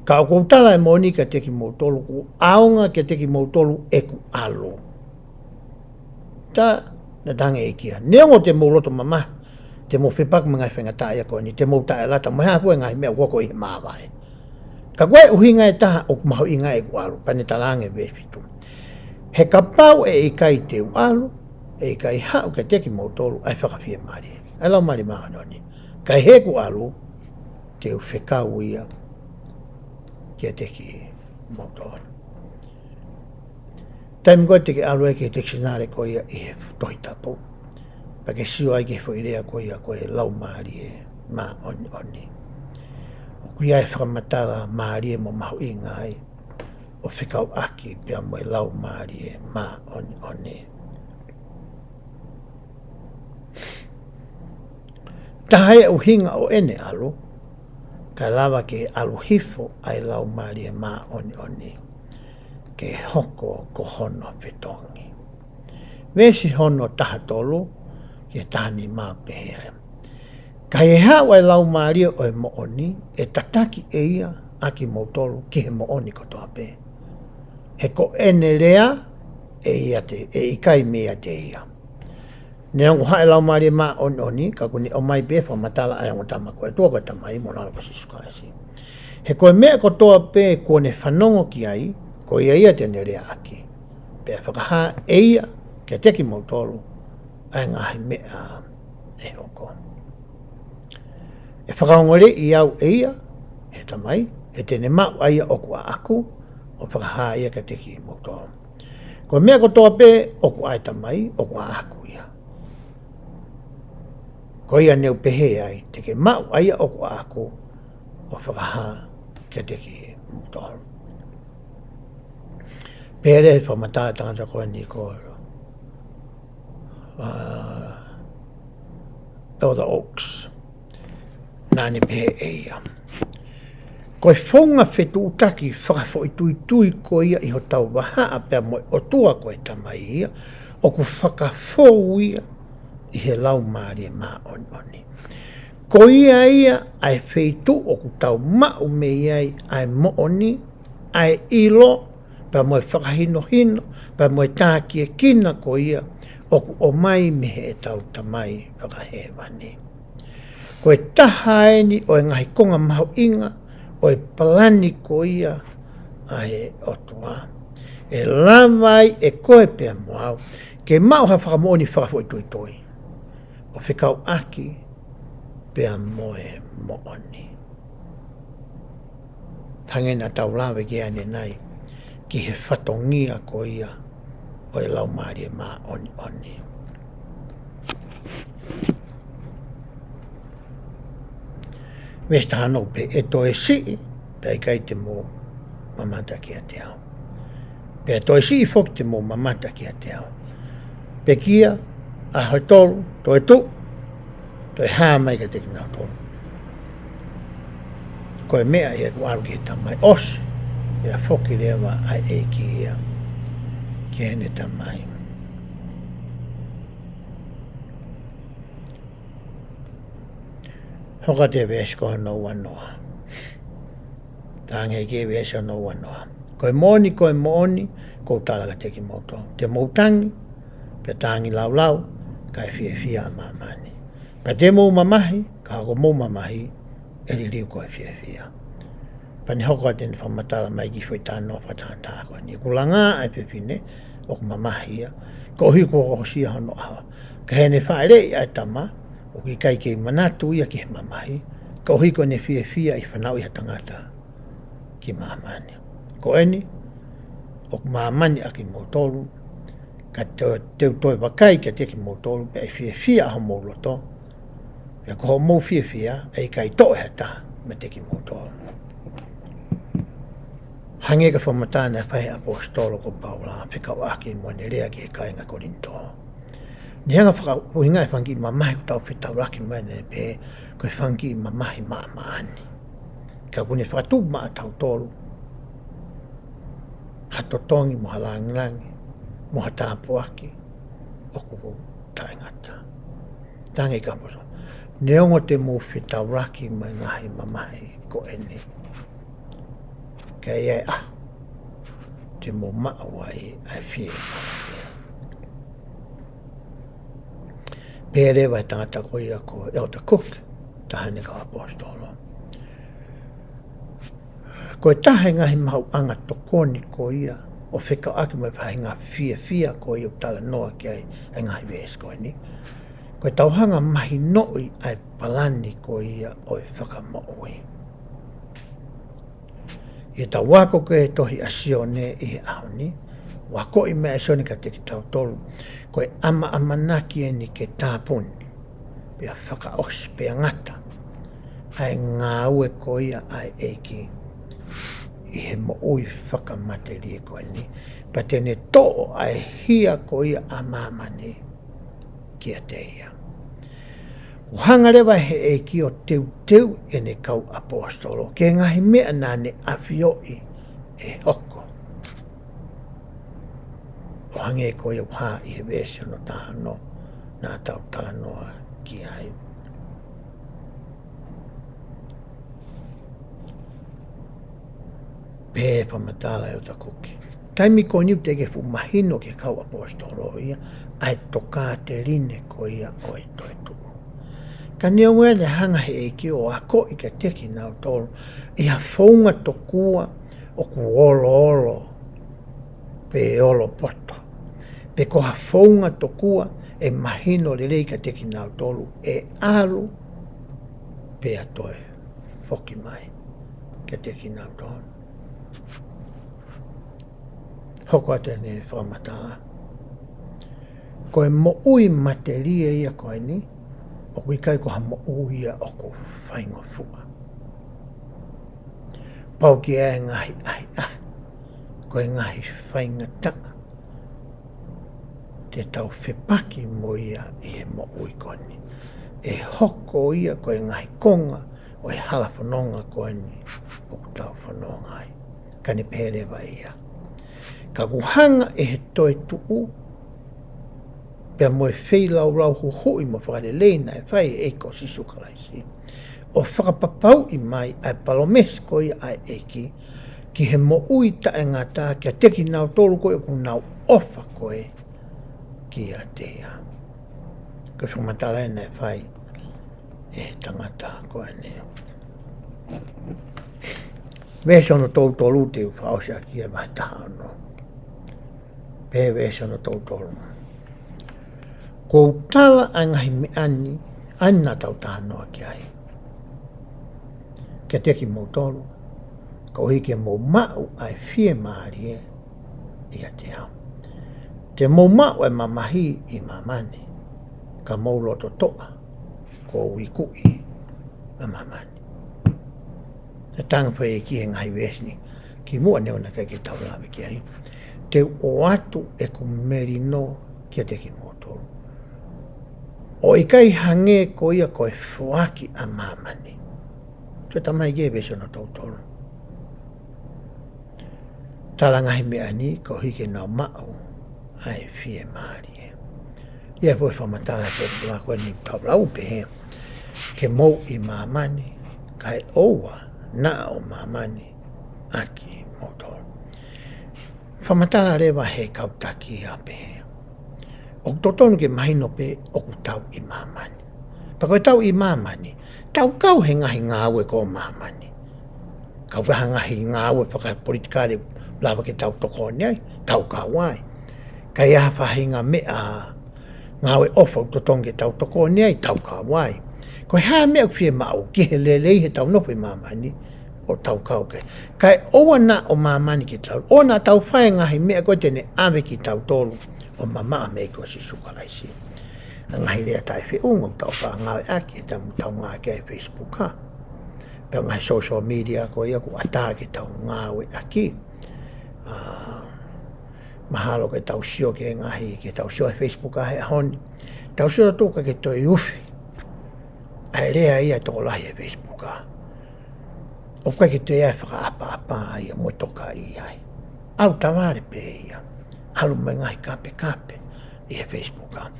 Ka ʻoku ou tala e moʻoni kiate kimoutolu, kuo ʻaonga kiate kimoutolu ʻeku ʻalu. Tā, naʻe talaange ʻe he ʻEiki ia: Neongo te mou loto mamahi, te mou fepaki mo e ngaahi faingataʻaʻia ko eni, te mou taʻelata, mo e hā fua e ngaahi meʻa ʻoku hoko ʻi he māvae. Ka ko e ʻuhinga ʻe taha ʻoku mahuʻinga ʻeku ʻalu, pea ne talaange veesi fitu: He kapau ʻe ʻikai te u ʻalu, ʻe ʻikai haʻu kiate kimoutolu ʻa e Fakafiemālie, ʻa e Laumālie Māʻoniʻoni. Ka ʻi heʻeku ʻalu, te u fekau ia kiate kimoutolu. Taimi ko ē te ke ʻalu ai ki he tekisinale ko ia ʻi he Tohi Tapu, pea ke sio ai ki he foʻi lea ko ia ko e Laumālie Māʻoniʻoni. ʻOku ʻi ai e fakamatala mālie mo mahuʻinga ai ʻo fekauʻaki pea mo e Laumālie Māʻoniʻoni. Taha e ʻuhinga ʻo ʻene ʻalu, kae lava ke ʻalu hifo ʻa e Laumālie Māʻoniʻoni ke hoko ko hono fetongi. Veesi hono taha tolu ki he taha nima ʻoku pehē ai: Ka ʻi he haʻu ʻa e Laumālie ʻo e moʻoni, ʻe tataki ʻe ia ʻa kimoutolu ki he moʻoni kotoa pē. He ko ʻene lea ʻe ʻiate, ʻe ʻikai meiate ia. Neongo haʻu e Laumālie Māʻoniʻoni, ka ʻoku ne ʻomai pē fakamatala ʻa e ongo tama ko e ʻOtua ko e Tamai mo hono ʻAlo ko Sīsū Kalaisi. He ko e meʻa kotoa pē kuo ne fanongo ki ai, ko ia ia te ne leaʻaki. Pea fakahā ʻe ia kiate kimoutolu ʻa e ngaahi meʻa ʻe hoko. ʻE fakaongoongoleʻi au ʻe ia he Tamai, he te ne maʻu ʻa ia ʻoku ʻaʻaku, ʻo fakahā ia kiate kimoutolu. Ko e meʻa kotoa pē ʻoku ʻa e Tamai, ʻoku ʻaʻaku ia. Ko ia ne u pehē ai, te ke maʻu ʻa ia ʻoku ʻaʻaku, ʻo fakahā kiate kimoutolu. Pehē leva he fakamatala ʻa e tangata ko eni ko, uh, Elder Oaks. Naʻa ne pehē ʻe ia: Ko e founga fetuʻutaki fakafoʻituitui ko ia ʻi hotau vahaʻa pea mo e ʻOtua ko e Tamai ia, ʻoku fakafou ia ʻi he Laumālie Māʻoniʻoni. Ko ia ia ʻa e feituʻu ʻoku tau maʻu mei ai ʻa e moʻoni, ʻa e ʻilo, pea mo e fakahinohino, pea mo e tākiekina ko ia ʻoku ʻomai mei heʻetau Tamai Fakahēvani. Ko e taha eni ʻo e ngaahi konga mahuʻinga ʻo e palani ko ia ʻa e ʻOtua. ʻE lava ai ʻe koe pea mo au ke maʻu ha fakamoʻoni fakafoʻituitui ʻo fekauʻaki pea mo e moʻoni. Hangē naʻa tau lave ki ai ʻanenai, ki he fatongia ko ia ʻo e Laumālie Māʻoniʻoni. Veesi taha ono pē: ʻE toe siʻi, pea ʻikai te mou mamata kiate au. Pea toe siʻi foki te mou mamata kiate au. Pekia, ʻaho ʻe tolu, toe tuʻu, toe hā mai kiate kinautolu. Ko e meʻa ia kuo ʻalu ki he Tamai, ʻosi, pea foki leva ʻa e ʻEiki ia ki heʻene Tamai. Hoko atu e veesi ko hono ua noa. Tangi ki he veesi hono ua noa. Ko e moʻoni, ko e moʻoni, ʻoku ou tala kiate kimoutolu, te mou tangi, pea tangi laulau, kae fiefia ʻa māmani. Pea te mou mamahi, ka ko hoʻomou mamahi, ʻe liliu ko e fiefia. Pea ne hoko atu ʻene fakamatala mai ki he foʻi talanoa fakatātā ko eni. ʻOku langā ʻa e fefine, ʻoku mamahi ia, koeʻuhi kuo hokosia hono ʻaho. Ka heʻene fāʻeleʻi ʻa e tama, ʻoku ʻikai kei manatu ia ki he mamahi, koeʻuhi ko ʻene fiefia ʻi he fanauʻi ha tangata ki māmani. Ko eni, ʻoku māmani ʻa kimoutolu, ka te, te u toe vakai kiate kimoutolu, pea ʻe fiefia ʻa homou loto, pea ko hoʻomou fiefia, ʻe ʻikai toʻo ʻe ha taha meiate kimoutolu. Hangē ko e fakamatala naʻe fai ʻe he ʻaposetolo ko Paula, fekauʻaki mo ʻene lea ki he kāinga Kolinitō. Ne hanga fakaʻuhinga e fanga kiʻi mamahi ʻoku tau fetaulaki mai ʻanenai pē, ko e fanga kiʻi mamahi maʻamaʻa ni. Ka ʻoku ne fakatupu maʻatautolu ha totongi mo ha langilangi, mo ha tāpuaki ʻoku taʻengata. Tangi ka poto. Neongo te mou fetaulaki mai ngaahi mamahi ko eni, ka ʻe ʻi ai e ʻaho te mou maʻu ai ʻa e fiemālie. Pehē leva ʻe he tangata ko ia ko Elder Cook, taha eni e kau ʻaposetolo: Ko e taha e ngaahi maʻuʻanga tokoni ko ia ʻo fekauʻaki mo e faʻahinga fiefia ko ia ʻoku talanoa ki ai e ngaahi veesi ko eni, ko ʻetau hanga mahinoʻi ʻa e palani ko ia ʻo e fakamoʻui. ʻI heʻetau ako ki he tohi ʻa Sione ʻi he ʻaho ni, ʻOku akoʻi mai ʻe Sione kiate kitautolu, ko e ʻamaʻamanaki eni ke tāpuni, pea fakaʻosi, pea ngata ʻa e ngāue ko ia ʻa e ʻEiki ʻi he moʻui fakamatelie ko eni. Pea te ne toʻo ʻa e hia ko ia ʻa māmani kiate ia. ʻOku hanga leva he ʻEiki ʻo teuteu ʻene kau ʻaposetolo ki he ngaahi meʻa naʻa ne ʻafioʻi ʻe hoko. ʻO hangē ko ia ʻoku hā ʻi he veesi hono taha ono naʻa tau talanoa ki ai. Pehē ʻe he fakamatala ʻa e ʻuta kuki, taimi ko eni ʻoku teʻeki ke fuʻu mahino ki he kau ʻaposetolo ia ʻa e tokāteline ko ia ʻo e toetuʻu. Ka neongo ia, naʻe hanga he ʻEiki ʻo akoʻi kiate kinautolu ʻi ha founga tokua ʻoku oloolo pe olopoto, pe ko ha founga tokua ʻe mahino lelei kiate kinautolu ʻe ʻalu pea toe foki mai kiate kinautolu. Hoko atu ʻene fakamatala, ko e moʻui matelie ia ko eni, ʻoku ʻikai ko ha moʻui ia ʻoku faingofua. Pau ke ʻi ai e ngaahi ʻahiʻahi, ko e ngaahi faingataʻa te tau fepaki mo ia ʻi he moʻui ko eni. ʻE hoko ia ko e ngaahi konga ʻo e hala fononga ko eni ʻoku tau fononga ai. Ka ne pehē leva ia, ka ʻoku hanga ʻe he toetuʻu pea mo e feilaulau huhuʻi mo fakalelei naʻe fai ʻe he ʻEiki ko Sīsū Kalaisi ʻo fakapapauʻi mai ʻa e palōmesi ko ia ʻa e ʻEiki ki he moʻui taʻengata kiate kinautolu ko ē ʻoku nau ʻofa ko ē kiate ia. Ko e fakamatala ē naʻe fai ʻe he tangata ko eni. Veesi hono tolu tolu te u fakaʻosi ʻaki ʻa e vahe taha ono. Pehē veesi hono tolu tolu: Kuo u tala ʻa e ngaahi meʻa ni, ʻa ia naʻa tau talanoa ki ai, kiate kimoutolu, koeʻuhi ke mou maʻu ʻa e fiemālie ʻiate au. Te mou maʻu ʻa e mamahi ʻi māmani, ka mou loto toʻa, kuo u ikuʻi ʻa māmani. He tanga fai ki he ngaahi veesi ni kimuʻa, neongo naʻe ʻikai ke tau lave ki ai. Te u ʻoatu ʻeku melino kiate kimoutolu, ʻo ʻikai hangē ko ia ko e foaki ʻa māmani. Toe talamai ki he veesi hono tolu tolu: Tala ngaahi meʻa ni koeʻuhi ke nau maʻu ʻa e fiemālie. ʻI ai e foʻi fakamatala ʻe tolu ko eni ʻoku tau lau pehē: Ke mou ʻi māmani, kae ʻoua naʻa ʻo māmani ʻa kimoutolu. Fakamatala leva he kau taki ia pehē, ʻoku totonu ke mahino pē ʻoku tau ʻi māmani. Pea ko e tau ʻi māmani, tau kau he ngaahi ngāue ko ē ʻo māmani. Kau he ngaahi ngāue fakapolitikale lava ke tau tokoni ai, tau kau ai. Ka ʻi ai ha faʻahinga meʻa, ngāue ʻofa ʻoku totonu ke tau tokoni ai, tau kau ai. Ko e hā e meʻa ʻoku fiemaʻu ki he lelei heʻetau nofo ʻi māmani, ʻo tau kau ki ai. Kae ʻoua naʻa ʻo māmani kitautolu, ʻoua naʻa tau fai e ngaahi meʻa ko ē te ne ʻave kitautolu ʻo mamaʻo mei he ʻEiki ko Sīsū Kalaisi. ʻA e ngaahi lea taʻefeʻunga ʻoku tau faʻa ngāueʻaki, ʻetau, tau ngāueʻaki ʻa e Facebook, ha? Pea ngaahi social media ko ia ʻoku ʻatā ke tau ngāueʻaki. ʻA, mahalo ke tau sio ki he ngaahi, ke tau sio he Facebook ʻa e ʻaho ni, tau sio tautolu kae ʻikai ke toe ʻufi ʻa e lea ia ʻa e tokolahi he Facebook, ha? ʻOku ʻikai ke toe ʻi ai e fakaʻapaʻapa ia mo e tokaʻi ai. ʻAlu tavale pē ia. ʻAlu mo e ngaahi kapekape ʻi he Facebook, ha?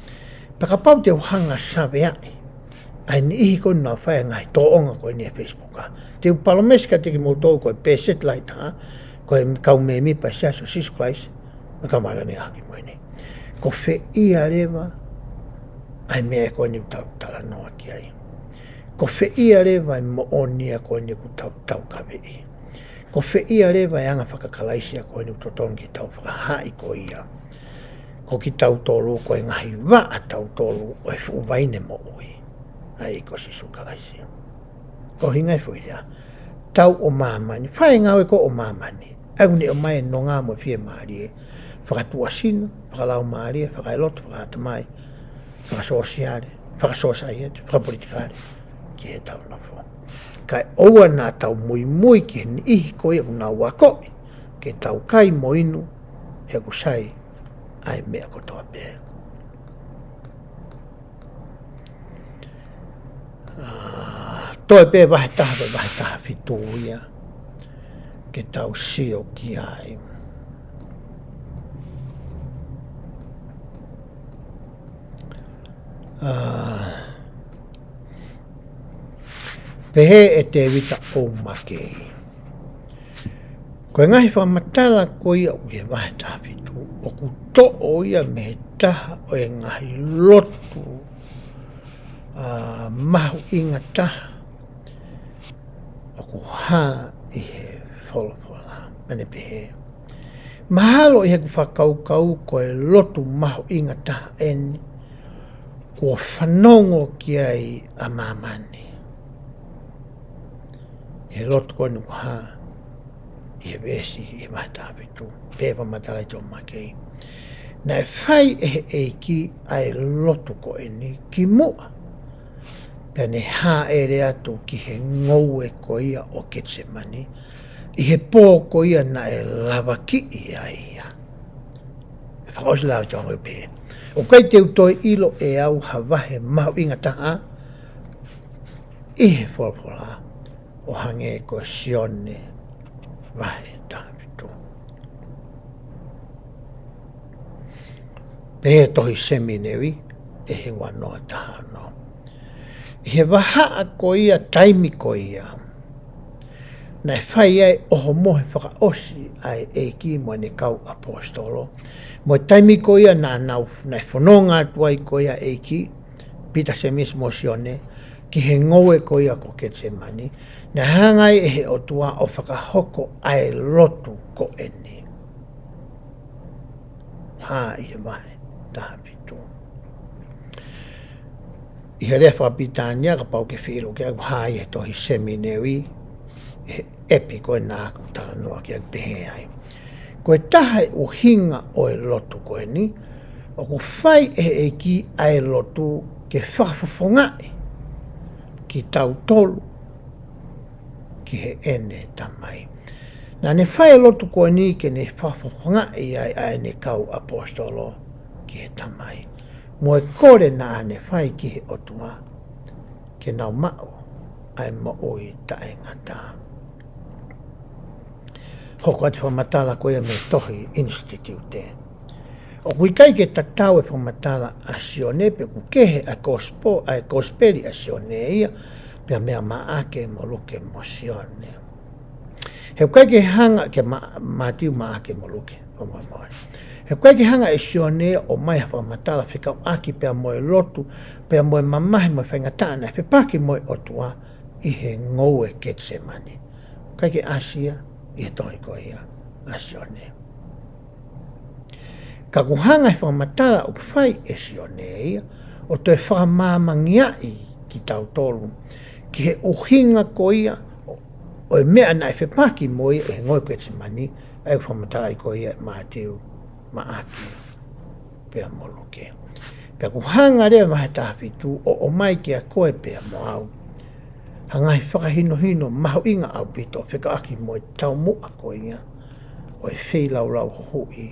Pea kapau te u hanga ʻo saveaʻi ʻa e niʻihi ko ē naʻa nau fai e ngaahi tōʻonga ko eni he Facebook, ha? Te u palōmesi kiate kimoutolu ko e pēseti lahi taha ko e kau mēmipa ʻi he Siasi ʻo Sīsū Kalaisi ʻo e Kau Māʻoniʻoni ʻi he Ngaahi ʻAho Kimui Ni. Ko fē ia leva ʻa e meʻa ko eni ʻoku tau talanoa ki ai? Ko fē ia leva ʻa e moʻoni ia ko eni ʻoku tau taukaveʻi? Ko fē ia leva ʻa e anga fakakalaisi ia ko eni ʻoku totonu ke tau fakahaaʻi ko ia ko kitautolu ko e ngaahi vaʻa tautolu ʻo e fuʻu vaine moʻui ʻa e ʻEiki ko Sīsū Kalaisi? Ko e ʻuhinga ia e foʻi lea, tau ʻo māmani, fai e ngāue ko ē ʻo māmani, ʻa ia ʻoku ne ʻomai e nonga mo e fiemālie, fakatuʻasino, fakalaumālie, fakaeloto, fakaʻatamai, fakasōsiale, fakasōsaieti, fakapolitikale, ki heʻetau nofo. Kae ʻoua naʻa tau muimui ki he niʻihi ko ia ʻoku nau akoʻi ke tau kai mo inu, he ʻoku sai ʻa e meʻa kotoa pē. ʻA, toe pē vahe taha pē vahe taha fitu ia ke tau sio ki ai. ʻA, pehē ʻe Tēvita O. Makei, ko e ngaahi fakamatala ko ia ʻoku ʻi he vahe taha fitu, ʻoku toʻo ia mei he taha ʻo e ngaahi lotu, ʻa, mahuʻinga taha ʻoku hā ʻi he folofola. ʻA ʻene pehē, mahalo ʻi heʻeku fakakaukau ko e lotu mahuʻinga taha eni kuo fanongo ki ai ʻa māmani. He lotu ko eni ʻoku hā ʻi he veesi ʻi he vahe taha fitu, pehē fakamatala ʻe Tōmasi Makei, naʻe fai ʻe he ʻEiki ʻa e lotu ko eni kimuʻa pea ne hāʻele atu ki he ngoue ko ia ʻo Ketisemani, ʻi he pō ko ia naʻe lavakiʻi ai ia. Fakaʻosi leva ʻo pehē, ʻoku ʻikai te u toe ʻilo ʻe au ha vahe mahuʻinga taha ʻi he folofola ʻo hangē ko Sione vahe taha fitu. Pehē tohi semineli ʻe he ua noa taha ono, ʻi he vahaʻa ko ia, taimi ko ia, naʻe fai ai ʻa e ʻohomohe fakaʻosi ʻa e ʻEiki mo ʻene kau ʻaposetolo, mo e taimi ko ia naʻa nau, naʻe fononga atu ai ko ia ʻEiki, Pita, Sēmisi mo Sione, ki he ngoue ko ia ko Ketisemani, naʻe hanga ai ʻe he ʻOtua ʻo fakahoko ʻa e lotu ko eni. Hā ʻi he vahe taha fitu. ʻI he lea fakapilitānia, kapau ʻoku ke fie ʻilo ki ai, ʻoku hā ʻi he tohi semineli, ʻi he ʻepi ko ena ʻoku talanoa ki ai, pehē ai, ko e taha e ʻuhinga ʻo e lotu ko eni, ʻoku fai ʻe he ʻEiki ʻa e lotu ke fakafofongaʻi kitautolu ki heʻene Tamai. Naʻa ne fai e lotu ko eni ke ne fakafofongaʻi ai ʻa ʻene kau ʻaposetolo ki he Tamai, mo e kole naʻa ne fai ki he ʻOtua ke nau maʻu ʻa e moʻui taʻengata. Hoko atu e fakamatala ko ia mei he tohi Inisititiute. ʻOku ʻikai ke tatau e fakamatala ʻa Sione, pe ʻoku kehe ʻa e kosipo-, ʻa e kosipeli ʻa Sione ia pea mei a Maʻake mo Luke mo Sione. He ʻoku ʻikai ke hanga, ke Ma-, Mātiu, Maʻake mo Luke, ʻo mo, mo. He ʻoku ʻikai ke hanga ʻe Sione ʻo ʻomai ha fakamatala fekauʻaki pea mo e lotu, pea mo e mamahi mo e faingataʻa naʻe fepaki mo e ʻOtua ʻi he ngoue Ketisemani. ʻIkai ke ʻasi ia ʻi he tohi ko ia ʻa Sione. Ka ʻoku hanga ʻe he fakamatala ʻoku fai ʻe Sione ia ʻo toe fakamāmangiaʻi kitautolu ki he ʻuhinga ko ia ʻo, ʻo e meʻa naʻe fepaki mo ia ʻi he ngoue Ketisemani, ʻa ia ʻoku fakamatalaʻi ko ia ʻe Mātiu, Maʻake pea mo Luke. Pea ʻoku hanga leva ʻe he vahe taha fitu ʻo, ʻo ʻomai kiate koe pea mo au ha ngaahi fakahinohino mahuʻinga ʻaupito fekauʻaki mo e taumuʻa ko ia ʻo e feilaulau huhuʻi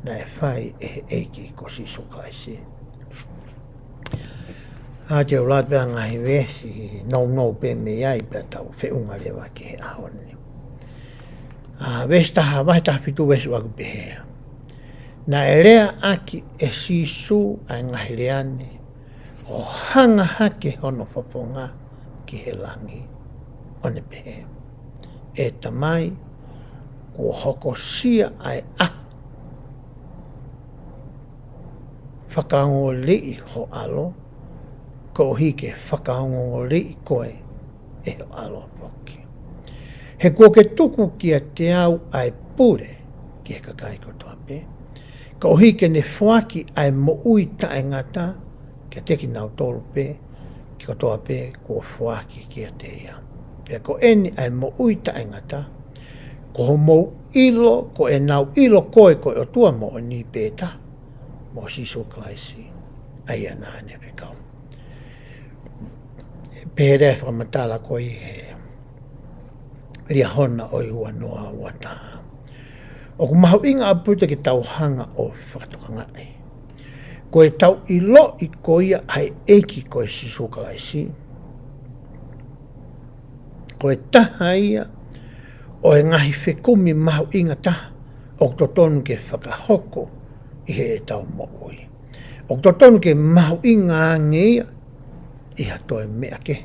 naʻe fai ʻe he ʻEiki ko Sīsū Kalaisi. ʻA, te u lau pē ʻa e ngaahi veesi nounou pē mei ai pea tau feʻunga leva ki he ʻaho ni. ʻA, veesi taha, vahe taha fitu veesi ua ʻoku pehē: Naʻe leaʻaki ʻe Sīsū ʻa e ngaahi lea ni, ʻo hanga hake hono fofonga ki he langi, ʻo ne pehē: ʻE Tamai, kuo hokosia ʻa e ʻaho. Fakaongoongoleʻi ho ʻAlo, koeʻuhi ke fakaongoongoleʻi koe ʻe ho ʻAlo foki. He kuo ke tuku kiate au ʻa e pule ki he kakai kotoa pē, koeʻuhi ke ne foaki ʻa e moʻui taʻengata kiate kinautolu pē, ki kotoa pē kuo foaki kiate ia. Pea ko eni ʻa e moʻui taʻengata, Ko hoʻomou ʻilo, ko ʻenau ʻilo koe ko e ʻOtua moʻoni pē taha, mo Sīsū Kalaisi, ʻa ia naʻa ne fekau. Pehē leva e fakamatala ko ia he Liahona ʻo e ua noa ua taha. ʻOku mahuʻinga ʻaupito ke tau hanga ʻo fakatokangaʻi ko ʻetau ʻiloʻi ko ia ʻa e ʻEiki ko Sīsū Kalaisi, ko e taha ia ʻo e ngaahi fekumi mahuʻinga taha ʻoku totonu ke fakahoko ʻi heʻetau moʻui. ʻOku totonu ke mahuʻinga ange ia ʻi ha toe meʻa kehe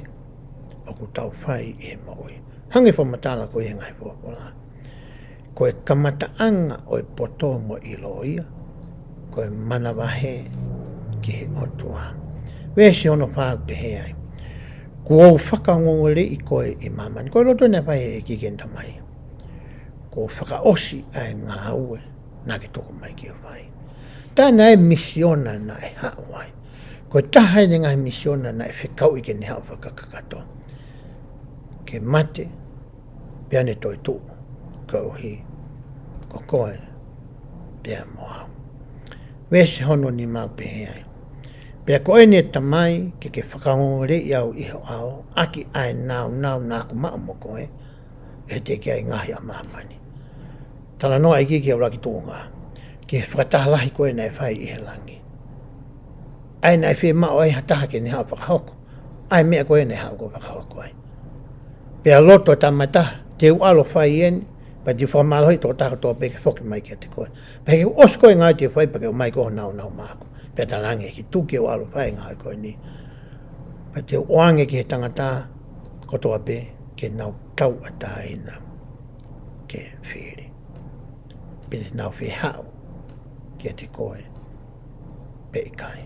ʻoku tau fai ʻi he moʻui. Hangē ko e fakamatala ko ia he ngaahi folofola, ko e kamataʻanga ʻo e poto mo e ʻilo ia ko e manavahē ki he ʻOtua. Veesi hono fā ʻoku pehē ai, kuo u fakaongoongoleʻi koe ʻi māmani. Ko e lotu naʻe fai ʻe he ʻEiki ki heʻene Tamai, kuo u fakaʻosi ʻa e ngāue naʻa ke tuku mai ke u fai. Tā naʻe misiona naʻe haʻu ai. Ko e taha ʻene ngaahi misiona naʻe fekauʻi ke ne haʻu fakakakato, ke mate, pea ne toetuʻu, koeʻuhi ko koe pea mo au. Veesi hono nima ʻoku pehē ai, pea ko eni ʻe Tamai, ke ke fakaongoongoleʻi au ʻi ho ʻao, ʻaki ʻa e nāunau naʻa ku maʻu mo koe, ʻi he teʻeki ai ngaohi ʻa māmani. Talanoa ʻEiki ki he ʻuluaki tuʻunga, ki he fakataha lahi ko ē naʻe fai ʻi he langi. ʻA ia naʻe fiemaʻu ai ha taha ke ne haʻu fakahoko ʻa e meʻa ko ē naʻe haʻu ʻo fakahoko ai. Pea loto e tama ʻe taha, te u ʻalu ʻo fai eni, pea te u fakamālohiʻi e tokotaha kotoa pē ke foki mai kiate koe. Pea he ʻosi ko ē ngāue te u fai pea ke ʻomai koe ʻo nāunau maʻaku. Pea talaange ʻe he ʻEiki, tuku ke u ʻalu ʻo fai e ngāue ko eni. Pea te u ʻoange ki he tangata kotoa pē ke nau tauʻatāina ke fili. Pe te nau fie haʻu kiate koe pe ʻikai.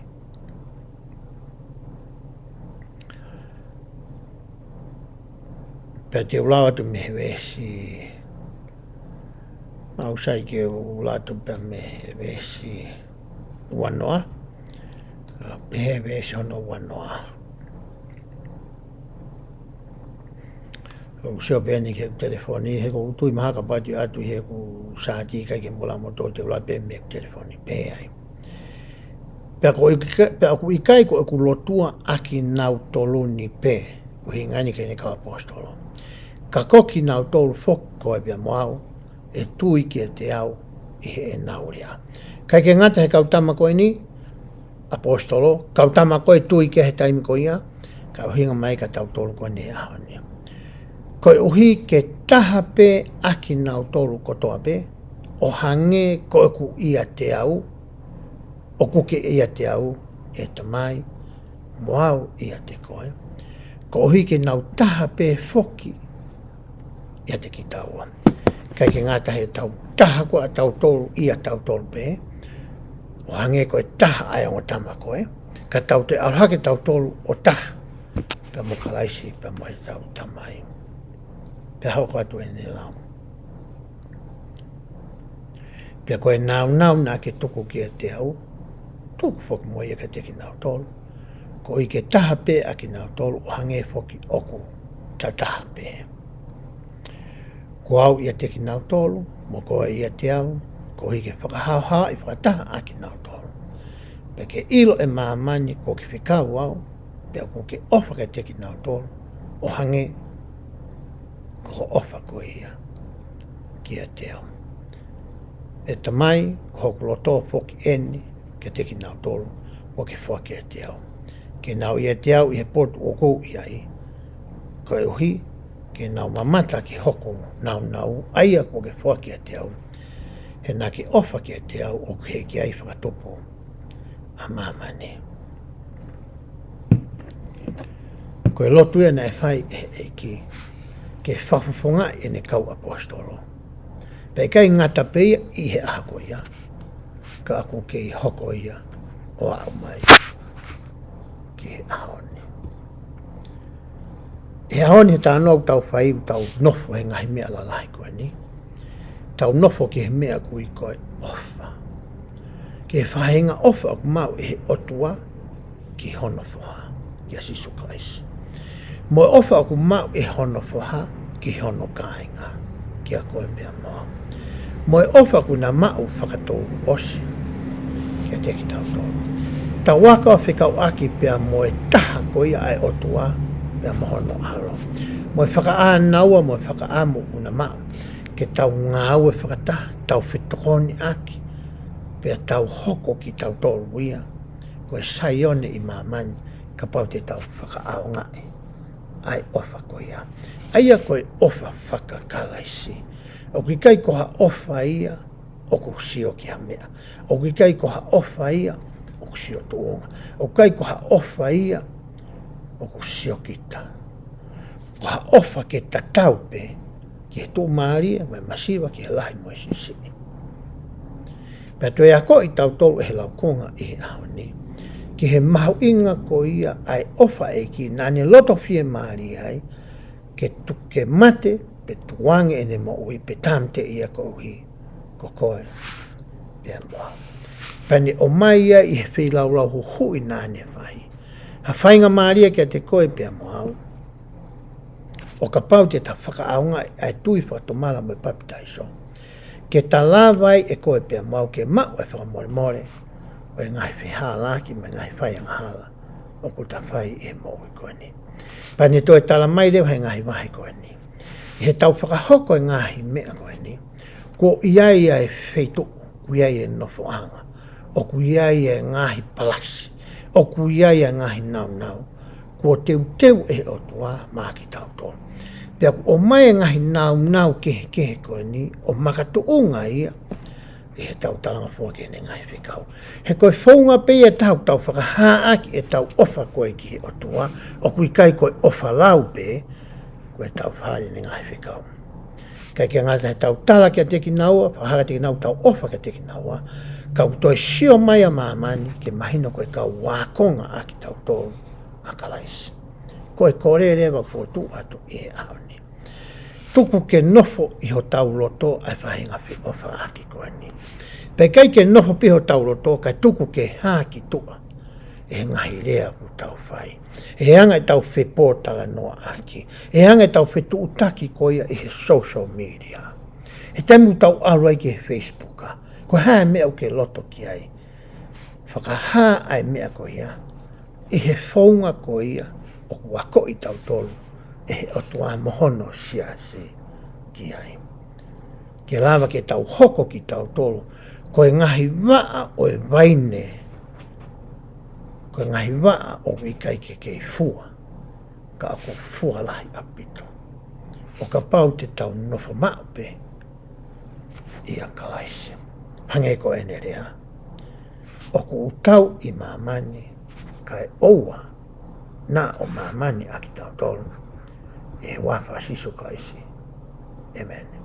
Pea te u lau atu mei he veesi, mau sai ke u lau atu pē mei he veesi ua noa, ā, pehē veesi hono ua noa. ʻOku sio pē eni ki he telefoni, he ʻoku ou tui mahalo kapau te u ʻatu ʻi heʻeku sāti ʻikai ke mou lau moutolu, te u lau pē mei heʻeku telefoni, pehē ai. Pea ko ʻikai, pea ʻoku ʻikai ko ʻeku lotua ʻakinautolu ni pē, ʻuhinga eni ki heʻene kau ʻaposetolo, ka ko kinautolu foki, koe pea mo au, ʻe tui kiate au ʻi heʻenau lea. ʻIkai ke ngata he kau tama ko eni ʻaposetolo, kau tama ko ē tui ki ai he taimi ko ia, ka ʻuhinga mai kia tautolu ko eni he ʻaho ni. Koeʻuhi ke taha pē ʻakinautolu kotoa pē, ʻo hangē ko ʻeku ʻiate au, ʻoku ke ʻiate au, ʻe Tamai, mo au ʻiate koe, koeʻuhi ke nau taha pē foki ʻiate kitaua. ʻIkai ke ngata he tau taha ko ē ʻa tautolu ʻia tautolu pē, ʻo hangē ko e taha ʻa e ongo tama ko ē, ka tau toe ʻalu hake tautolu ʻo taha pea mo Kalaisi pea mo ʻetau Tamai. Pea hoko atu ʻene lau. Pea ko e nāunau naʻa ke tuku kiate au, tuku foki mo ia kiate kinautolu, koeʻuhi ke taha pē ʻa kinautolu, ʻo hangē foki ʻoku ta taha pē. Ko au ʻiate kinautolu, mo koe ʻiate au, koeʻuhi ke fakahaohaoaʻi fakataha ʻa kinautolu. Pea ke ʻilo ʻe māmani kuo ke fekau au, pea kuo ke ʻofa kiate kinautolu, ʻo hangē ko hoʻo ʻofa ko ia kiate au. ʻE Tamai, ko hoku loto foki eni kiate kinautolu kuo ke foaki kiate au, ke nau ʻiate au ʻi he potu ʻoku ou ʻi ai, koeʻuhi ke nau mamata ki hoku nāunau, ʻa ia kuo ke foaki kiate au. He naʻa ke ʻofa kiate au ʻoku ʻikai ke fakatupu ʻa māmani. Ko e lotu ia naʻe fai ʻe he ʻEiki ke fakafofongaʻi ʻene kau ʻaposetolo. Pea ʻikai ngata pē ia ʻi he ʻaho ko ia, ka ʻoku kei hoko ia ʻo aʻu mai ki he ʻaho ni. ʻI he ʻaho ni he talanoa ʻoku tau fai, ʻoku tau nofo he ngaahi meʻa lalahi ko eni. Tau nofo ki he meʻa ʻoku ui ko e ʻofa. Ki he faʻahinga ʻofa ʻoku maʻu ʻe he ʻOtua ki hono foha, kia Sīsū Kalaisi. Mo e ʻofa ʻoku maʻu ʻe hono foha ki hono kāinga. kia koe pea mo au. Mo e ʻofa kuo na maʻu fakatouʻosi kiate kitautolu. Tau ako ʻo fekauʻaki pea mo e taha ko ia ʻa e ʻOtua pea mo hono ʻAlo. Mo e fakaʻānaua, mo e fakaʻamu kuo na maʻu ke tau ngāue fakataha, tau fetokoniʻaki, pea tau hoko kitautolu ia ko e Saione ʻi māmani, kapau te tau fakaʻaongaʻi ʻa e ʻofa ko ia. ʻA ia ko e ʻofa faka-Kalaisi. ʻOku ʻikai ko ha ʻofa ia ʻoku sio ki ha meʻa. ʻOku ʻikai ko ha ʻofa ia ʻoku sio tuʻunga. ʻOku ʻikai ko ha ʻofa ia ʻoku sio kita. Ko ha ʻofa ke tatau pē ki he tuʻumālie mo e masiva, ki he lahi mo e siʻisiʻi. Pea toe akoʻi tautolu ʻe he laukonga ʻi he ʻaho ni ki he mahuʻinga ko ia ʻa e ʻofa ʻa e ʻEiki naʻa ne loto fiemālie ai ke tu-, ke mate pe tukuange ʻene moʻui pe tāmateʻi ia koeʻuhi ko koe pea mo au. Pea ne ʻomai ia ʻi he feilaulau huhuʻi naʻa ne fai, ha faingamālie kiate koe pea mo au, ʻo kapau te ta fakaʻaongaʻi ʻa e tui, fakatomala mo e papitaiso, ke ta lava ai ʻe koe pea mo au ke maʻu e fakamolemole ʻo e ngaahi fehālaaki mo e ngaahi fai angahala ʻoku ta fai ʻi he moʻui ko eni. Pea ne toe tala mai leva he ngaahi vahe ko eni, ʻi heʻetau fakahoko e ngaahi meʻa ko eni, kuo ʻi ai ʻa e feituʻu, kuo ʻi ai e nofoʻanga, ʻoku ʻi ai e ngaahi palasi, ʻoku ʻi ai e ngaahi naunau kuo teuteu ʻe he ʻOtua maʻa kitautolu. Pea kuo ʻomai e ngaahi naunau kehekehe ko eni ʻo makatuʻunga ia ʻi heʻetau talangofua ki heʻene ngaahi fekau. He ko e founga pē ia ʻe taha ʻoku tau fakahāʻaki ʻetau ʻofa ko ē ki he ʻOtua, ʻoku ʻikai ko e ʻofa lau pē, ko ʻetau fai ʻene ngaahi fekau. ʻIkai ke ngata heʻetau tala kiate kinaua, fakahā kiate kinaua ʻetau ʻofa kiate kinaua, ka ʻoku toe sio mai ʻa māmani ke mahino ko e kau ākonga ʻa kitautolu ʻa Kalaisi. Ko e kole leva ʻoku fokotuʻu atu ʻi he ʻaho ni, tuku ke nofo ʻi hotau loto ʻa e faʻahinga feʻofaʻaki ko eni. Pea ʻikai ke nofo pē ʻi hotau loto, kae tuku ke hā ki tuʻa ʻe he ngaahi lea ʻoku tau fai, ʻe he anga ʻetau fepōtalanoaʻaki, ʻe he anga ʻetau fetuʻutaki ko ia ʻi he social media. He taimi ʻoku tau ʻalu ai ki he Facebook, ko e hā e meʻa ʻoku ke loto ki ai? Fakahā ʻa e meʻa ko ia ʻi he founga ko ia ʻoku akoʻi tautolu ʻe he ʻOtua mo hono siasi ki ai. Ke lava ke tau hoko kitautolu ko e ngaahi vaʻa ʻo e vaine, ko e ngaahi vaʻa ʻoku ʻikai ke kei fua, ka ʻoku fua lahi ʻaupito, ʻo kapau te tau nofo maʻu pē ʻia Kalaisi. Hangē ko ʻene lea, ʻoku ou tau ʻi māmani, kae ʻoua naʻa ʻo māmani ʻa kitautolu. ʻI he huafa ʻo Sīsū Kalaisi, ʻēmeni.